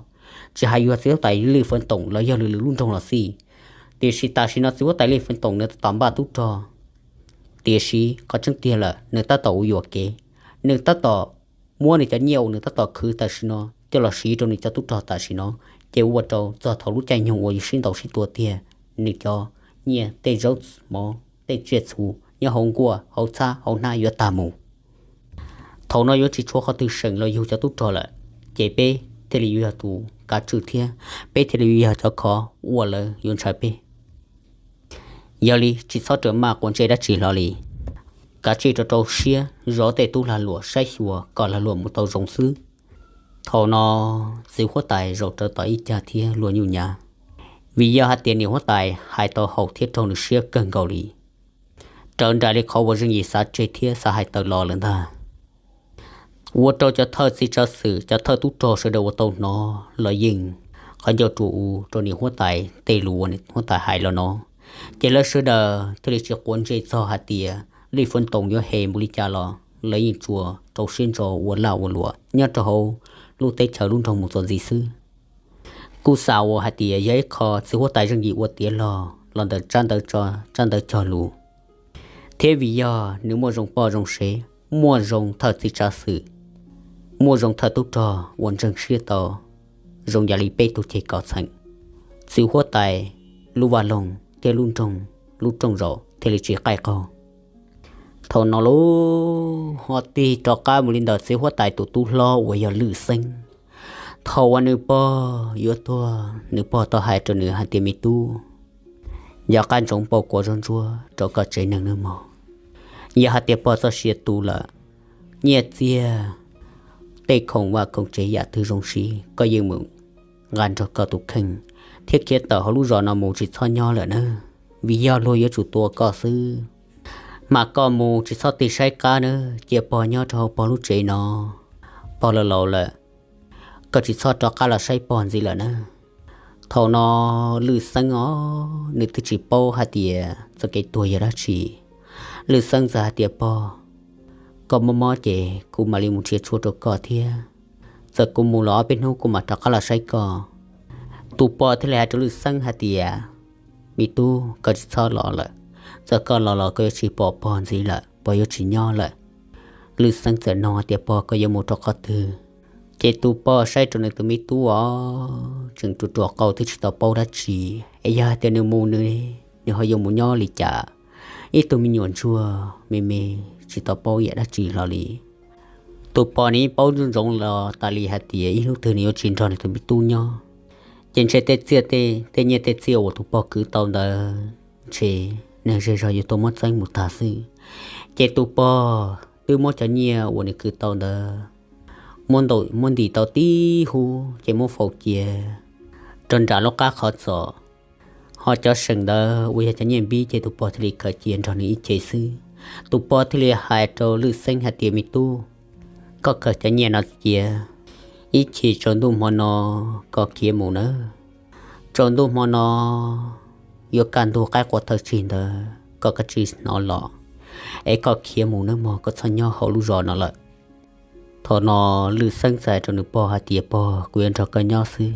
tsis hais yog txiv huab tais Lis Feev Toom los yog lwm lwm lub nroog los xij. Tiam sis tam sim no txiv huab tais Lis Feev Toom nws tab tom npaj tub rog, tiam sis qhov tseeb tiag lawm nws tab tom ua yuam kev, nws tab tom muab nws cov nyiaj uas nws tab tom khwv tam sim no coj los siv rau nws cov tub rog tam sim no, ces ua rau txog thaum lub caij nyoog uas yus sib ntaus sib tua tiag, nws cov nyiaj tej zaub mov tej tsiaj txhu nyob hauv nkuaj hauv txhab hauv hnab yuav tag mus. Thaum no yuav tsis tshuav qhov twg seem los yug cov tub rog lawm, ces peb thiaj li yuav yog tus kav tswj thiab peb thiaj li yuav yog cov khov uas lawv yuav ntshaw peb. Yog li tsis txhob rawm maj quav ntsej dab tsi hlo li, kav tsij rau rau siab zov tej tub lag luam saib xyuas kom lag luam mus tau zoo xwb. Thaum no txiv huab tais zaum rawv tom ib cag thiab luag nyuj nyav, vim yog hais tias niam huab tais hais tau haum thiab raug nws siab kawg nkaus li, raws nraim li qhov uas Zeej Yim xav tseg thiab xav hais tawm los lawm ntag. Ua rau cov thawj txiv tsav xwm cov thawj tub rog sawv daws uas tau hnov los yeej qhov ncauj rua u rau niam huab tais tej lus uas niam huab tais hais los no, ces lawv sawv daws thiaj li tsis quav ntsej txog hais tias Lis Feev Toom yuav hem npaum li cas los lawv yeej tsuas rau siab ntso ua laj ua luam nyob rau hauv lub teb chaws lub nroog mus txuas ntxiv xwb. Kuj xav ua hais tias yog ib qho txiv huab tais Zeej Yim ua tiav los los ntawm tsab ntawv tso, tsab ntawv cog lus, thiab vim yog nws muaj zoo poj zoo sev, muaj zoo thawj txiv tsav xwm, muaj zoo thawj tub rog uas ntseeg siab tau zoo yam li peb tug ceg kom txheem, txiv huab tais lub vaj loog thiab lub nroog lub rooj zaum thiaj li tsis qaij qaug. Thaum no lub ho tig rov qab mus li ntawm txiv huab tais tus tub hlob uas yog Lwm Xeeb. Thaum uas nws pog yuav tuag, nws pog tau hais rau nws hais tias, me tub, yog qab ntsoov pauj kuas zog ntsuab rau koj tsev neeg nawb mog. Yog hais tias pog txoj sia tu lawm, nyiaj txiag, tej khoom vaj khoom tsev yam twg zoo siv koj yeej mus nqa nrog koj tus kheej thiab khiav tawm hauv lub zos no mus, tsis txhob nyob lawm nawb, vim yog luag yuav tsum tua koj xwb. Mas koj mus tsis txhob tig saib qab nawb, cia pog nyob rau hauv pog lub tsev no. Pog laus laus lawm, koj tsis txhob rov qab los saib pog ntxiv lawm nawb. Thaum no Lwm Xeeb os, nws twb tsis paub hais tias txoj kev tuag yog dab tsi. Lwm Xeeb txawm hais tias, pog, koj mob mob ces kuv mam li mus nrhiav tshuaj rau koj thiab, txawm kuv mus los ob peb hnub kuv mam rov qab los saib koj. Tus pog thiaj li hais rau Lwm Xeeb hais tias, me tub, koj tsis txhob los lawm, txawm koj los los koj yuav tsis pom pog ntxiv lawm, pog yuav tsis nyob lawm. Lwm Xeeb txawm nug hais tias, pog, koj yuav mus rau qhov twg? Ces tus pog saib rau nws tus me tub os, tseem ruam ruam qau twb tsis tau paub dab tsi, es yog hais tias nws mus nws, nws ho yuav mus nyob li cas? Ib tug me nyuam ntsuag me me tsis tau paub yam dab tsi hlo li. Tus pog nws yeej paub ntsoov ntsoov los tas li hais tias ib hnub twg nws yuav tsis nrog nws tus me tub nyob. Ces ntshe tej txiaj tej, tej nyiaj tej txiaj uas tus pog kwv tau ntawd ntshe neeg zej zog yuav tuaj muab txeeb mus tag xwb. Ces tus pog twb muab cov nyiaj uas nws kwv tau ntawd muab ntaus muab ntim tau tib hub ces muab faus cia rau nram lub qab qhov txos. Ho cov seem ntawd uas yog cov nyiaj npib ces tus pog thiaj li khaws cia nrog nws ib ce xwb. Tus pog thiaj li hais rau Lwj Xeeb hais tias, me tub, koj khaws cov nyiaj no cia, ib chim tsaus ntuj hmo no koj khiav mus nawb. Tsaus ntuj hmo no yuav kaj ntug qaib qua thawj tsig ntawd koj kav tsij hnov los, es koj khiav mus nawb mog, koj txhob nyob hauv lub zos no lawm. Thaum no Lwj Xeeb txawm hais rau nws pog hais tias, pog, kuv yuav nrog koj nyob xwb.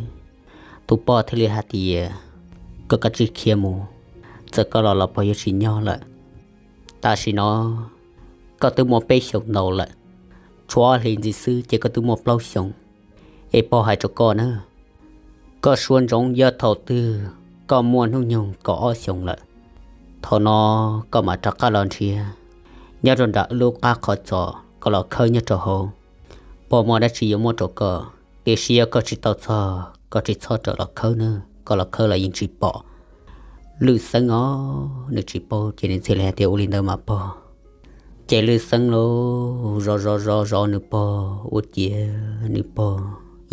Tus pog thiaj li hais tias, koj kav tsij khiav mus, txawm koj los los pog yuav tsis nyob lawm. Tam sim no koj twb muaj peb xyoos ntau lawm, tshuav ob hlis ntxiv xwb ces koj twb muaj plaub xyoos. Es pog hais rau koj na, koj suav ntsoov yog thaum twg koj muaj hnub nyoog kaum ob xyoos lawm, thaum no koj mam rov qab los nrhiav nyob rau nram wb lub qab qhov txos, koj los khawb nyob rau hauv. Pog muaj dab tsi yuav muab rau koj, tiam sis yog koj tsis tau txog koj tsis txhob rawm los khawb na, koj los khawb los yeej tsis pom. Lwj Xeeb os, nws tsis paub ces nws thiaj li hais tias, ua li ntawd mas pog. Ces Lwj Xeeb los zov zov zov zov nws pog ua ciav nws pog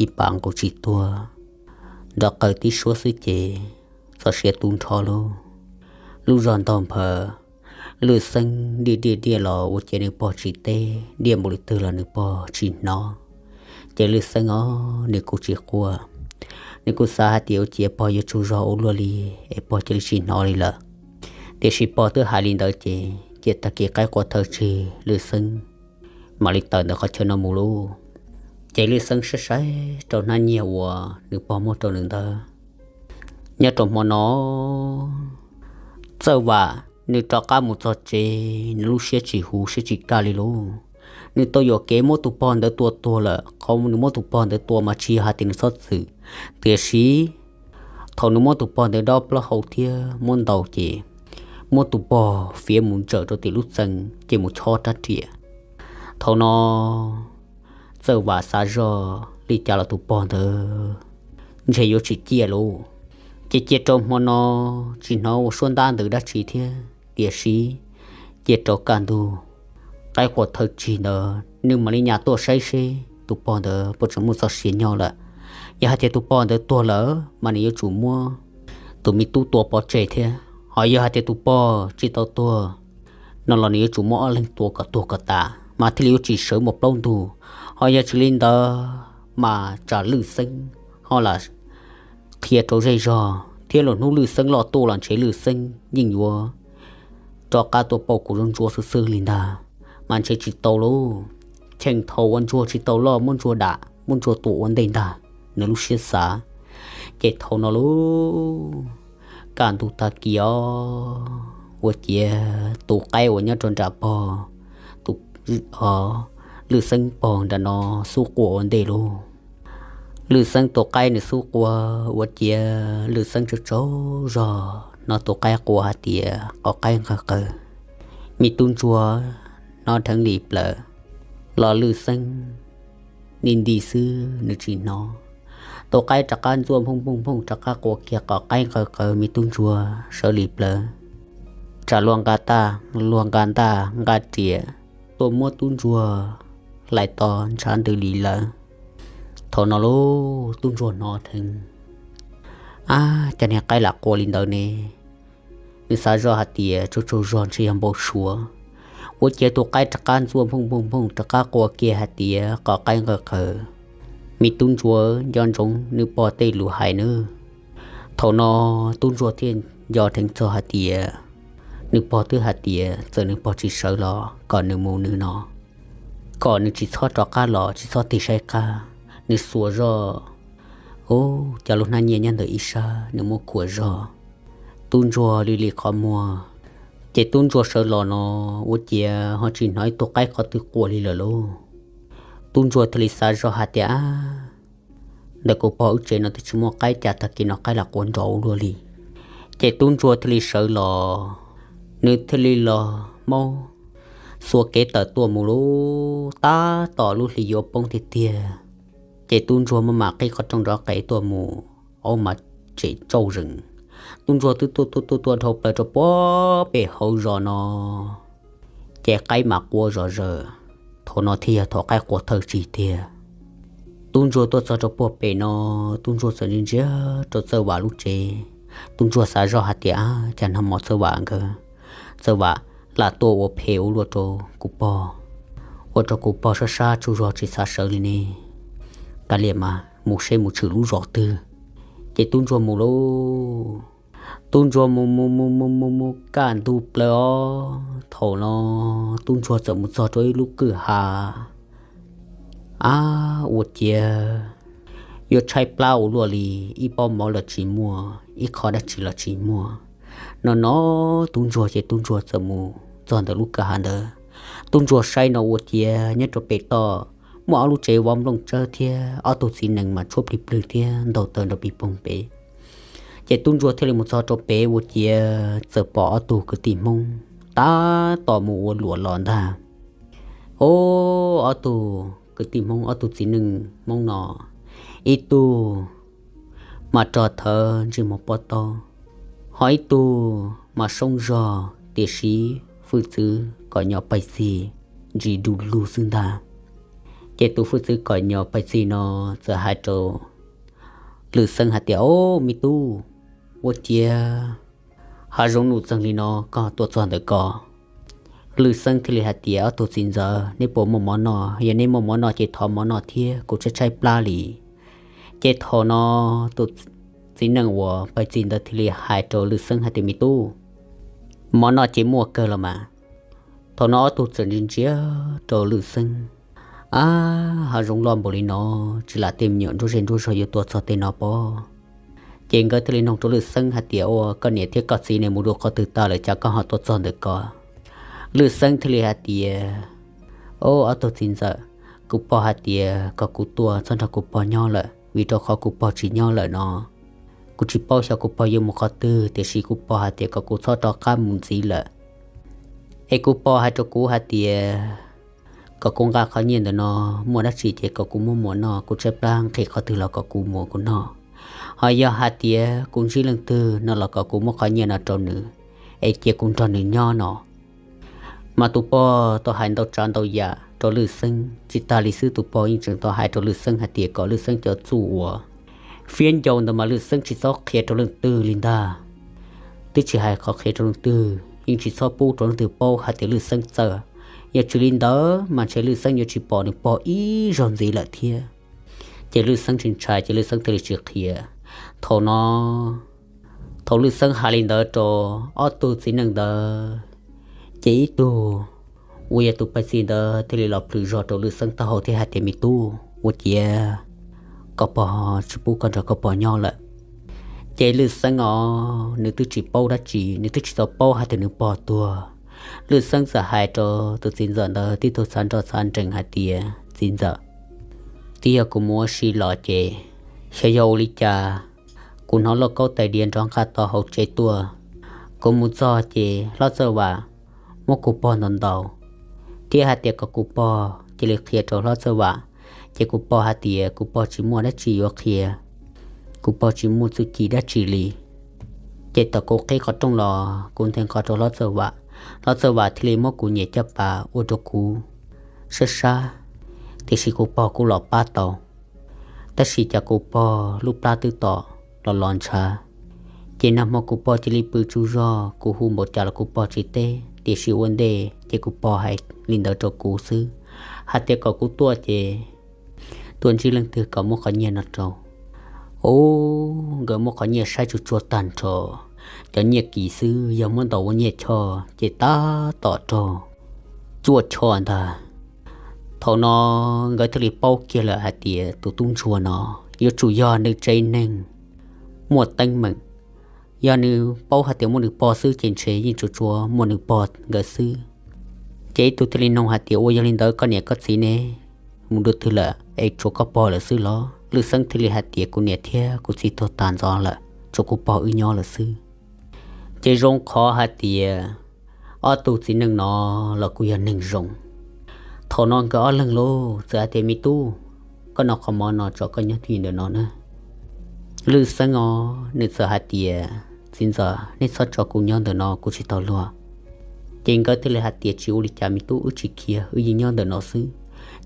ib pas nqus tsis tuag, nrov qaws tib suab xwb ces txoj sia tu nrho lauj. Lub zog ntog nphaws, Lwj Xeeb diaj diaj diaj los ua ciav nws pog tsis teb, diaj npaum li twg los nws pog tsis hnov. Ces Lwj Xeeb os, nws kuj tsis quaj, nws kuj xav hais tias ua ciav pog yuav tsaug zog ua luaj li es pog cia li tsis hnov li lawm. Tiam sis pog twb hais li ntawd ces cia tag kis qaib qua thawj tsig Lwj Xeeb mam li tawm ntawm qhov chaw no mus lauj. Ces Lwj Xeeb saib saib rau hnab nyiaj uas nws pog muab rau nws ntawd, nyob rau hmo no txawj vam nws rov qab mus txog tsev, nws lub siab tsis huv siab tsis kaj li lauj. Nws tau yuam kev muab tus pog ntawd tua tuag lawm, qhov nws muab tus pog ntawd tua mas tsis yog hais tias nws txhob txwm, tiam sis thaum nws muab tus pog ntawd dob plaub hau thiab muab ntaus ces muab tus pog fiav mus ntsawm rau tim lub txee ces mus chob rab riam. Thaum no txawj vam xav zoj li cas los tus pog ntawd ntshe yuav tsis ciaj lauj. Ces cia rau hmo no tsis hnov ua suab ntab ntws dab tsi thiab, tiam sis cia rau kaj ntug qaib qua thawj tsig ntawd nws mam li nyas tuaj saib seb tus pog ntawd puas tseem muaj txoj sia nyob lawm. Yog hais tias tus pog ntawd tuag lawm mas nws yuav tsum muab tus me tub tua pov tseg thiab, ho yog hais tias tus pog tsis tau tuag no los nws yuav tsum muab ob leeg tua kom tuag kom tas mas thiaj li yuav tsis sawv mus plaub ntug. Ho yog tsis li ntawd mas tsam Lwj Xeeb ho lam qhia rau zej zog thiab lwm hnub Lwj Xeeb loj tuaj los ntshe Lwj Xeeb yeej yuav rov qab tuaj pauj kuv ntsuag xwb xwb li ntag, mas ntshe tsis tau lauj. Cheem thaum uas ntsuag tsis tau loj muab ntsuag dam muab ntsuag tua ua ntej ntag, nws lub siab xav. Ces thaum no lauj, kaj ntug tag kis os, ua ciav tus qaib uas nyob rau nram pog, tus, o, Lwj Xeeb pog nram no xub qua ua ntej lauj. Lwj Xeeb tus qaib nws xub qua, ua ciav Lwj Xeeb tsaug tsaug zog hnov tus qaib qua hais tias, qos qaib nqawg qawg, me tub ntsuag hnov dheev li plaws, los Lwj Xeeb nti nti xwb nws tsis hnov. Tus qaib rov qab ntxuaj nphooj nphooj nphooj rov qab qua kiag, qos qaib nqawg qawg, me tub ntsuag sawv li plaws, tsam luag nqa taj, luag nqa ntaj nqa riam tuaj muab tub ntsuag hlais to ntshav ntws li lawm. Thaum no lauj, tub ntsuag hnov dheev, ab, cas niag qaib lam qua li ntawd ne? Nws xav zoj hais tias tsaug tsaug zog ntshe yog npau suav. Ua ciav tus qaib rov qab ntxuaj nphooj nphooj nphooj rov qab qua kiag hais tias, qos qaib nqawg qawg, me tub ntsuag nco ntsoov nws pog tej lus hais nawb. Thaum no tub ntsuag thiaj nco dheev txog hais tias, nws pog twb hais tias txawm nws pog tsis sawv los kom nws mus nws no, kom nws tsis txhob rov qab los tsis txhob tig saib qab. Nws xuas zog, ub, cov lub hnab nyiaj nyob ntawm ib sab nws muab khuam zog. Tub ntsuag li li qhov muag, ces tub ntsuag sawv los no ua ciav ho tsis hnov ib tug qaib qhov twg qua li lawm lauj. Tub ntsuag thiaj li xav zoj hais tias, ab, ntawm kuv pog wb tsev no twb tsis muaj qaib, cas tag kis no qaib lam qua nrov ua luaj li. Ces tub ntsuag thiaj li sawv los, nws thiaj li los maub xuas kev tawm tuaj mus lub tab tom lub hli yuav poob tiag tiag. Ces tub ntsuag muaj mam qib qhov rooj nrov qees tuaj mus, aub mas tseem tsauj zees. Tub ntsuag twb tuaj tuaj tuaj tuaj dhau plaws rau puag pem hauv zos no, ces qaib mas qua zom zaws. Thaum no thiaj yog thaum qaib qua thawj tsig tiag. Tub ntsuag tuaj txog rau puag pem no, tub ntsuag txawm ntsia ntsia rau Txawj Vam lub tsev. Tub ntsuag xav zoj hais tias, Ab, cas nag hmo Txawj Vam nkawd, Txawj Vam lam tuaj ua phem ua luaj rau kuv pog, ua rau kuv pog sab sab tsaug zog tsis xav sawv li ne. Kav liam mas mus seb mus tshwm lub zos twg. Ces tub ntsuag mus lauj. Tub ntsuag mus mus mus mus mus mus kaj ntug plaws os. Thaum no tub ntsuag txawm mus txog rau ib lub kwj ha. Ab, ua ciav yuav tshaib plab ua luaj li, ib pob mov los tsis muaj, ib qho dab tsi los tsis muaj. No no tub ntsuag ces tub ntsuag txawm mus txog ntawm lub kwj ha ntawd. Tub ntsuag saib no ua ciav nyob rau pem toj muaj ob lub tsev vov nplooj tsawb thiab ob tug txiv nees mas tshuab plig plwg thiab ntaus taws nrov pig poog pem. Ces tub ntsuag thiaj li mus txog rau pem ua ciav txawm pom ob tug kwv tij Hmoob tab tom mus ua luam los ntag. Ob tug kwv tij Hmoob, ob tug txiv neej Hmoob no, ib tug mas rog thawv ntsej muag pob taub, ho ib tug mas soob zog tiam sis hwj txwv kom nyo pais txig ntsis du lug xwb ntag. Ces tus hwj txwv kom nyo pais txig no txawm hais rau Lwm Xeeb hais tias, Ob, me tub, ua ciav hav zoov num txeeg li no koj tuaj txog ntawm ko. Lwm Xeeb thiaj li hais tias, Ob tug txiv ntxawm, neb puas muaj mov noj? Yog neb muaj mov noj ces thov mov noj thiab, kuv tshaib tshaib plab li. Ces thaum no tus txiv neej uas pais txig ntawd thiaj li hais rau Lwm Xeeb hais tias, Me tub, mov noj ces muaj kawg los mas. Thaum no ob tug txawm ntsia ntsia rau Lwm Xeeb, Ab, hav zoov loj npaum li no, tsis lam tej me nyuam nruab zej nruab zog yuav tuaj txog tej no pob. Ces nkawd thiaj li noog rau Lwm Xeeb hais tias, Ua koj niam thiab koj txiv ne mus dua qhov twg tag lawm cas koj ho tuaj txog ntawm ko? Lwm Xeeb thiaj li hais tias, Ob, ob tug txiv ntxawm, kuv pog hais tias kom kuv tuaj txhob nrog kuv pog nyob lawm, vim rau qhov kuv pog tsis nyob lawm no. Kuv tsis paub xyov kuv pog yuav mus qhov twg, tiam sis kuv pog hais tias kom kuv txhob rov qab mus ntxiv lawm. Es kuv pog hais rau kuv hais tias kom kuv nqa qhov nyiaj ntawm no, muaj dab tsi ces kom kuv muab muas noj, kuv tshaib plab nqhis qhov twg los kom kuv muas kuv noj. Ho yog hais tias kuv ntsib leej twg no los kom kuv muab qhov nyiaj no rau nws, es cia kuv nrog nws nyob no. Mas tus pog tau hais ntau tsav ntau yam rau Lwm Xeeb, tsis tas li xwb tus pog yeej tseem tau hais rau Lwm Xeeb hais tias kom Lwm Xeeb cov txuj uas fiab ncau ntawd mas Lwm Xeeb tsis txhob qhia rau leej twg li ntag. Twb tsis hais qhov qhia rau leej twg, yeej tsis txhob pub rau leej twg paub hais tias Lwm Xeeb txawj. Yog tsis li ntawd mas ntshe Lwm Xeeb yuav tsis pom nws pog ib zaug ntxiv lawm thiab. Ces Lwm Xeeb tsis ntshai ces Lwm Xeeb thiaj li tsis qhia. Thaum no, thaum Lwm Xeeb hais li ntawd rau ob tug txiv neej ntawd, ces ib tug uas yog tus pais txig ntawd thiaj li los plhws zog rau Lwm Xeeb taub hau thiab hais tias, Me tub, ua ciav koj pog tsis pub koj nrog koj pog nyob lawm. Ces Lwm Xeeb os, nws twb tsis paub dab tsi, nws twb tsis tau paub hais tias nws pog tuag. Lwm Xeeb txawm hais rau tus txiv ntxawm ntawd tib tug txhav nroj txhav nrees hais tias, Txiv ntxawm, twb yog kuv mus ua si los ces xyov yog ua li cas kuv hnov lauj kaub tais diav nrov nqaj tau hauv tsev tuaj. Kuv mus txog ces hlob Txawj Vam muab kuv pog ntaus ntaus, thiab hais tias kom kuv pog cia li qhia rau hlob Txawj Vam. Ces kuv pog hais tias kuv pog tsis muaj dab tsi yuav qhia, kuv pog tsis muaj txuj ci dab tsi li. Ces thaum kuv qhib qhov rooj los kuv nthe nqos rau hlob Txawj Vam, hlob Txawj Vam thiaj li muab kuv niam caj pas ua rau kuv sab sab, tiam sis kuv pog kuj los pab tau. Tab sis cas kuv pog lub plab twb tom los los ntshav. Ces nag hmo kuv pog cia li pw tsaug zog, kuv hu npaum cas los kuv pog tsis teb, tiam sis ua ntej ces kuv pog hais li ntawd rau kuv xwb, hais tias kom kuv tuaj ces tuaj ntsib leej twg kom muab qhov nyiaj no rau. Ub, nkawd muab qhov nyiaj saib tsuag tsuag tag nrho, cov nyiaj kis xwb yog muab ntaus ua nyiaj choj ces tab tom raug cuaj choj ntag. Thaum no nkawd thiaj li paub kiag lawm hais tias tus tub ntsuag no yuav tsum yog nws tsev neeg muaj teeb meem. Yog nws paub hais tias muaj nws pog xwb ces ntshe yeej tsuas tsuas muaj nws pog nkawd xwb. Ces ib tug thiaj li nug hais tias, Ua yog li ntawd koj niam koj txiv ne mus dua twg lawm es tshuav koj pog lawm xwb los? Lwj Xeeb thiaj li hais tias, Kuv niam thiab kuv txiv tuag tag ntxov lawm, tshuav kuv pog wb nyob lawm xwb. Ces zoo qhov hais tias Ob tug txiv neej no los kuj yog neeg zoo. Thaum no nkawd ob leeg lauj txawm hais tias, Me tub, koj noj qhov mov no tso, koj nyob twj ywm ntawm no na. Lwj Xeeb os, nws txawm hais tias, Txiv ntxawm, nej txhob tso kuv nyob ntawm no, kuv tsis tau luag. Ces nkawd thiaj li hais tias, Tsis ua li cas me tub, wb tsis khiav, wb yeej nyob ntawm no xwb.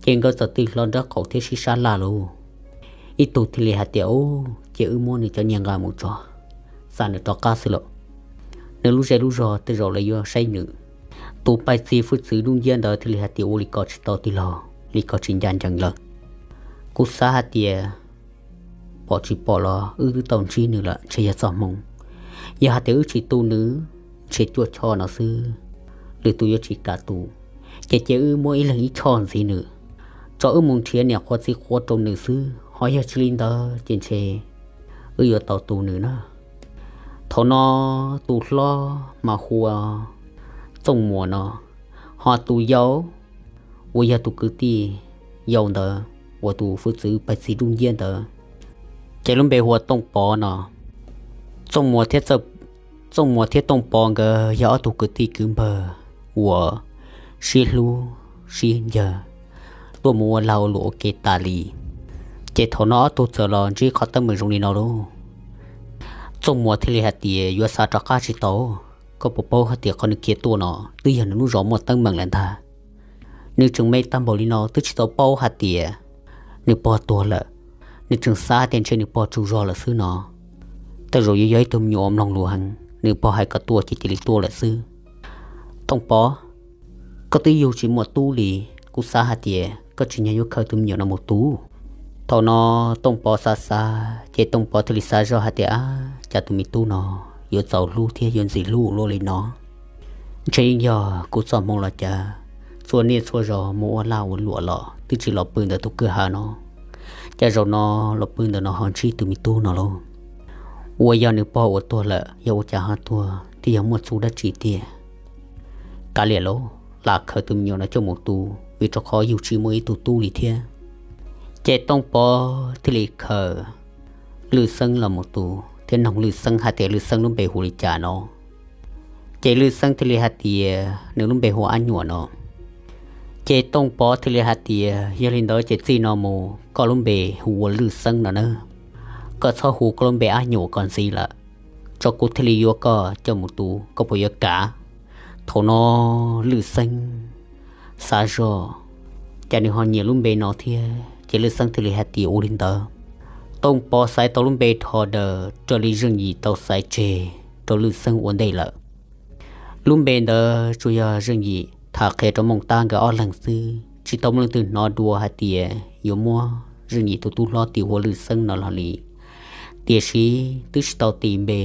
Ces nkawd txawm tig hlo nraub qaum thiab sib sab laj lauj. Ib tug thiaj li hais tias, Ub, ces wb muab nws cov nyiaj nqa mus tso, xa nws rov qab xwb lauj. Nws lub zej lub zog tej zaum lawv yuav saib nws. Tus pais txiv hwj txwv dub nciab ntawd thiaj li hais tias, Ua li ko tsis tau tij laug, li ko tsis ncaj ncees lawm. Kuv xav hais tias pom tsis pom los wb twb tau ntsib nws lawm, ntshe yog txoj hmoo. Yog hais tias wb tsis tu nws, ntshe cuaj choj no xwb, lwm tus yuav tsis kam tu. Ces cia wb muab ib leeg ib choj ntxiv nws, tso wb mus nrhiav niam qhuav txiv qhuav rau nws xwb, ho yog tsis li ntawd ces ntshe wb yuav tau tu nws na. Thaum no tus hlob mas hu ua Txooj Muas no, ho tus yau uas yog tus kwv tij yau ntawd uas tus hwj txwv pais txiv dub nciab ntawd, ces lub npe hu ua Tooj Pov no. Txooj Muas thiab Tooj Pov nkawd yog ob tug kwv tij kwv npawg uas sib hlub sib ncawg, tuaj mus ua lag ua luam ua ke tas li. Ces thaum no ob tug txawm los ntsib qhov teeb meem zoo li no lauj. Txooj Muas thiaj li hais tias, Yuav xav rov qab tsis tau. Koj puas paub hais tias qhov nws khiav tuaj no twb yog nws lub zos muaj teeb meem lawm ntag. Nws tseem me tag npaum li no twb tsis tau paub hais tias nws pog tuag lawm. Nws tseem xav hais tias ntshe nws pog tsaug zog lawm xwb no. Tej zaum yuav yog ib tug me nyuam uas mloog lus heev, nws pog hais kom tuaj ces cia li tuaj lawm xwb. Tooj Pov, koj twb yug tsis muaj tub li, kuv xav hais tias koj tsis nyob yuav khaws tus me nyuam no mus tu. Thaum no Tooj Pov xav xav ces Tooj Pov thiaj li xav zoj hais tias, Ab, cas tus me tub no yuav txaus hlub thiab yuav ntxim hlub luaj li no. Ntshe yeej yog kuv txoj hmoo los cas, txhua niaj txhua zaus mus ua lag ua luam los twb tsis los pw ntawm tus kwj ha no, cas zaum no los pw ntawm no ho ntsib tus me tub no lauj. Uas yog nws pog uas tuag lawm, yog ua cas ho tuag thiab yog muaj txuj dab tsi tiag? Kav liam lauj, lam khaws tus me nyuam no coj mus tu, vim rau qhov yus tsis muaj ib tug tub li thiab. Ces Tooj Pov thiaj li khaws Lwj Xeeb los mus tu thiab noog Lwj Xeeb hais tias Lwj Xeeb lub npe hu li cas no. Ces Lwj Xeeb thiaj li hais tias nws lub npe hu Ab Nyuam no. Ces Tooj Pov thiaj li hais tias, Yog li ntawd ces txij no mus koj lub npe hu ua Lwj Xeeb no na, koj txhob hu koj lub npe Ab Nyuam ko ntxiv lawm, tso kuv thiaj li yuav koj coj mus tu, koj puas yuav kam? Thaum no Lwj Xeeb xav zoj, cas nws ho nyiam lub npe no thiab, ces Lwj Xeeb thiaj li hais tias ua li ntawd. Tooj Pov xaiv tau lub npe dhau daws raws li Zeej Yim tau xaiv tseg rau Lwj Xeeb ua ntej lawm. Lub npe ntawd tsuas yog Zeej Yim tham qhia rau Mooj Tab nkawd ob leeg xwb, tsis tau muaj leej twg hnov dua hais tias yuav muab Zeej Yim tus tub hlob tis ua Lwj Xeeb no los li. Tiam sis twb tsis tau tis npe,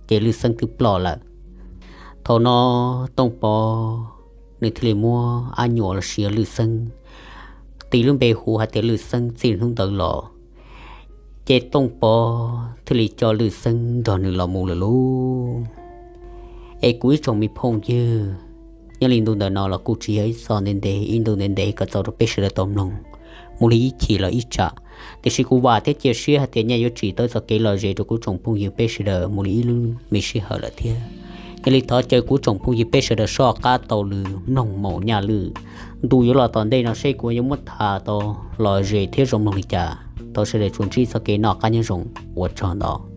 ces Lwj Xeeb twb ploj lawm. Thaum no Tooj Pov nws thiaj li muab Ab Nyuam los sis Lwj Xeeb tis lub npe hu hais tias Lwj Xeeb txij hnub ntawd los, ces Tooj Pov thiaj li coj Lwj Xeeb nrog nws los mus lawm lauj. Es kuv ib tsoom me phooj ywg, nyob li ntu ntawm no los kuj tsis yog ib txoj ntev ntev, ib ntu ntev ntev kom txaus rau peb sawv daws tau mloog mus li ib chim los ib tsam. Tiam sis kuv vam thiab cia siab hais tias nyaj yuav tsim tau txoj kev lom zem rau kuv tsoom phooj ywg peb sawv daws mus li ib lub me sij hawm lawm thiab. Yog li thov caw kuv tsoom phooj ywg peb sawv daws soj qab taug lw mloog Maum Nyaj Lwj. Ntu yuav los tom ntej no seb kuv yuav muab tham tau lom zem thiab zoo mloog li cas. Thov sawv daws tsuas ntsib txoj kev noj qab nyob zoo, ua tsaug ntau.